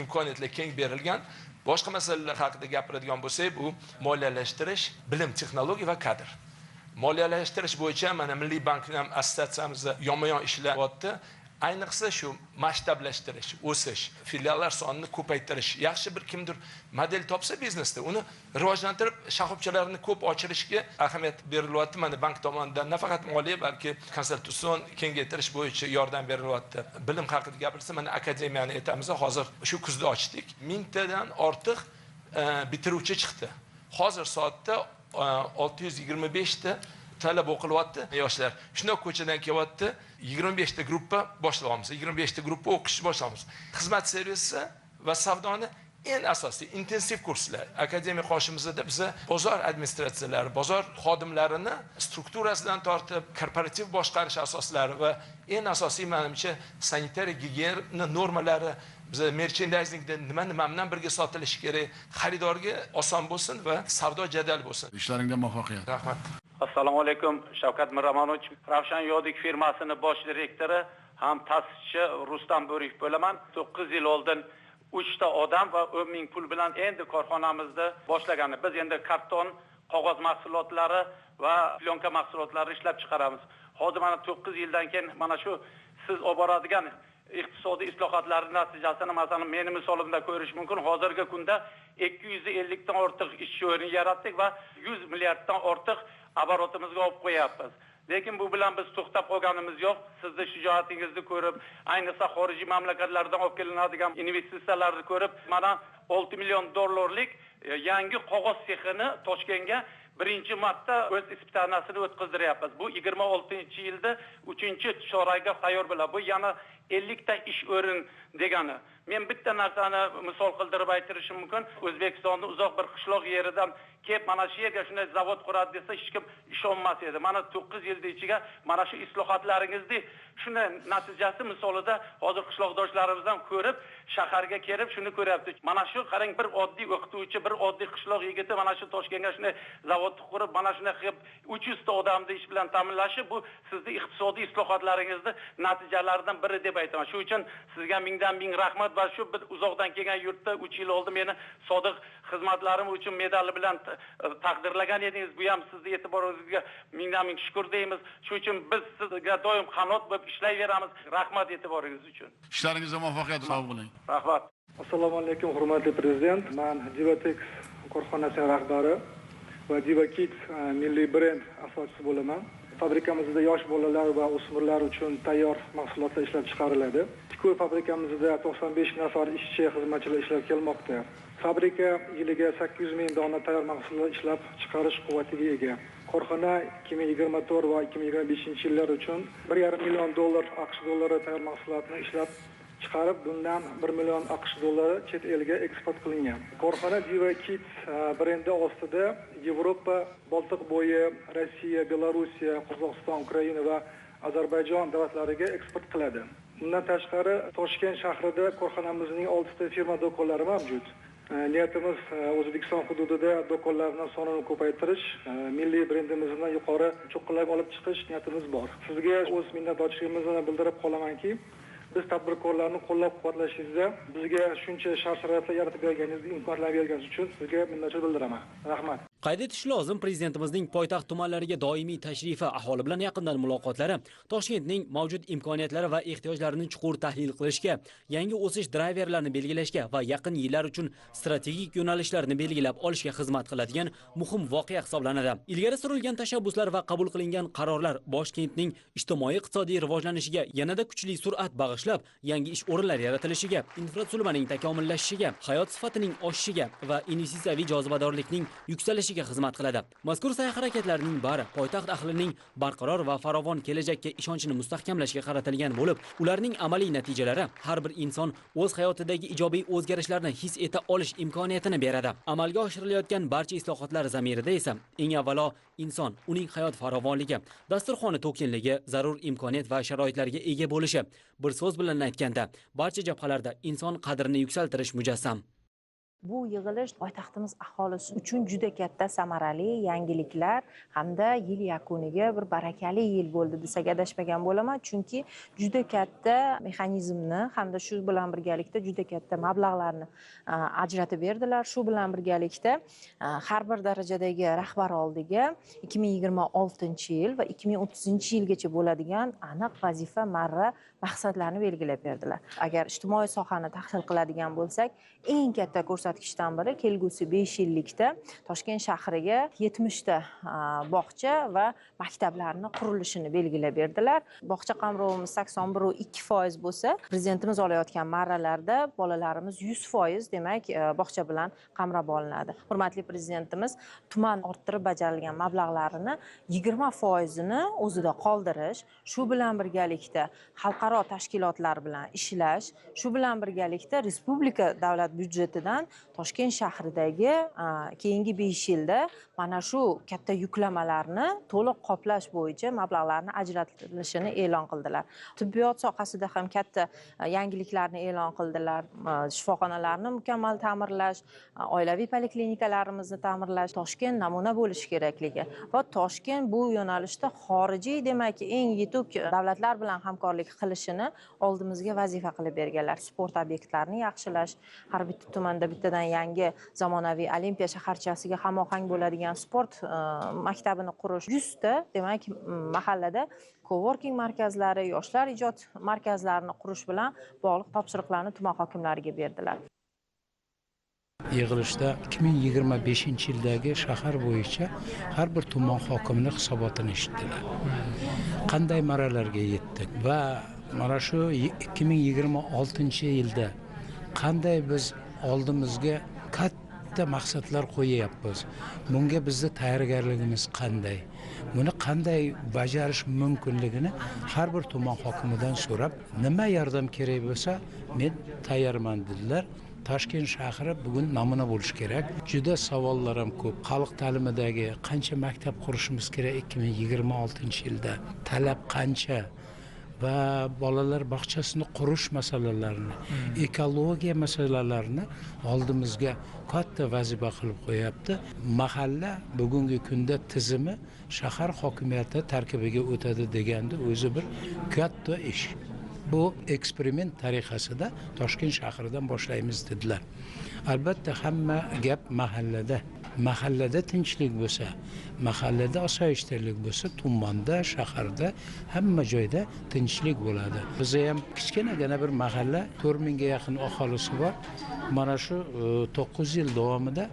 [SPEAKER 13] imkoniyatlar keng berilgan. Boshqa masalalar haqida gapiradigan bo'lsak, bu moliyalashtirish, bilim, texnologiya va kadr. Moliyalashtirish bo'yicha mana Milliy bank ham assotsiatsiyamizda yonma-yon ishlayapti. Ayniqsa shu masshtablashtirish, o'sish, filiallar sonini ko'paytirish, yaxshi bir kimdir model topsa biznesda, uni rivojlantirib, shoxobchalarini ko'p ochirishga ahamiyat berilyapti. Mana bank tomonidan nafaqat moliya, balki konsultatsion kengaytirish bo'yicha yordam berilyapti. Bilim haqida gapirsa, mana akademiyani aytamiz, hozir shu kuzda ochdik. 1000 tadan ortiq bitiruvchi chiqdi. Hozir soatda 625 ta talab o'qilyapti yoshlar. Shundoq ko'chadan kelyapti, 25 ta gruppa boshlayapmiz, 25 ta gruppa o'qishni boshlayapmiz. Xizmat servisi va savdoni eng asosiy intensiv kurslar. Akademiya qoshimizda biz bozor administratsiyalari, bozor xodimlarini strukturasidan tortib, korporativ boshqarish asoslari va eng asosiy menimcha sanitariya gigiyena normalari, biz merchandizingda nima bilan birga sotilishi kerak, xaridorga oson bo'lsin va savdo jadal bo'lsin.
[SPEAKER 2] Ishlaringda muvaffaqiyat.
[SPEAKER 13] Rahmat.
[SPEAKER 11] Assalomu alaykum, Shavkat Miromonovich. Ravshan Yodik firmasini bosh direktori ham ta'sischi Rustam Bo'riyev bo'laman. 9 yil oldin 3 ta odam va 10 ming pul bilan endi korxonamizni boshlagan. Biz endi karton, qog'oz mahsulotlari va plyonka mahsulotlari ishlab chiqaramiz. Hozir mana 9 yildan keyin mana shu siz olib boradigan iqtisodiy islohotlarning natijasini masalan meni misolimda ko'rish mumkin. Hozirgi kunda 250 dan ortiq ishchi o'rni yaratdik va 100 milliarddan ortiq oborotimizga olib qo'yapmiz. Lekin bu bilan biz to'xtab qolganimiz yo'q. Sizni shijoatingizni ko'rib, ayniqsa xorijiy mamlakatlardan olib kelinadigan investitsiyalarni ko'rib, mana 6 million dollarlik yangi qog'oz sexini Toshkentga birinchi marta o'z ispitanasini o'tkazdiryapmiz. Bu 26-yilda 3-chorakga tayyor bo'ladi. Bu yana 50 ta ish o'rin degani. Men bitta narsani misol qildirib aytirishim mumkin. O'zbekistonni uzoq bir qishloq yeridan kelib mana shu yerga shunday zavod quradi desa hech kim ishonmas edi. Mana 9 yilning ichiga mana shu islohotlaringizni shuni natijasi misolida hozir qishloqdoshlarimiz ham ko'rib, shaharga kelib shuni ko'ryapti. Mana shu qarang, bir oddiy o'qituvchi, bir oddiy qishloq yigiti mana shu Toshkentga shunday zavod qurib, mana shunday qilib 300 ta odamni ish bilan ta'minlashi bu sizni iqtisodiy islohotlaringizni natijalaridan biri deb aytaman. Shu uchun sizga mingdan ming rahmat va shu bir uzoqdan kelgan yurtda 3 yil oldin meni sodiq xizmatlarim uchun medali bilan taqdirlagan edingiz. Bu ham sizni e'tiboringizga mingdan ming shukr deymiz. Shu uchun biz sizga doim qanot bo'lib ishlayveramiz. Rahmat e'tiboringiz uchun.
[SPEAKER 2] Ishlaringizda muvaffaqiyat, sog' bo'ling.
[SPEAKER 11] Rahmat.
[SPEAKER 14] Assalomu alaykum, hurmatli prezident. Men Divatex korxonasining rahbari va Diva Kids milliy brend asoschisi bo'laman. Fabrikamizda yosh bolalar va o'smirlar uchun tayyor mahsulotlar ishlab chiqariladi. Tikuv fabrikamizda 95 nafar ishchi, xizmatchilar ishlab kelmoqda. Fabrika yiliga 800 ming dona tayyor mahsulot ishlab chiqarish quvvatiga ega. Korxona 2024 va 2025-yillar uchun 1,5 million dollar AQSh dollari tayyor mahsulotni ishlab chiqarib, bundan 1 million AQSh dollari chet elga eksport qilingan. Korxona Diva Kids brendi ostida Yevropa, Boltiq bo'yi, Rossiya, Belorussiya, Qozog'iston, Ukraina va Ozarbayjon davlatlariga eksport qiladi. Bundan tashqari Toshkent shahrida korxonamizning 6 ta firma do'konlari mavjud. Niyatimiz O'zbekiston hududida do'konlarning sonini ko'paytirish, milliy brendimizni yuqori cho'qqilab olib chiqish niyatimiz bor. Sizga o'z minnatdorchiligimizni bildirib qolamanki, biz tadbirkorlarni qo'llab-quvvatlashingizda bizga shuncha shart-sharoitlar yaratib berganingiz, imkoniyatlar berganingiz uchun sizga minnatdorchilik bildiraman. Rahmat.
[SPEAKER 3] Qayd etish lozim, prezidentimizning poytaxt tumanlariga doimiy tashrifi, aholi bilan yaqindan muloqotlari Toshkentning mavjud imkoniyatlari va ehtiyojlarini chuqur tahlil qilishga, yangi o'sish drayverlarini belgilashga va yaqin yillar uchun strategik yo'nalishlarni belgilab olishga xizmat qiladigan muhim voqea hisoblanadi. Ilgari surilgan tashabbuslar va qabul qilingan qarorlar Toshkentning ijtimoiy-iqtisodiy rivojlanishiga yanada kuchli sur'at bag'ishlab, yangi ish o'rinlari yaratilishiga, infratuzilmaning takomillashishiga, hayot sifatining oshishiga va investitsiyaviy jozibadorlikning yuksalishiga rivojlanishiga xizmat qiladi. Mazkur sa'y-harakatlarning bari poytaxt ahlining barqaror va farovon kelajakka ishonchini mustahkamlashga qaratilgan bo'lib, ularning amaliy natijalari har bir inson o'z hayotidagi ijobiy o'zgarishlarni his eta olish imkoniyatini beradi. Amalga oshirilayotgan barcha islohotlar zamirida esa eng avvalo inson, uning hayot farovonligi, dasturxoni to'kinligi, zarur imkoniyat va sharoitlarga ega bo'lishi, bir so'z bilan aytganda, barcha jabhalarda inson qadrini yuksaltirish mujassam.
[SPEAKER 10] Bu yig'ilish poytaxtimiz aholisi uchun juda katta samarali yangiliklar hamda yil yakuniga bir barakali yil bo'ldi desak adashmagan bo'laman, chunki juda katta mexanizmni hamda shu bilan birgalikda juda katta mablag'larni ajratib berdilar. Shu bilan birgalikda har bir darajadagi rahbar oldiga 2026-yil va 2030-yilgacha bo'ladigan aniq vazifa, marra, maqsadlarni belgilab berdilar. Agar ijtimoiy sohani tahlil qiladigan bo'lsak, eng katta ko'rsatkichdan biri kelgusi 5 yillikda Toshkent shahriga 70 ta bog'cha va maktablarni qurilishini belgilab berdilar. Bog'cha qamrovimiz 81,2% bo'lsa, prezidentimiz olayotgan marralarda bolalarimiz 100% demak bog'cha bilan qamrab olinadi. Hurmatli prezidentimiz tuman orttirib bajarilgan mablag'larini 20%ini o'zida qoldirish, shu bilan birgalikda xalqaro tashkilotlar bilan ishlash, shu bilan birgalikda respublika davlat byudjetidan Toshkent shahridagi keyingi 5 yilda mana shu katta yuklamalarni to'liq qoplash bo'yicha mablag'larni ajratilishini e'lon qildilar. Tibbiyot sohasida ham katta yangiliklarni e'lon qildilar. Shifoxonalarni mukammal ta'mirlash, oilaviy poliklinikalarimizni ta'mirlash, Toshkent namuna bo'lishi kerakligi va Toshkent bu yo'nalishda xorijiy, demak, eng yetuk davlatlar bilan hamkorlik qilishini oldimizga vazifa qilib berganlar. Sport obyektlarini yaxshilash, har bitta tumanda bittadan yangi zamonaviy Olimpiya shaharchasiga hamohang bo'ladigan sport maktabini qurish, 100 ta demak mahallada coworking markazlari, yoshlar ijod markazlarini qurish bilan bog'liq topshiriqlarni tuman hokimlariga berdilar.
[SPEAKER 15] Yig'ilishda 2025-yildagi shahar bo'yicha har bir tuman hokimini hisobotini eshitdilar. Qanday marralarga yetdik va mana shu 2026-yilda qanday biz oldimizga katta maqsadlar qo'yayapmiz. Bunga bizni tayyorgarligimiz qanday? Buni qanday bajarish mumkinligini har bir tuman hokimidan so'rab, nima yordam kerak bo'lsa, men tayyorman dedilar. Toshkent shahri bugun namuna bo'lishi kerak. Juda savollar ham ko'p. Xalq ta'limidagi qancha maktab qurishimiz kerak 2026-yilda? Talab qancha? Va bolalar bog'chasini qurish masalalarini, ekologiya masalalarini oldimizga katta vazifa qilib qo'yapti. Mahalla bugungi kunda tizimi shahar hokimiyati tarkibiga o'tadi deganda o'zi bir katta ish. Bu eksperiment tariqasida Toshkent shahridan boshlaymiz dedilar. Albatta hamma gap mahallada. Mahallada tinchlik bo'lsa, mahallada osoyishtalik bo'lsa, tumanda, shaharda, hamma joyda tinchlik bo'ladi. Bizda ham kichkinagina bir mahalla, 4000 ga yaqin aholisi bor. Mana shu 9 yil davomida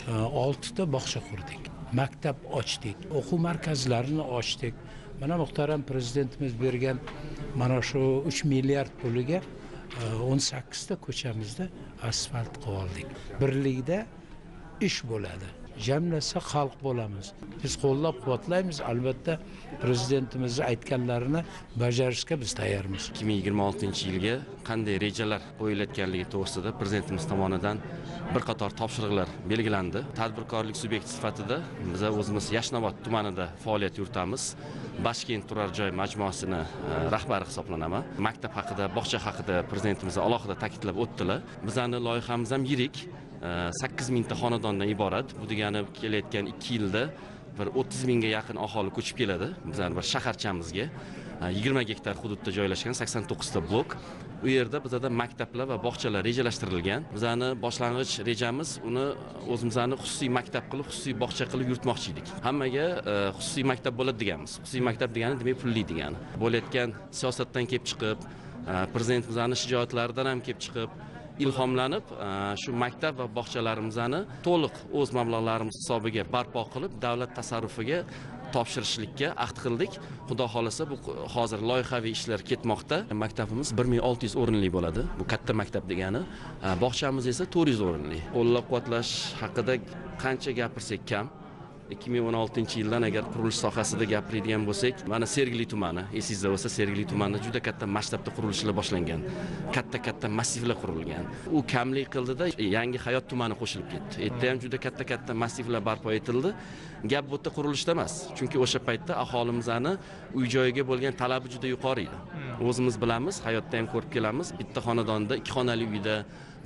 [SPEAKER 15] 6 ta bog'cha qurdik, maktab ochdik, o'quv markazlarini ochdik. Mana muhtaram prezidentimiz bergan mana shu 3 milliard puliga 18 ta ko'chamizda asfalt qilib oldik. Birlikda ish bo'ladi. Jamlasa xalq bo'lamiz. Biz qo'llab-quvvatlaymiz. Albatta prezidentimiz aytganlarini bajarishga biz tayyormiz.
[SPEAKER 6] 2026-yilga qanday rejalar qo'yilayotganligi to'g'risida prezidentimiz tomonidan bir qator topshiriqlar belgilandi. Tadbirkorlik subyekti sifatida biz o'zimiz Yashnobod tumanida faoliyat yuritamiz. Bashkent turar joy majmuasini rahbari hisoblanaman. Maktab haqida, bog'cha haqida prezidentimiz alohida ta'kidlab o'tdilar. Bizning loyihamiz ham yirik, 8000 ta xonadondan iborat. Bu degani kelayotgan 2 yilda bir 30 mingga yaqin aholi ko'chib keladi bizning bir shaharchamizga. 20 gektar hududda joylashgan 89 ta blok. U yerda bizada maktablar va bog'chalar rejalashtirilgan. Bizning boshlang'ich rejamiz uni o'zimizni xususiy maktab qilib, xususiy bog'cha qilib yuritmoqchi edik. Hammaga xususiy maktab bo'ladi deganmiz. Xususiy maktab degani demak pulli degani. Bo'layotgan siyosatdan kelib chiqib, prezidentimizning shijoatlaridan ham kelib chiqib, ilhomlanib shu maktab va bog'chalarimizni to'liq o'z mablag'larimiz hisobiga barpo qilib, davlat tasarrufiga
[SPEAKER 16] topshirishlikka ahd qildik. Xudo xolasa bu hozir loyihaviy ishlar ketmoqda. Maktabimiz 1600 o'rinli bo'ladi. Bu katta maktab degani. Bog'chamiz esa 400 o'rinli. Qo'llab-quvvatlash haqida qancha gapirsak kam. 2016-yildan agar qurilish sohasida gapiradigan bo'lsak, mana Sergeli tumani, esingizda bo'lsa, Sergeli tumanida juda katta masshtabda qurilishlar boshlangan. Katta-katta massivlar qurilgan. U kamlik qildida Yangi Hayot tumani qo'shilib ketdi. Erta ham juda katta-katta massivlar barpo etildi. Gap bu yerda qurilishda emas. Chunki o'sha paytda aholimizni uy joyiga bo'lgan talabi juda yuqori edi. O'zimiz bilamiz, hayotda ham ko'rib kelamiz. Bitta xonadonda, 2 xonali uyda,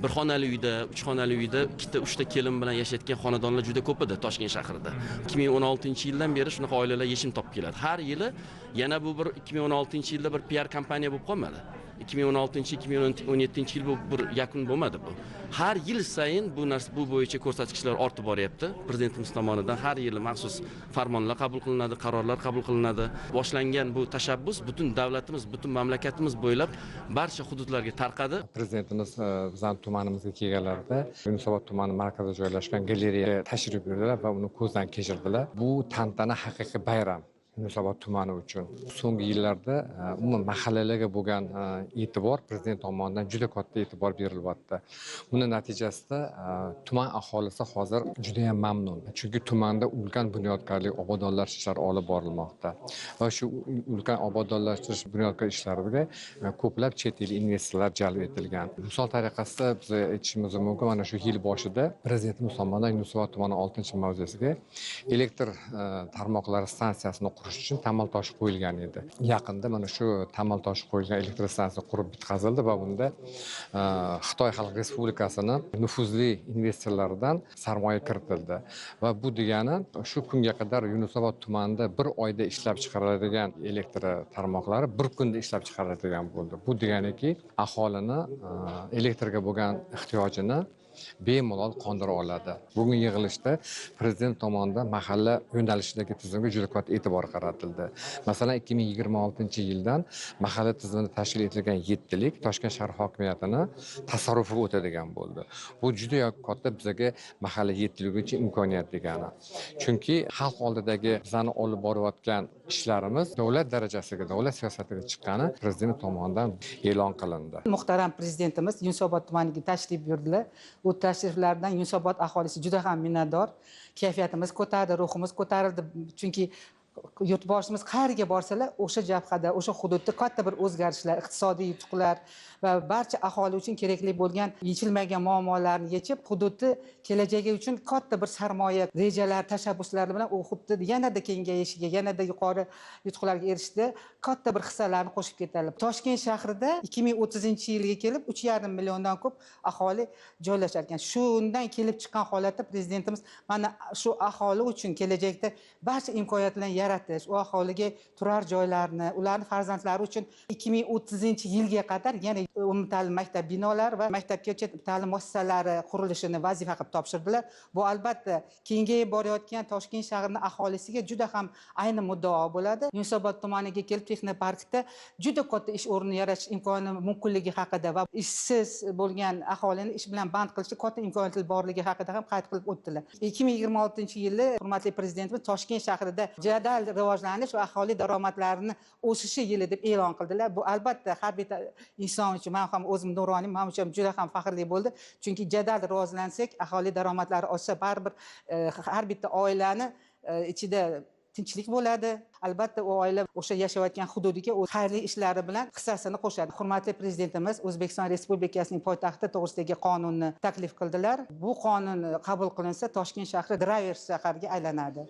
[SPEAKER 16] 1 xonali uyda, 3 xonali uyda 2ta, 3ta kelin bilan yashayotgan xonadonlar juda ko'p edi Toshkent shahrida. 2016-yildan beri shunaqa oilalar yechim topib keladi. Har yili yana bu bir 2016-yilda bir PR kompaniya bo'lib qolmadi. 2016-2017 yil bu bir yakun bo'lmadi bu. Har yil sayin bu narsa, bu bo'yicha ko'rsatkichlar ortib boryapti. Prezidentimiz tomonidan har yili maxsus farmonlar qabul qilinadi, qarorlar qabul qilinadi. Boshlangan bu tashabbus butun davlatimiz, butun mamlakatimiz bo'ylab barcha hududlarga tarqadi.
[SPEAKER 17] Prezidentimiz bizning tumanimizga kelganlarida Yunusobod tumani markazida joylashgan galereyaga tashrif buyurdilar va uni ko'zdan kechirdilar. Bu tantana haqiqiy bayram Yunusobod tumani uchun. So'nggi yillarda umuman mahallalarga bo'lgan e'tibor prezident tomonidan juda katta e'tibor berilyapti. Buni natijasida tuman aholisi hozir juda ham mamnun. Chunki tumanda ulkan bunyodkorlik obodonlashtirish ishlari olib borilmoqda. Va shu ulkan obodonlashtirish bunyodkor ishlariga ko'plab chet el investorlar jalb etilgan. Misol tariqasida biz aytishimiz mumkin, mana shu yil boshida prezidentimiz tomonidan Yunusobod tumani 6-mavzesiga elektr tarmoqlari stansiyasini qurish uchun tamal toshi qo'yilgan edi. Yaqinda mana shu tamal toshi qo'yilgan elektr stansiya qurib bitkazildi va bunda Xitoy Xalq Respublikasini nufuzli investorlaridan sarmoya kiritildi. Va bu degani shu kunga qadar Yunusobod tumanida bir oyda ishlab chiqariladigan elektr tarmoqlari bir kunda ishlab chiqariladigan bo'ldi. Bu deganiki, aholini elektrga bo'lgan ehtiyojini bemalol qondira oladi. Bugun yig'ilishda prezident tomonidan mahalla yo'nalishidagi tizimga juda katta e'tibor qaratildi. Masalan, 2026-yildan mahalla tizimini tashkil etilgan yettilik Toshkent shahar hokimiyatini tasarrufiga o'tadigan bo'ldi. Bu juda katta bizga mahalla yettiligi uchun imkoniyat degani. Chunki xalq oldidagi bizani olib borayotgan ishlarimiz davlat darajasiga, davlat siyosatiga chiqqani prezident tomonidan e'lon qilindi.
[SPEAKER 19] Muhtaram prezidentimiz Yunusobod tumaniga tashrif buyurdilar. Bu tashriflardan Yunusobod aholisi juda ham minnatdor. Kayfiyatimiz ko'tarildi, ruhimiz ko'tarildi. Chunki yurtboshimiz qayerga borsalar, o'sha jabhada, o'sha hududda katta bir o'zgarishlar, iqtisodiy yutuqlar va barcha aholi uchun kerakli bo'lgan yechilmagan muammolarni yechib, hududni kelajagi uchun katta bir sarmoya, rejalar, tashabbuslar bilan u hududni yanada kengayishiga, yanada yuqori yutuqlarga erishishda katta bir hissalarni qo'shib ketadilar. Toshkent shahrida 2030-yilga kelib 3,5 milliondan ko'p aholi joylashar ekan. Shundan kelib chiqqan holatda prezidentimiz mana shu aholi uchun kelajakda barcha imkoniyatlarni yaratish, u aholiga turar joylarni, ularning farzandlari uchun 2030-yilga qadar yana umumta'lim maktab binolari va maktabgacha ta'lim muassasalari qurilishini vazifa qilib topshirdilar. Bu albatta kengayib borayotgan Toshkent shahrining aholisiga juda ham ayni muddao bo'ladi. Yunusobod tumaniga kelib texnoparkda juda katta ish o'rnini yaratish imkoni mumkinligi haqida va ishsiz bo'lgan aholini ish bilan band qilishda katta imkoniyatlar borligi haqida ham qayd qilib o'tdilar. 2026-yili hurmatli prezidentimiz Toshkent shahrida jadal rivojlanish va aholi daromadlarini o'sishi yili deb e'lon qildilar. Bu albatta har bitta inson uchun, men ham o'zim nuroniyman, men uchun juda ham faxrli bo'ldi. Chunki jadal rivojlansak, aholi daromadlari oshsa, baribir har bitta oilani ichida tinchlik bo'ladi. Albatta u oila o'sha yashayotgan hududiga o'z xayrli ishlari bilan hissasini qo'shadi. Hurmatli prezidentimiz O'zbekiston Respublikasining poytaxti to'g'risidagi qonunni taklif qildilar. Bu qonun qabul qilinsa, Toshkent shahri driver shaharga aylanadi.